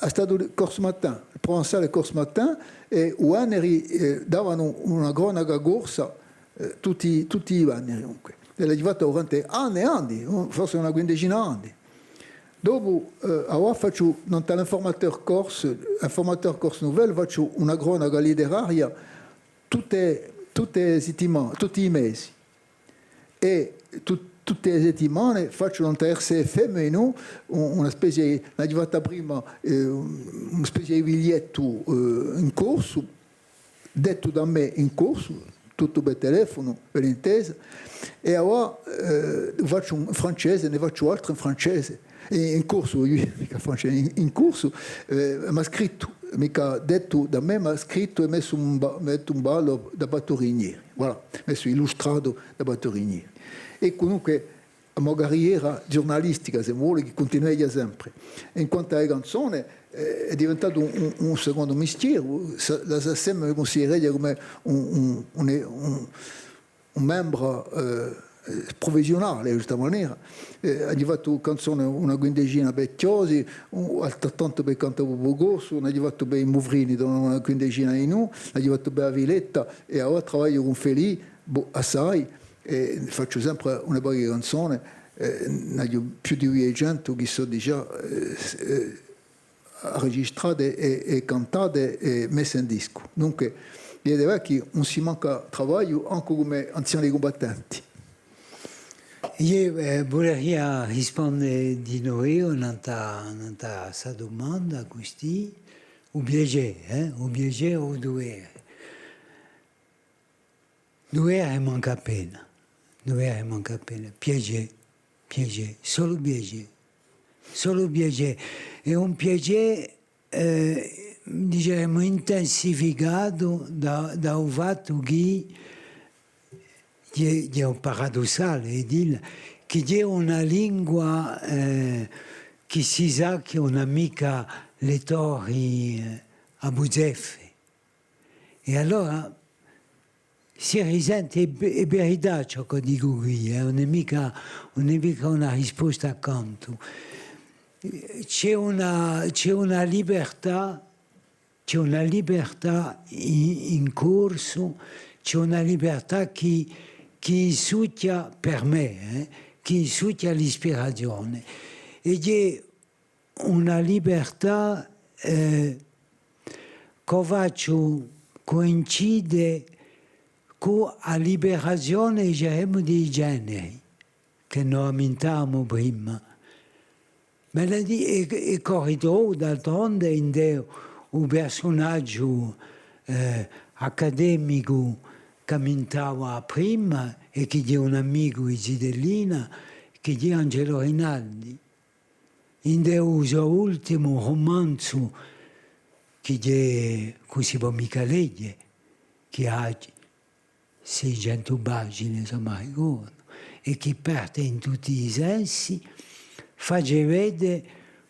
hè statu u Corse Matin, u Provençal Corse Matin, è u venneri, eh, davanu una cronaca corsa, eh, tutti, tutti i venneri, dunque. È l'aghju fattu durante anni è anni, forse una quindecina d'anni. Dopu, eh, avà facciu, nant'à l'Informateur Corse, Informateur Corse Nouvelle, facciu una cronaca litteraria tutte, tutte e settima-, tutti i mesi. È tu-, tutte e settimane facciu nant'à R C F M, nò? Un-, una spezia, l'aghju fatta prima, eh, un-, una spezia di bigliettu, eh, in corsu, dettu da mè in corsu, tuttu per telefonu, per intesa, è avà, eh, facciu in francese, ne facciu altri in francese. In, in corsu, micca francese, in, in corsu, eh, ma scrittu, micca dettu da mè, ma scrittu è messu in ba-, mettu in ballu da Pattu Rinieri, voilà, messu illustratu da Pattu Rinieri. È dunque, a mo carriera ghjurnalistica, s'omu vole, chì cuntinueghja sempre. In quantu à e canzone, eh, hè diventatu un, un, un secondu mistieru, sa-, la SACEM mi cunsidereghja cum'è un, un, un, un, un membru, eh, prufessiunale, di sta manera. Eh, aghju fattu canzone una quindecina per Chiosi, un, altrettantu per Canta Pupu Corsu, n'aghju fattu per i Muvrini, una quindecina dinù, n'aghju fattu per A Filetta, è avà travagliu cun Felì, bò, assai, è facciu sempre una poca di canzone, eh, n'aghju più di duiecentu chì sò digià, eh, s-, eh, arregistrate è, è cantate è messe in discu. Dunque, videte chì ùn si manca travagliu ancu cum'è anziani cumbattenti. Eiu, eh, vuleria risponde dinò eiu nant'à, nant'à sta dumanda custì, u piacè, eh? U piacè o u duvere? Duvere mancu appena, duvere mancu appena, piacè, piacè, solu piacè, solu piacè. Hè un piacè, eh, diceremu, intensificatu da, da u fattu chì, chì hè, chì hè un paradussale, hè dilla, chì hè una lingua, eh, chì si sà chì ùn hà micca lettori, eh, à buzeffe. È allora si risente, hè ve-, hè verità ciò ch'o dicu quì, eh, ùn hè micca, ùn hè micca una risposta à cantu. Ci hè una, ci hè una libertà, ci hè una libertà in, in corsu, ci hè una libertà chì, chì insuchja per mè, eh, chì insuchja l'ispirazione. È ghjè una libertà, eh, ch'o facciu cuincide cù a liberazione, dicemu, di i generi, chì no ammintavamu prima. Vale à dì, è, è ch'o ritrovu d'altronde ind'è u persunagiu, eh, accademicu ch'ammintava prima è chì ghjè un amicu di Zitellina, chì ghjè Angelo Rinaldi. Ind'è u so ultimu rumanzu, chì ghjè, chì ùn si pò micca leghje, chì hà seicentu pagine, insomma, ricordu, è chì parte in tutti i sensi, face vede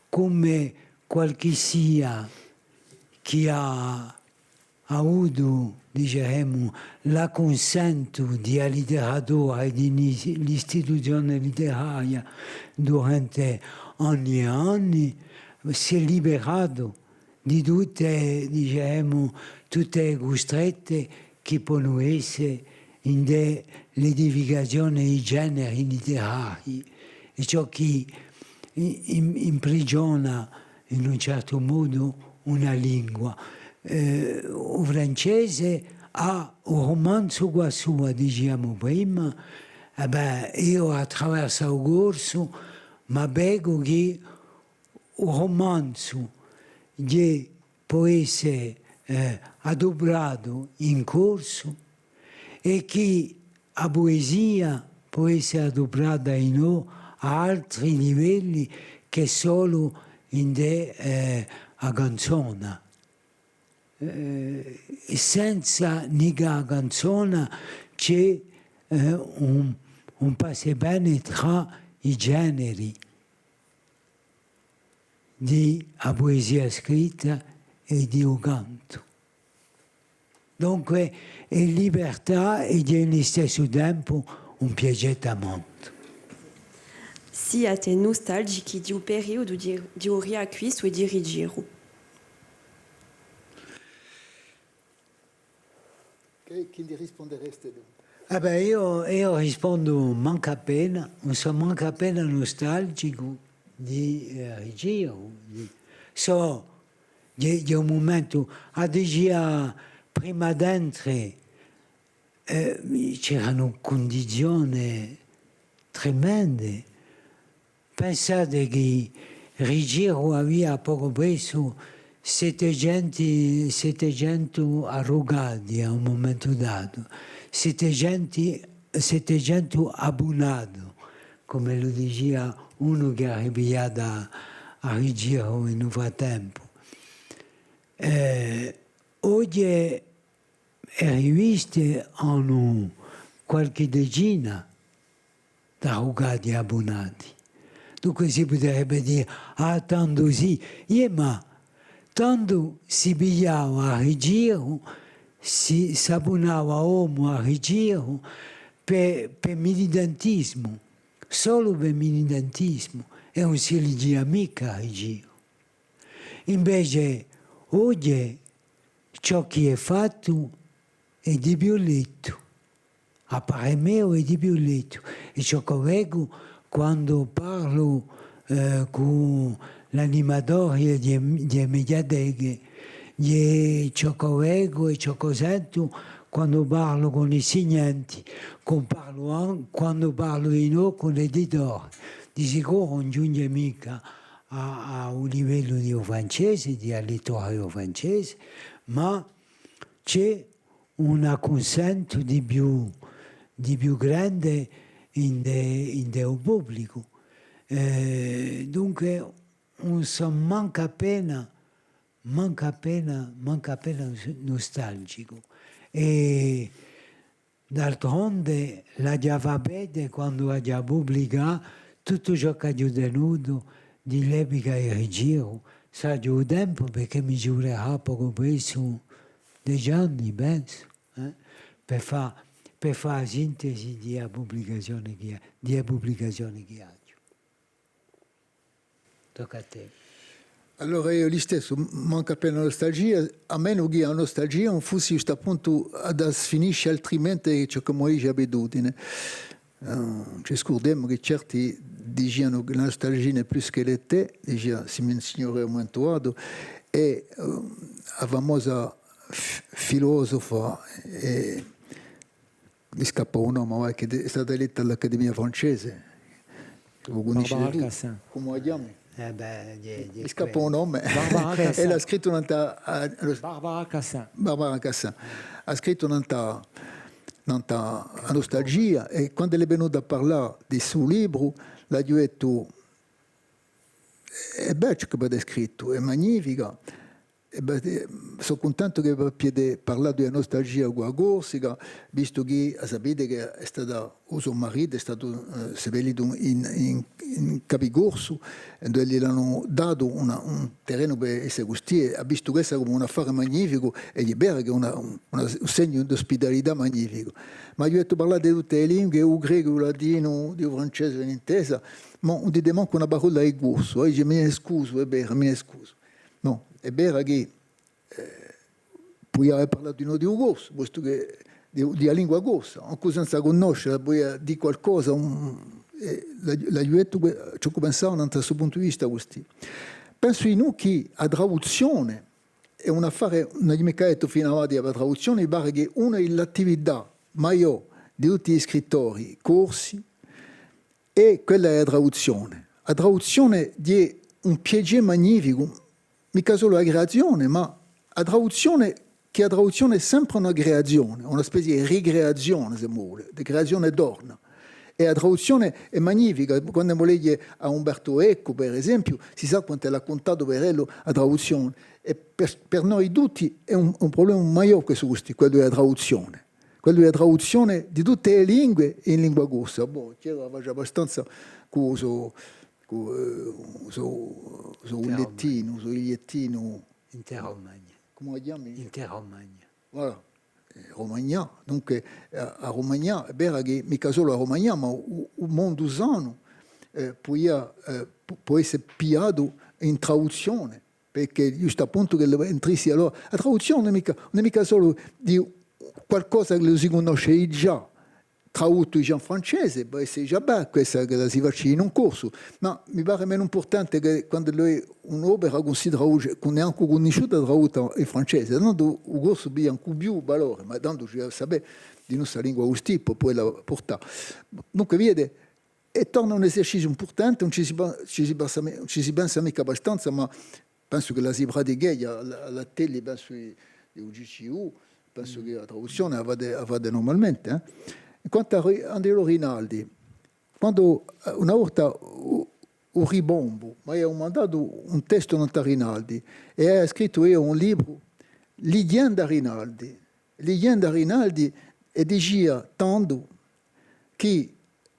cume qualchissia chì hà avutu, diceremu, l'accunsentu di a literatura è di l'i-, l'istituzione literaria durante anni è anni, s'hè liberatu di tutte, diceremu, tutte e custrette chì ponu esse ind'è l'edificazione di i generi literarii, è ciò chì i-, im-, imprigiona in un certu modu una lingua. Eh, u francese hà u rumanzu quassù, diciamu prima, è bè, eiu attraversu u corsu, m'avvecu chì u rumanzu ghjè, pò esse, eh, adupratu in corsu, è chì a puesia pò esse aduprata in o-, à altri livelli chè solu ind'è, eh, a canzona. Eh, senza nigà a canzona ci hè, eh, un, un passa è vene trà i generi di a puesia scritta è di u cantu. Dunque, hè libertà è ghjè in listessu tempu un piacè tamantu. Siate nustalgichi di u periudu di, di u riacquistu è di Rigiru? Chì, chì li rispondereste, dunque? Ah bè, eiu, eiu rispondu mancu appena, ùn sò mancu appena nustalgicu di, eh, Rigiru, di, sò, di, di un mumentu, a dicia prima d'entre, eh, c'eranu cundizione tremende. Pensate chì Rigiru avia pocu pressu settecentu, settecentu arrugati à un mumentu datu, settecentu, settecentu abbunati, cum'ellu dicia unu chì hà ripigliatu à, à Rigiru in u frattempu. Eh, oghje e riviste anu qualchì decina d'arrugati abbunati. Dunque si puderebbe dì, ah, tandu sì, iè, ma tandu si pigliava à Rigiru, si, s'abbunava omu à Rigiru per, per militantisimu, solu per militantisimu, è ùn si lighjia micca à Rigiru. Invece, oghje, ciò chì hè fattu hè di più lettu. À parè meiu hè di più lettu. È ciò ch'o vecu quandu parlu, eh, cù l'animatori di, di e mediateche, è ciò ch'o vecu è ciò ch'o sentu quandu parlu cù l'insignanti, cù parlu an-, quandu parlu dinò cù l'editore. Di sicuru ùn ghjunghje micca à, à u livellu di u francese, di a lettura di u francese, ma ci hè un accunsentu di più, di più grande ind'è, ind'è u publicu. Eh, dunque, ùn sò mancu appena, mancu appena, mancu appena nus-, nustalgicu. È d'altronde l'aghju à fà vede quandu aghju à publicà tuttu ciò ch'aghju tenutu di l'epica di Rigiru, s'aghju u tempu, perchè mi ci vulerà pocu pressu dece anni, pensu, eh, per fà, per fà a sintesi di a publicazione chì, di a publicazione chì aghju. Tocca à tè. Allora eiu listessu, m-, mancu appena nostalgia, à menu chì a nostalgia ùn fussi ghjustappuntu da sfinisce altrimente ciò chì mi dice abitudine. Eh, ùn ci scurdemu chì certi dicianu chì la nostalgia n'est plus que l'été, dicia Simone Signoret à un mumentu datu, è, eh, a famosa f-, filosofa, eh, mi scappa u nome, ma chì hè stata eletta à l'Accademia francese. Chì vo cunniscite tutti. Barbara Cassin. Cumu a chjami? Eh bè, di, di... Mi scappa u nome. Barbara Cassin. Ella hà scrittu nant'à, à, Barbara Cassin. Barbara Cassin. Hà scrittu nant'à, nant'à a nostalgia, è quand'ella hè venuta à parlà di stu libru, l'aghju dettu, hè bellu ciò chì avete scrittu, hè magnifica, è bè, eh, sò cuntentu chì vo abbiate parlatu di a nostalgia cù a Corsica, vistu chì, a sapete chì hè stata, u so maritu hè statu, eh, sepellitu in, in, in Capicorsu, è induve li l'anu datu una, un terrenu per esse custì, è hà vistu quessa cum'è un affare magnificu, è hè vera chì hè una, una, un segnu d'ospitalità magnificu. Ma aghju dettu, parlate di tutte e lingue, u grecu, u latinu, di u francese, ben intesa, ma ùn dite mancu una parolla di corsu, eh, dice, mi ne scusu, hè vera, mi ne scusu. Nò, hè vera chì, eh, pudia avè parlatu dinò di u corsu, postu chì di, di a lingua corsa, ancu senza cunnoscela, pudia dì qualcosa, un, eh, l'aghju, l'aghju dettu que-, ciò ch'o pensava nant'à stu puntu di vista custì. Pensu dinù chì a traduzzione hè un affare, ùn aghju micca dettu fin'avà di a traduzzione, mi pare chì una di l'attività maiò di tutti i scrittori corsi, hè quella di a traduzzione. A traduzzione hè un piacè magnificu, micca solu a creazione, ma a traduzzione, chì a traduzzione hè sempre una creazione, una spezia di ricreazione, s'omu vole, di creazione torna. È a traduzzione hè magnifica, quand'omu leghje à Umberto Eco, per esempiu, si sà quant'ellu hà cuntatu per ellu a traduzzione. È per, per noi tutti hè un, un prublema maiò quessu, quessu, quellu di a traduzzione. Quellu di a traduzzione di tutte e lingue in lingua corsa. Bò, chì a face abbastanza cù u so, cù, eh, u so, u so Ullettinu, u so Ullettinu. Interromania. Cumu a chjami? Interromania. Voilà. Eh, Romagna. Dunque, a, a Romagna, hè vera chì micca solu a Romagna, ma u, u mondu sanu, eh, pudia, eh, pu-, pò esse pigliatu in traduzzione. Perchè ghjustu à puntu ch'ellu entrissi, allora, a traduzzione ùn hè micca, ùn hè micca solu di qualcosa ch'ellu si cunnosce digià, traduttu digià in francese, pò esse digià bè, quessa ch'ella si face in un corsu, ma mi pare menu impurtante chè quand'ellu hè un'opera chì ùn si traduce, chì ùn hè ancu cunnisciuta tradutta in francese, tandu u corsu piglia ancu più valore, ma tandu ci hè à sapè di nostra lingua custì, pò, pò ella purtà. Dunque, vede, è torna un eserciziu impurtante, ùn ci si pa-, ci si pensa mi-, ùn ci si pensa micca abbastanza, ma pensu ch'ella si praticheghja à l-, à l'attelli, pensu, di, di u C C U, pensu chì a traduzzione a fate, a fate nurmalmente, eh. Quant'à Ri-, Angelo Rinaldi, quandu, eh, una volta u, u Ribombu m'avia dumandatu un testu nant'à Rinaldi, è avia scrittu eiu un libru, Lighjendu à Rinaldi, Lighjendu à Rinaldi, è dicia tandu chì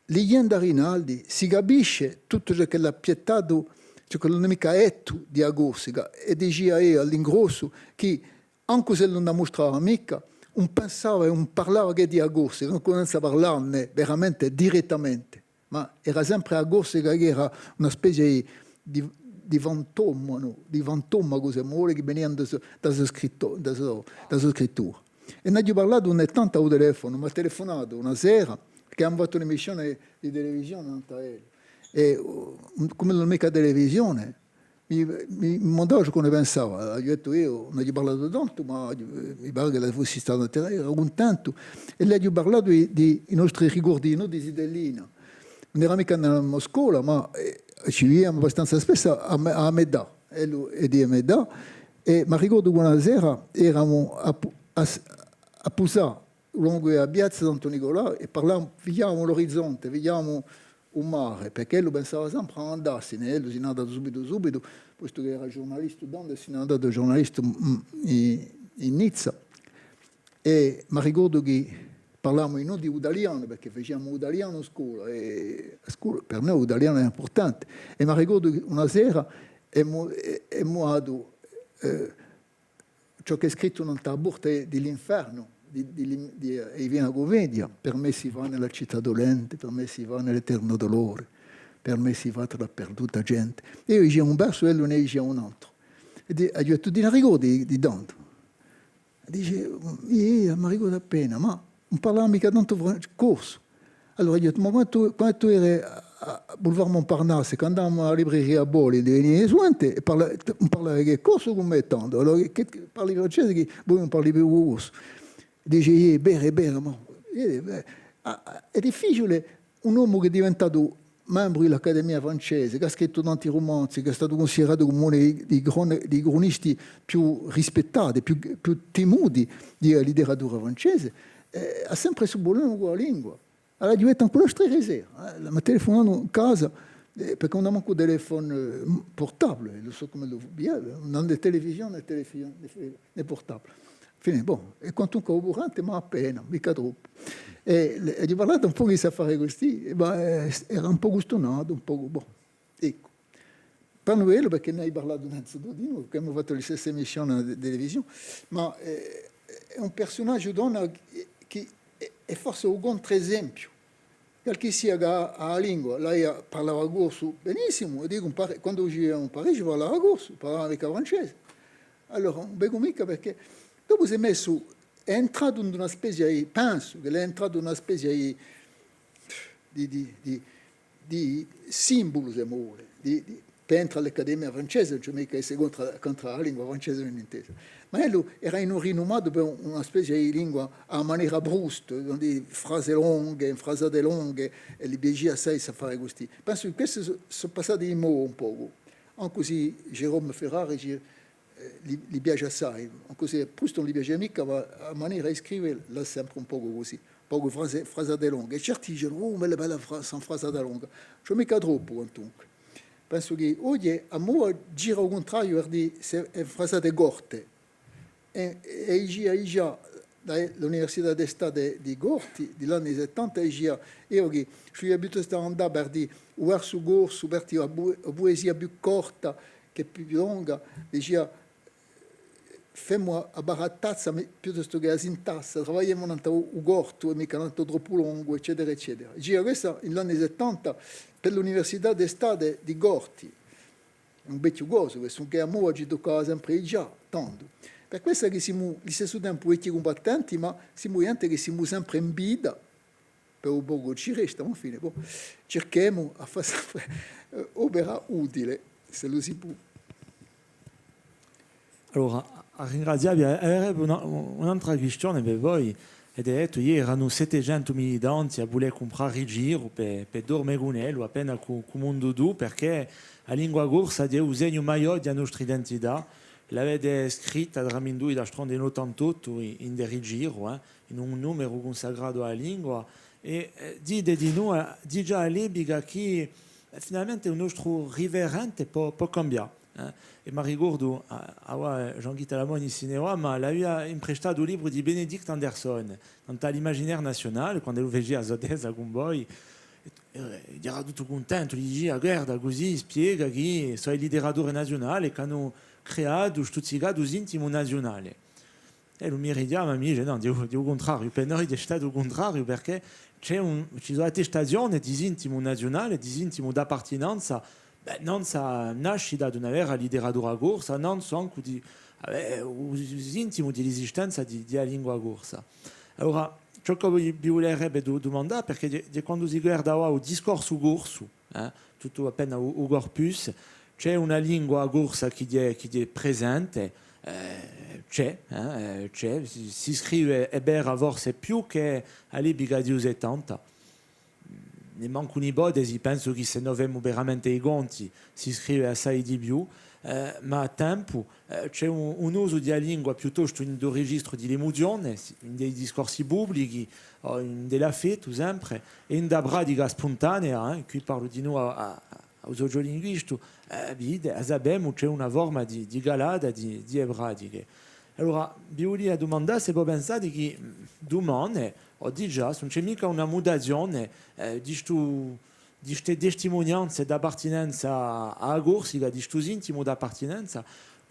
lighjendu à Rinaldi si capisce tuttu ciò ch'ellu hà piattatu, ciò ch'ellu ùn hà micca dettu di a Corsica, è dicia eiu à l'ingrossu chì, ancu s'ellu ùn a mustrava micca, ùn pensava è ùn parlava chè di a Corsica, ùn cuminciava à parlanne veramente direttamente. Ma era sempre a Corsica chì era una spezia di, di, di fantoma, nò? Di fantoma, cusì, ma vole chì venia da so, da so scritto, da so, da so scrittura. È n'aghju parlatu ogni tantu à u telefonu, m'hà telefunatu una sera, chì anu fattu un'emissione di televisione nant'à ellu. È, uh, cum'ellu ùn hà micca televisione, mi, mi, mi dumandava ciò ch'o ne pensava. Aghju dettu eiu, ùn aghju parlatu tantu, ma aghju, mi pare ch'ellu fussi statu, era cuntentu. È l'aghju parlatu di, di i nostri ricordi, nò, di zitellina. Ùn eramu micca in a scola, ma, eh, ci vidiamu abbastanza spessu à, à, à Medà. Ellu hè di Medà. È m'arricordu chì una sera eramu à pu-, à s-, à pusà longu à a piazza Santu Niculà è parlavamu, vidiamu l'orizonte, vidiamu u mare, perchè ellu pensava sempre à andassine, ellu si n'hè andatu subitu, subitu, postu chì era ghjurnalistu tandu, è si n'hè andatu ghjurnalistu, mm, in, in Nizza. È m'arricordu chì parlavamu dinù di u talianu, perchè faciamu u talianu à a scola, è à a scola, per noi u talianu era impurtante. È m'arricordu chì una sera emu, e-, emu datu, eh, ciò chì hè scrittu nant'à a porta di l'infernu, di, di, di, eh, Divina Cummedia, per me si va nella città dolente, per me si va nell'eterno dolore, per me si va tra la perduta gente. È eiu dicia un versu, ellu ne dicia un altru. È di-, aghju dettu, ti ne ricordi di, di tandu? Dice, iè, mi ricordu appena, ma ùn parlava micca tantu fran-, corsu. Allora aghju dettu, ma quandu, quandu era à, à Boulevard Montparnasse, quandu andavamu à a libreria Boli, di vene suvente, è parla-, ùn parlava chè corsu cù mè tandu. Allora, chì, chì parli francese, chì voi ùn parli più corsu. Dice, iè, hè vera, hè vera, ma, iè, bè, ah, ah, hè difficiule un omu chì hè diventatu membru di l'Accademia francese, chì hà scrittu tanti rumanzi, chì hè statu cunsideratu cum'è unu di, di cron-, di i crunisti più rispettati, più, più timuti di a literatura francese, eh, hà sempre stu prublema cù a lingua. Allora diventa ancu la strega, eh, m'hà telefunatu in casa, eh, perchè ùn hà mancu telefonu, eh, portabile, eh, ùn sò cumu lu, eh, ùn hà nè televisione, nè telefisione, nè portabile. Infine, bon, è quantunque occurrente, ma appena, micca troppu. È, è aghju parlatu un pocu di st'affare custì, ma, eh, era un pocu stunatu, un pocu, bon. Eccu. Per noi, perchè n'hai parlatu nanzu tù dinù, chì avemu fattu a stessa emissione di televisione, ma, eh, hè un persunagiu donna chì, chì hè, hè forse u contr'esempiu. Qualchissia chì a, a lingua, ella parlava corsu benissimu, è dicu, in Pari-, quandu viviamu in Parigi parlava corsu, parlava micca francese. Allora, ùn vecu micca perchè. Dopu s'hè messu, hè entratu in una spezia di, pensu ch'ellu hè entratu in una spezia di, di, di, di, di simbulu, s'è vole, di, di, per entrà à l'Accademia francese, ùn ci hè micca à esse contr'à, contr'à a lingua francese, ben intesa. Ma ellu era in-, rinumatu per una spezia di lingua à manera Proust, di frase longhe, frasate longhe, è li piacia assai st'affare custì. Pensu chì queste sò, sò passate di moda un pocu. Ancu s'è Jérôme Ferrari ci, eh, li, li piace assai, ancu s'è Proust ùn li piace micca, ma a manera di scrive l'hà sempre un pocu cusì, un pocu frase-, frasate longhe. È certi dicenu, oh, bella, bella fra-, sta frasata longa. Ci hè micca troppu, quantunque. Pensu chì oghje a moda gira à u cuntrariu, per dì, s'hè, hè frasate corte. È, è eiu, eiu, da l'Università d'Estate di Corti, di l'anni settanta, dicia, eiu chì sò piuttostu andatu per dì u versu corsu, per dì a pu-, a puesia più corta chè più longa, dicia, femu a, a barattazza, mi-, piuttostu chè a sintassa, travagliemu nantu à u, u cortu è micca nantu à u troppu longu, eccetera, eccetera. Dicia quessa in l'anni settanta per l'Università d'Estate di Corti. Hè un vechju cosu, questu, chì à moda ci tuccava sempre digià, tandu. Per quessa chì simu, à listessu tempu, vechji cumbattenti, ma simu ghjente chì simu sempre in vita, per u pocu chì ci resta, ma infine, bon, circhemu à fà sempre, eh, opera utile, s'ellu si pò. Allora, à ringrazià vi, averebbe una, un'altra quistione per voi. Ed hè dettu, iè, eranu settecentu militanti à vulè cumprà Rigiru per, per dorme cun ellu, appena cù, cù Mondudù, perchè a lingua corsa hè u segnu maiò di a nostra identità. L'avete scritta tramindui d'altronde in ottantottu in, in De Rigiru, eh, in un numeru cunsacratu à a lingua, è, eh, dite dinù, eh, digià à l'epica chì, eh, finalmente u nostru riferente pò, pò cambià. Eh, è m'arricordu, a-, avà, eh, Jean-Guy Talamoni si ne và, ma l'avia imprestatu u libru di Bénédicte Anderson, nant'à l'imaginaire national, quand'ellu facia a so tesa cun voi, è, eh, era tuttu cuntentu, li dicia, guarda, cusì spiega chì sò e literature naziunale ch'anu creatu, stuzzicatu u sintimu naziunale. È ellu mi richjama, mi dice, nò, hè u, hè u cuntrariu, per noi hè statu u cuntrariu, perchè ci hè un, ci sò attestazione di sintimu naziunale, di sintimu d'appartinenza, bè, nanzu à a nascita d'una vera literatura corsa, nanzu ancu di, eh, u sintimu di l'esistenza di, di a lingua corsa. Allora, ciò ch'o vi, vi vulerebbe du-, dumandà, perchè di, di quandu si guarda avà u discorsu corsu, eh, tuttu appena u, u corpus, ci hè una lingua corsa chì hè, chì hè presente, eh, ci hè, eh, eh, ci hè, si, si scrive, hè vera, forse più chè à l'epica di u settanta. Ùn hè mancu un'ipotesi, pensu chì s'è no femu veramente i conti, si scrive assai di più, eh, ma à tempu, eh, ci hè un, un usu di a lingua piuttostu in u registru di l'emuzione, si-, in i discorsi publichi, o in l'affettu sempre, è in a pratica spuntanea, eh, quì parlu dinù à, à, à u sociolinguistu, eh, vide, a sapemu, ci hè una forma di, di calata di, di e pratiche. Allora, vi vulia dumandà s'è vo pensate chì, mm, dumane, o digià, s'ùn ci hè micca una mutazione, eh, di stu, di ste testimunianze d'appartinenza à a Corsica, di stu sintimu d'appartinenza,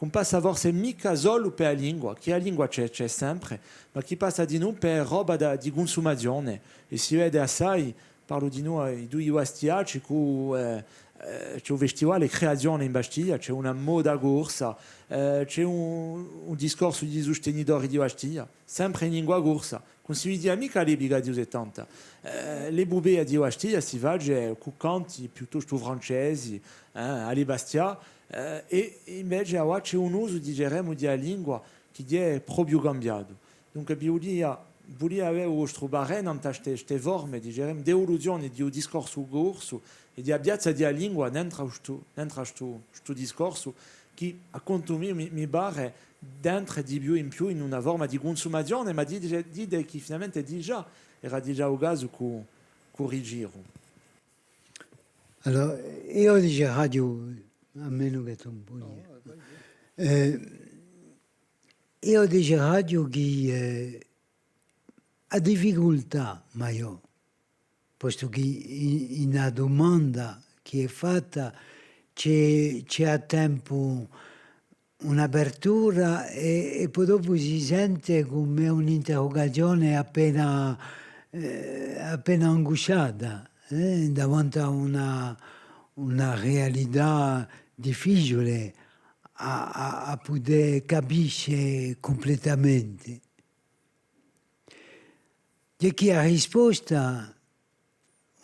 ùn passa forse micca solu per a lingua, chì a lingua ci hè, ci hè sempre, ma chì passa dinù per roba da, di cunsumazione, è si vede assai, parlu dinù, eh, di i Bastiacci, cù, eh, eh, ci hè un festivale Creazione in Bastia, ci hè una moda corsa, eh, ci hè un, un discorsu di i sustenitori di Bastia, sempre in lingua corsa. Ùn si vidia micca à l'epica di u settanta. Eh, l'epupea di Bastia si face cù canti piuttostu francesi, eh, à li Bastia, eh, è invece avà ci hè un usu, diceremu, di a lingua chì hè propiu cambiatu. Dunque, vi vulia, vulia avè u vostru parè nant'à ste, ste forme, diceremu, d'evoluzione di u discorsu corsu è di a piazza di a lingua dentru à stu, dentru à stu, stu discorsu chì, à contu miu, mi, mi pare, d'entre di più in più in una forma di cunsumazione, ma dite, dite chì finalmente digià era digià u casu cù, cù Rigiru. Allora, eiu diceraghju, à menu chì tù ùn voli. Eh, eiu diceraghju chì, eh, a difficultà maiò, postu chì in, in a dumanda chì hè fatta ci hè, ci hè à tempu un'apertura è, è po dopu si sente cum'è un'interrugazione appena, eh, appena angusciata, eh, davanti à una, una realità difficiule à, à, à pudè capisce cumpletamente. Hè chì a risposta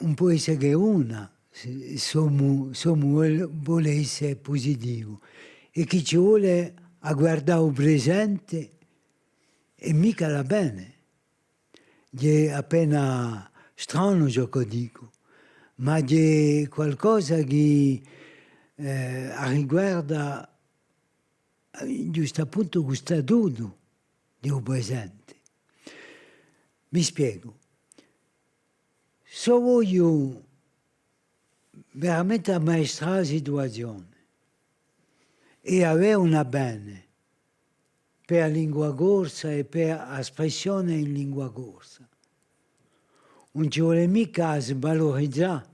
ùn pò esse chè una, s'omu, s'omu vole, vole esse pusitivu, è chì ci vole à guardà u presente è micca l'avvene. Hè appena stranu ciò ch'o dicu, ma hè qualcosa chì, eh, arriguarda, eh, ghjustu appuntu u statutu di u presente. Mi spiegu. S'o vogliu veramente ammaestrà a situazione è avè un avvene per a lingua corsa è per a spressione in lingua corsa, ùn ci vole micca à svalurizà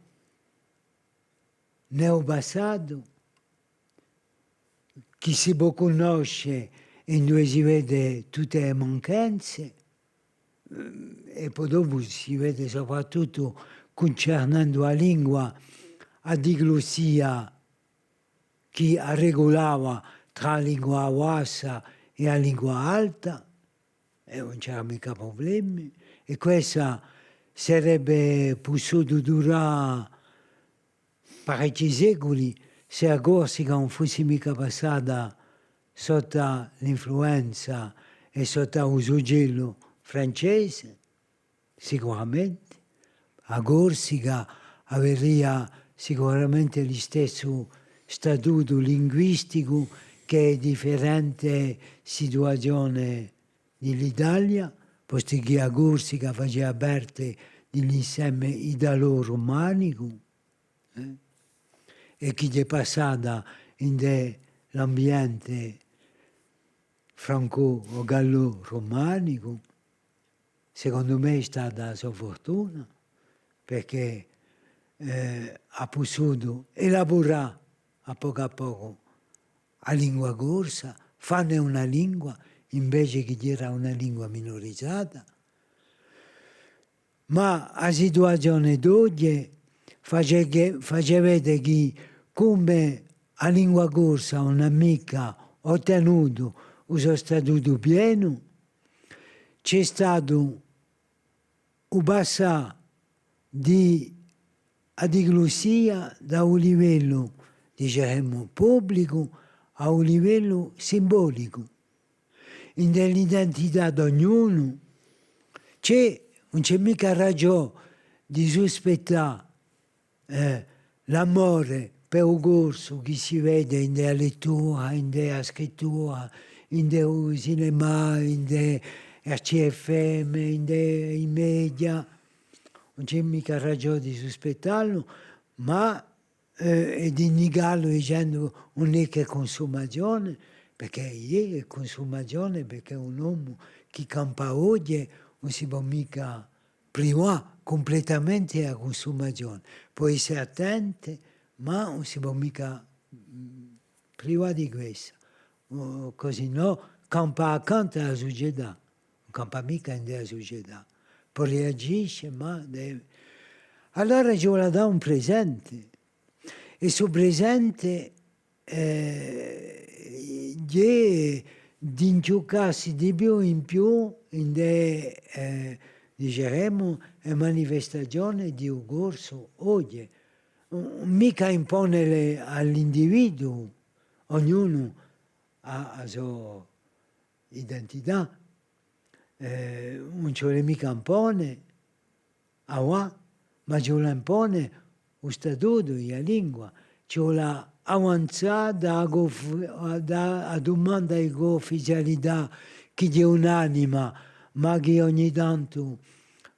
nè u passatu, chì si pò cunnosce è induve si vede tutte e manchenze, eh, è po dopu si vede soprattuttu cuncernendu a lingua, a diglussia chì arregulava trà a lingua bassa è a lingua alta, è ùn c'era micca prublemi, è quessa sarebbe pussutu durà parechji seculi, s'è a Corsica ùn fussi micca passata sottu à l'influenza è sottu à u sucellu francese, sicuramente. A Corsica averia sicuramente listessu statutu linguisticu chè e differente situazione di l'Italia, postu chì a Corsica facia parte di l'inseme italo-rumanicu, eh, è chì hè passata ind'è l'ambiente franco o gallo-rumanicu, secondu mè hè stata a so furtuna, perchè, eh, hà pussutu elaburà à pocu à pocu a lingua corsa, fanne una lingua, invece chì era una lingua minurizata. Ma a situazione d'oghje face chì, face vede chì, cum'è a lingua corsa ùn hà micca ottenutu u so statutu pienu, ci hè statu u passà di a diglussia da u livellu, diceremu, publicu à u livellu simbolicu. Ind'è l'identità d'ognunu, ci hè, ùn ci hè micca ragiò di suspettà, eh, l'amore per u corsu chì si vede ind'è a lettura, ind'è a scrittura, ind'è u cinemà, ind'è R C F M, ind'è i media. Ùn ci hè micca ragiò di suspettallu, ma eh, è di nigallu dicendu ùn hè chè cunsumazione, perchè hè cunsumazione, perchè un omu chì campa oghje ùn si pò micca privà cumpletamente di a cunsumazione. Pò esse attente, ma ùn si pò micca, mm, privà di quessa. o, o cusì nò, campa accantu à a sucetà, ùn campa micca indè a sucetà. Pò reagisce, ma deve, allora ci vole à dà un presente. È stu presente, eh, hè d'inchjuccassi di più in più indè, eh, diceremu, e manifestazione di u corsu oghje. Ùn micca imponele à l'individuu, ognunu hà a so identità, eh, ùn ci vole micca impone, avà, ma ci vole impone u statutu di a lingua, ci vole avanzà da a cof-, da a dumanda di cuufficialità chì hè un'anima, ma chì ogni tantu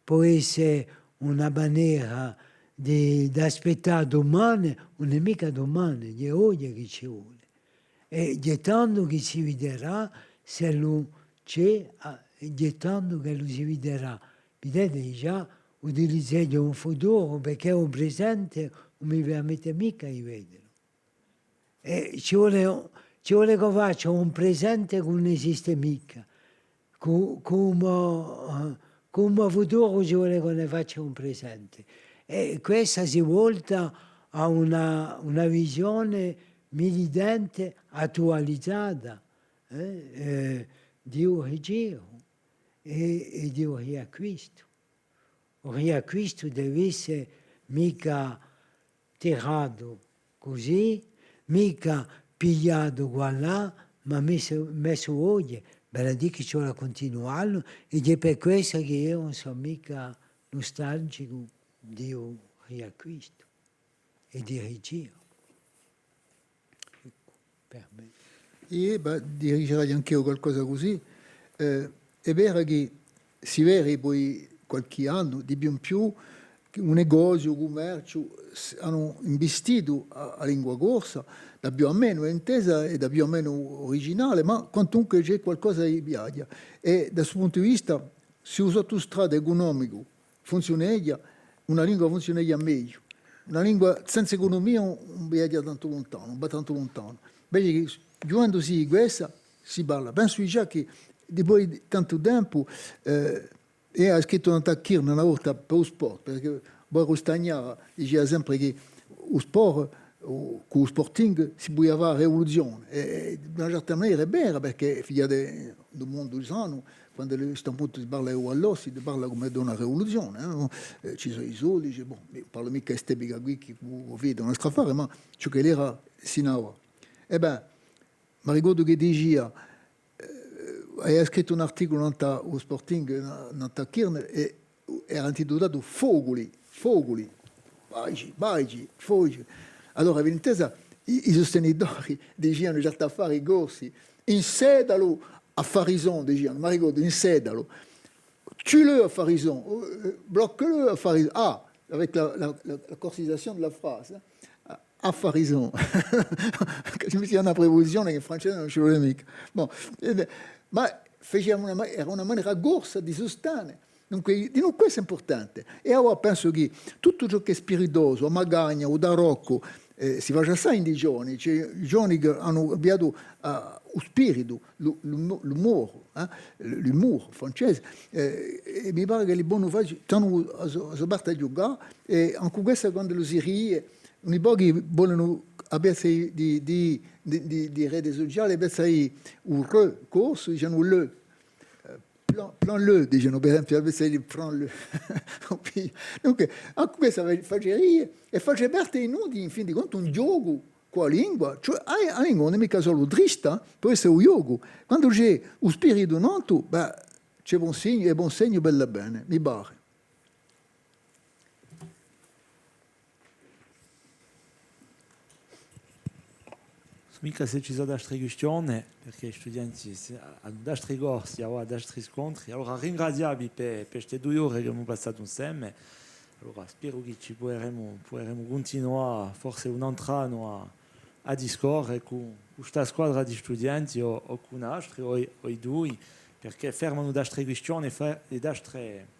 pò esse una manera di, d'aspettà dumane, ùn hè micca dumane, hè oghje chì ci vole. È hè tandu chì si viderà s'ellu ci hè, à, hè tandu ch'ellu si viderà. Videte, digià, utilizzeghju un futuru, perchè u presente ùn mi permette micca di vedelu. È ci vole, ci vole ch'o faccia un presente chì ùn esiste micca. Cu-, cumu, eh, cumu futuru ci vole ch'o ne faccia un presente. È questa si volta à una, una visione militante attualizata, eh, eh, di u rigiru è, è di u riacquistu. U riacquistu deve esse micca tiratu cusì, micca pigliatu quallà, ma messu, messu oghje, vale à dì chì ci vole à cuntinuallu, è hè per quessa chì eiu ùn sò micca nustalgicu di u riacquistu è di u rigiru. Eccu, per mè. È, bè, dirigheraghju anch'eiu qualcosa cusì. Eh, hè vera chì si vede poi qualchì annu, di più in più, chì u negoziu, u cummerciu, s-, anu invistitu a, a lingua corsa, da più à menu, hè intesa, è da più à menu uriginale, ma quantunque ci hè qualcosa chì viaghja. È da stu puntu di vista, sì u sottustratu ecunomicu funziuneghja, una lingua funziuneghja megliu. Una lingua senza ecunumia ùn, ùn viaghja tantu luntanu, ùn và tantu luntanu. Invece chì, ghjuvendusi di quessa, si parla. Pensu digià chì, dipoi tantu tempu, eh, eiu aghju scrittu nant'à Kyrn una volta per u sport, perchè Boris Stagnara dicia sempre chì u sport, u, cù u Sporting si pudia fà a rivuluzione. È, è, d'una certa manera hè vera, perchè fighjate, in u mondu sanu, quand'ellu, à stu puntu si parla di u Vallò, si parla cum'è d'una rivuluzione, eh, nò? Eh, ci sò i soldi, dice, bon, eiu parlu micca di st'epica quì, chì u, u Covid hè un altru affare, ma ciò ch'ellu era sin'avà. È bè, m'arricordu chì dicia, eh, avia scrittu un articulu nant'à u Sporting, na-, nant'à Kyrn, è era intitulatu Foculi, Foculi, baici, baici, foculi. Allora, vi intesa, i, i sustenitori dicianu certi affari corsi, insedalu à Farison, dicianu, m'arricordu, insedalu. Tue-le à Farison, euh, bloque-le à Farison. Ah, avec la, la, la, la corsisation de la phrase, hein. À Farison. Chì mi sia una prepusizione chì in francese ùn ci vole micca. Bon, eh, ma faciamu una ma-, era una manera corsa di sustene. Dunque, dinù, questu hè impurtante. È avà pensu chì tuttu ciò chì hè spiritosu, a magagna, u taroccu, eh, si face assai ind'i giovani, ci hè i giovani chì anu avviatu, eh, u spiritu, l'u-, l'umo-, l'humour, eh, l'humour francese, eh, è mi pare ch'elli ponu fà, t'anu a so, a so parte à ghjucà, è ancu quessa quand'ellu si ride, uni pochi volenu, à piazza di, di, di, di, di rete suciale, à piazza di u R corsu, dicenu le. Eh, plan, plan le, dicenu, per esempiu, à piazza di prends-le. Dunque, ancu quessa fa-, face ride è face parte di noi, in fin di contu, un ghjocu cù a lingua, cioè, a, a lingua ùn hè micca solu trista, pò esse u ghjocu. Quandu ci hè u spiritu nantu, bè, ci hè bon signu, hè bon segnu, bella bè, mi pare. Sò micca s'è ci sò d'altre quistione, perchè i studienti s-, anu d'altri corsi, avà d'altri scontri. Allora, ringraziavvi per, per ste duie ore chì emu passatu inseme. Allora, speru chì ci puderemu, puderemu cuntinuà forse un antru annu à, à discorre cù, cù sta squadra di studienti o, o cù n'altri, o i, o i dui, perchè fermanu d'altre quistione, fe-, è d'altre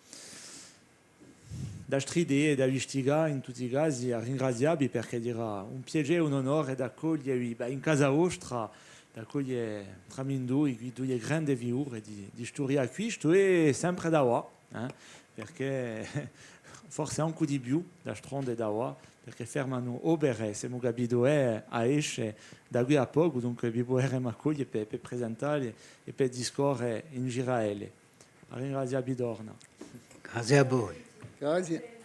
d'altre idee da investigà, in tutti i casi, à ringraziavvi perchè era un piacè è un onore d'accoglievi, bè, in casa vostra, d'accoglie tramindui, quì duie grande figure di, di stu riacquistu è sempre d'avà, eh, perchè forse ancu di più, d'altronde d'avà, perchè fermanu opere, s'emu capitu, eh, à esce da quì à pocu, dunque vi puderemu accoglie per, per presentà le è per discorre in giru à elle. À ringrazià vi torna. Grazie à voi. Grazie.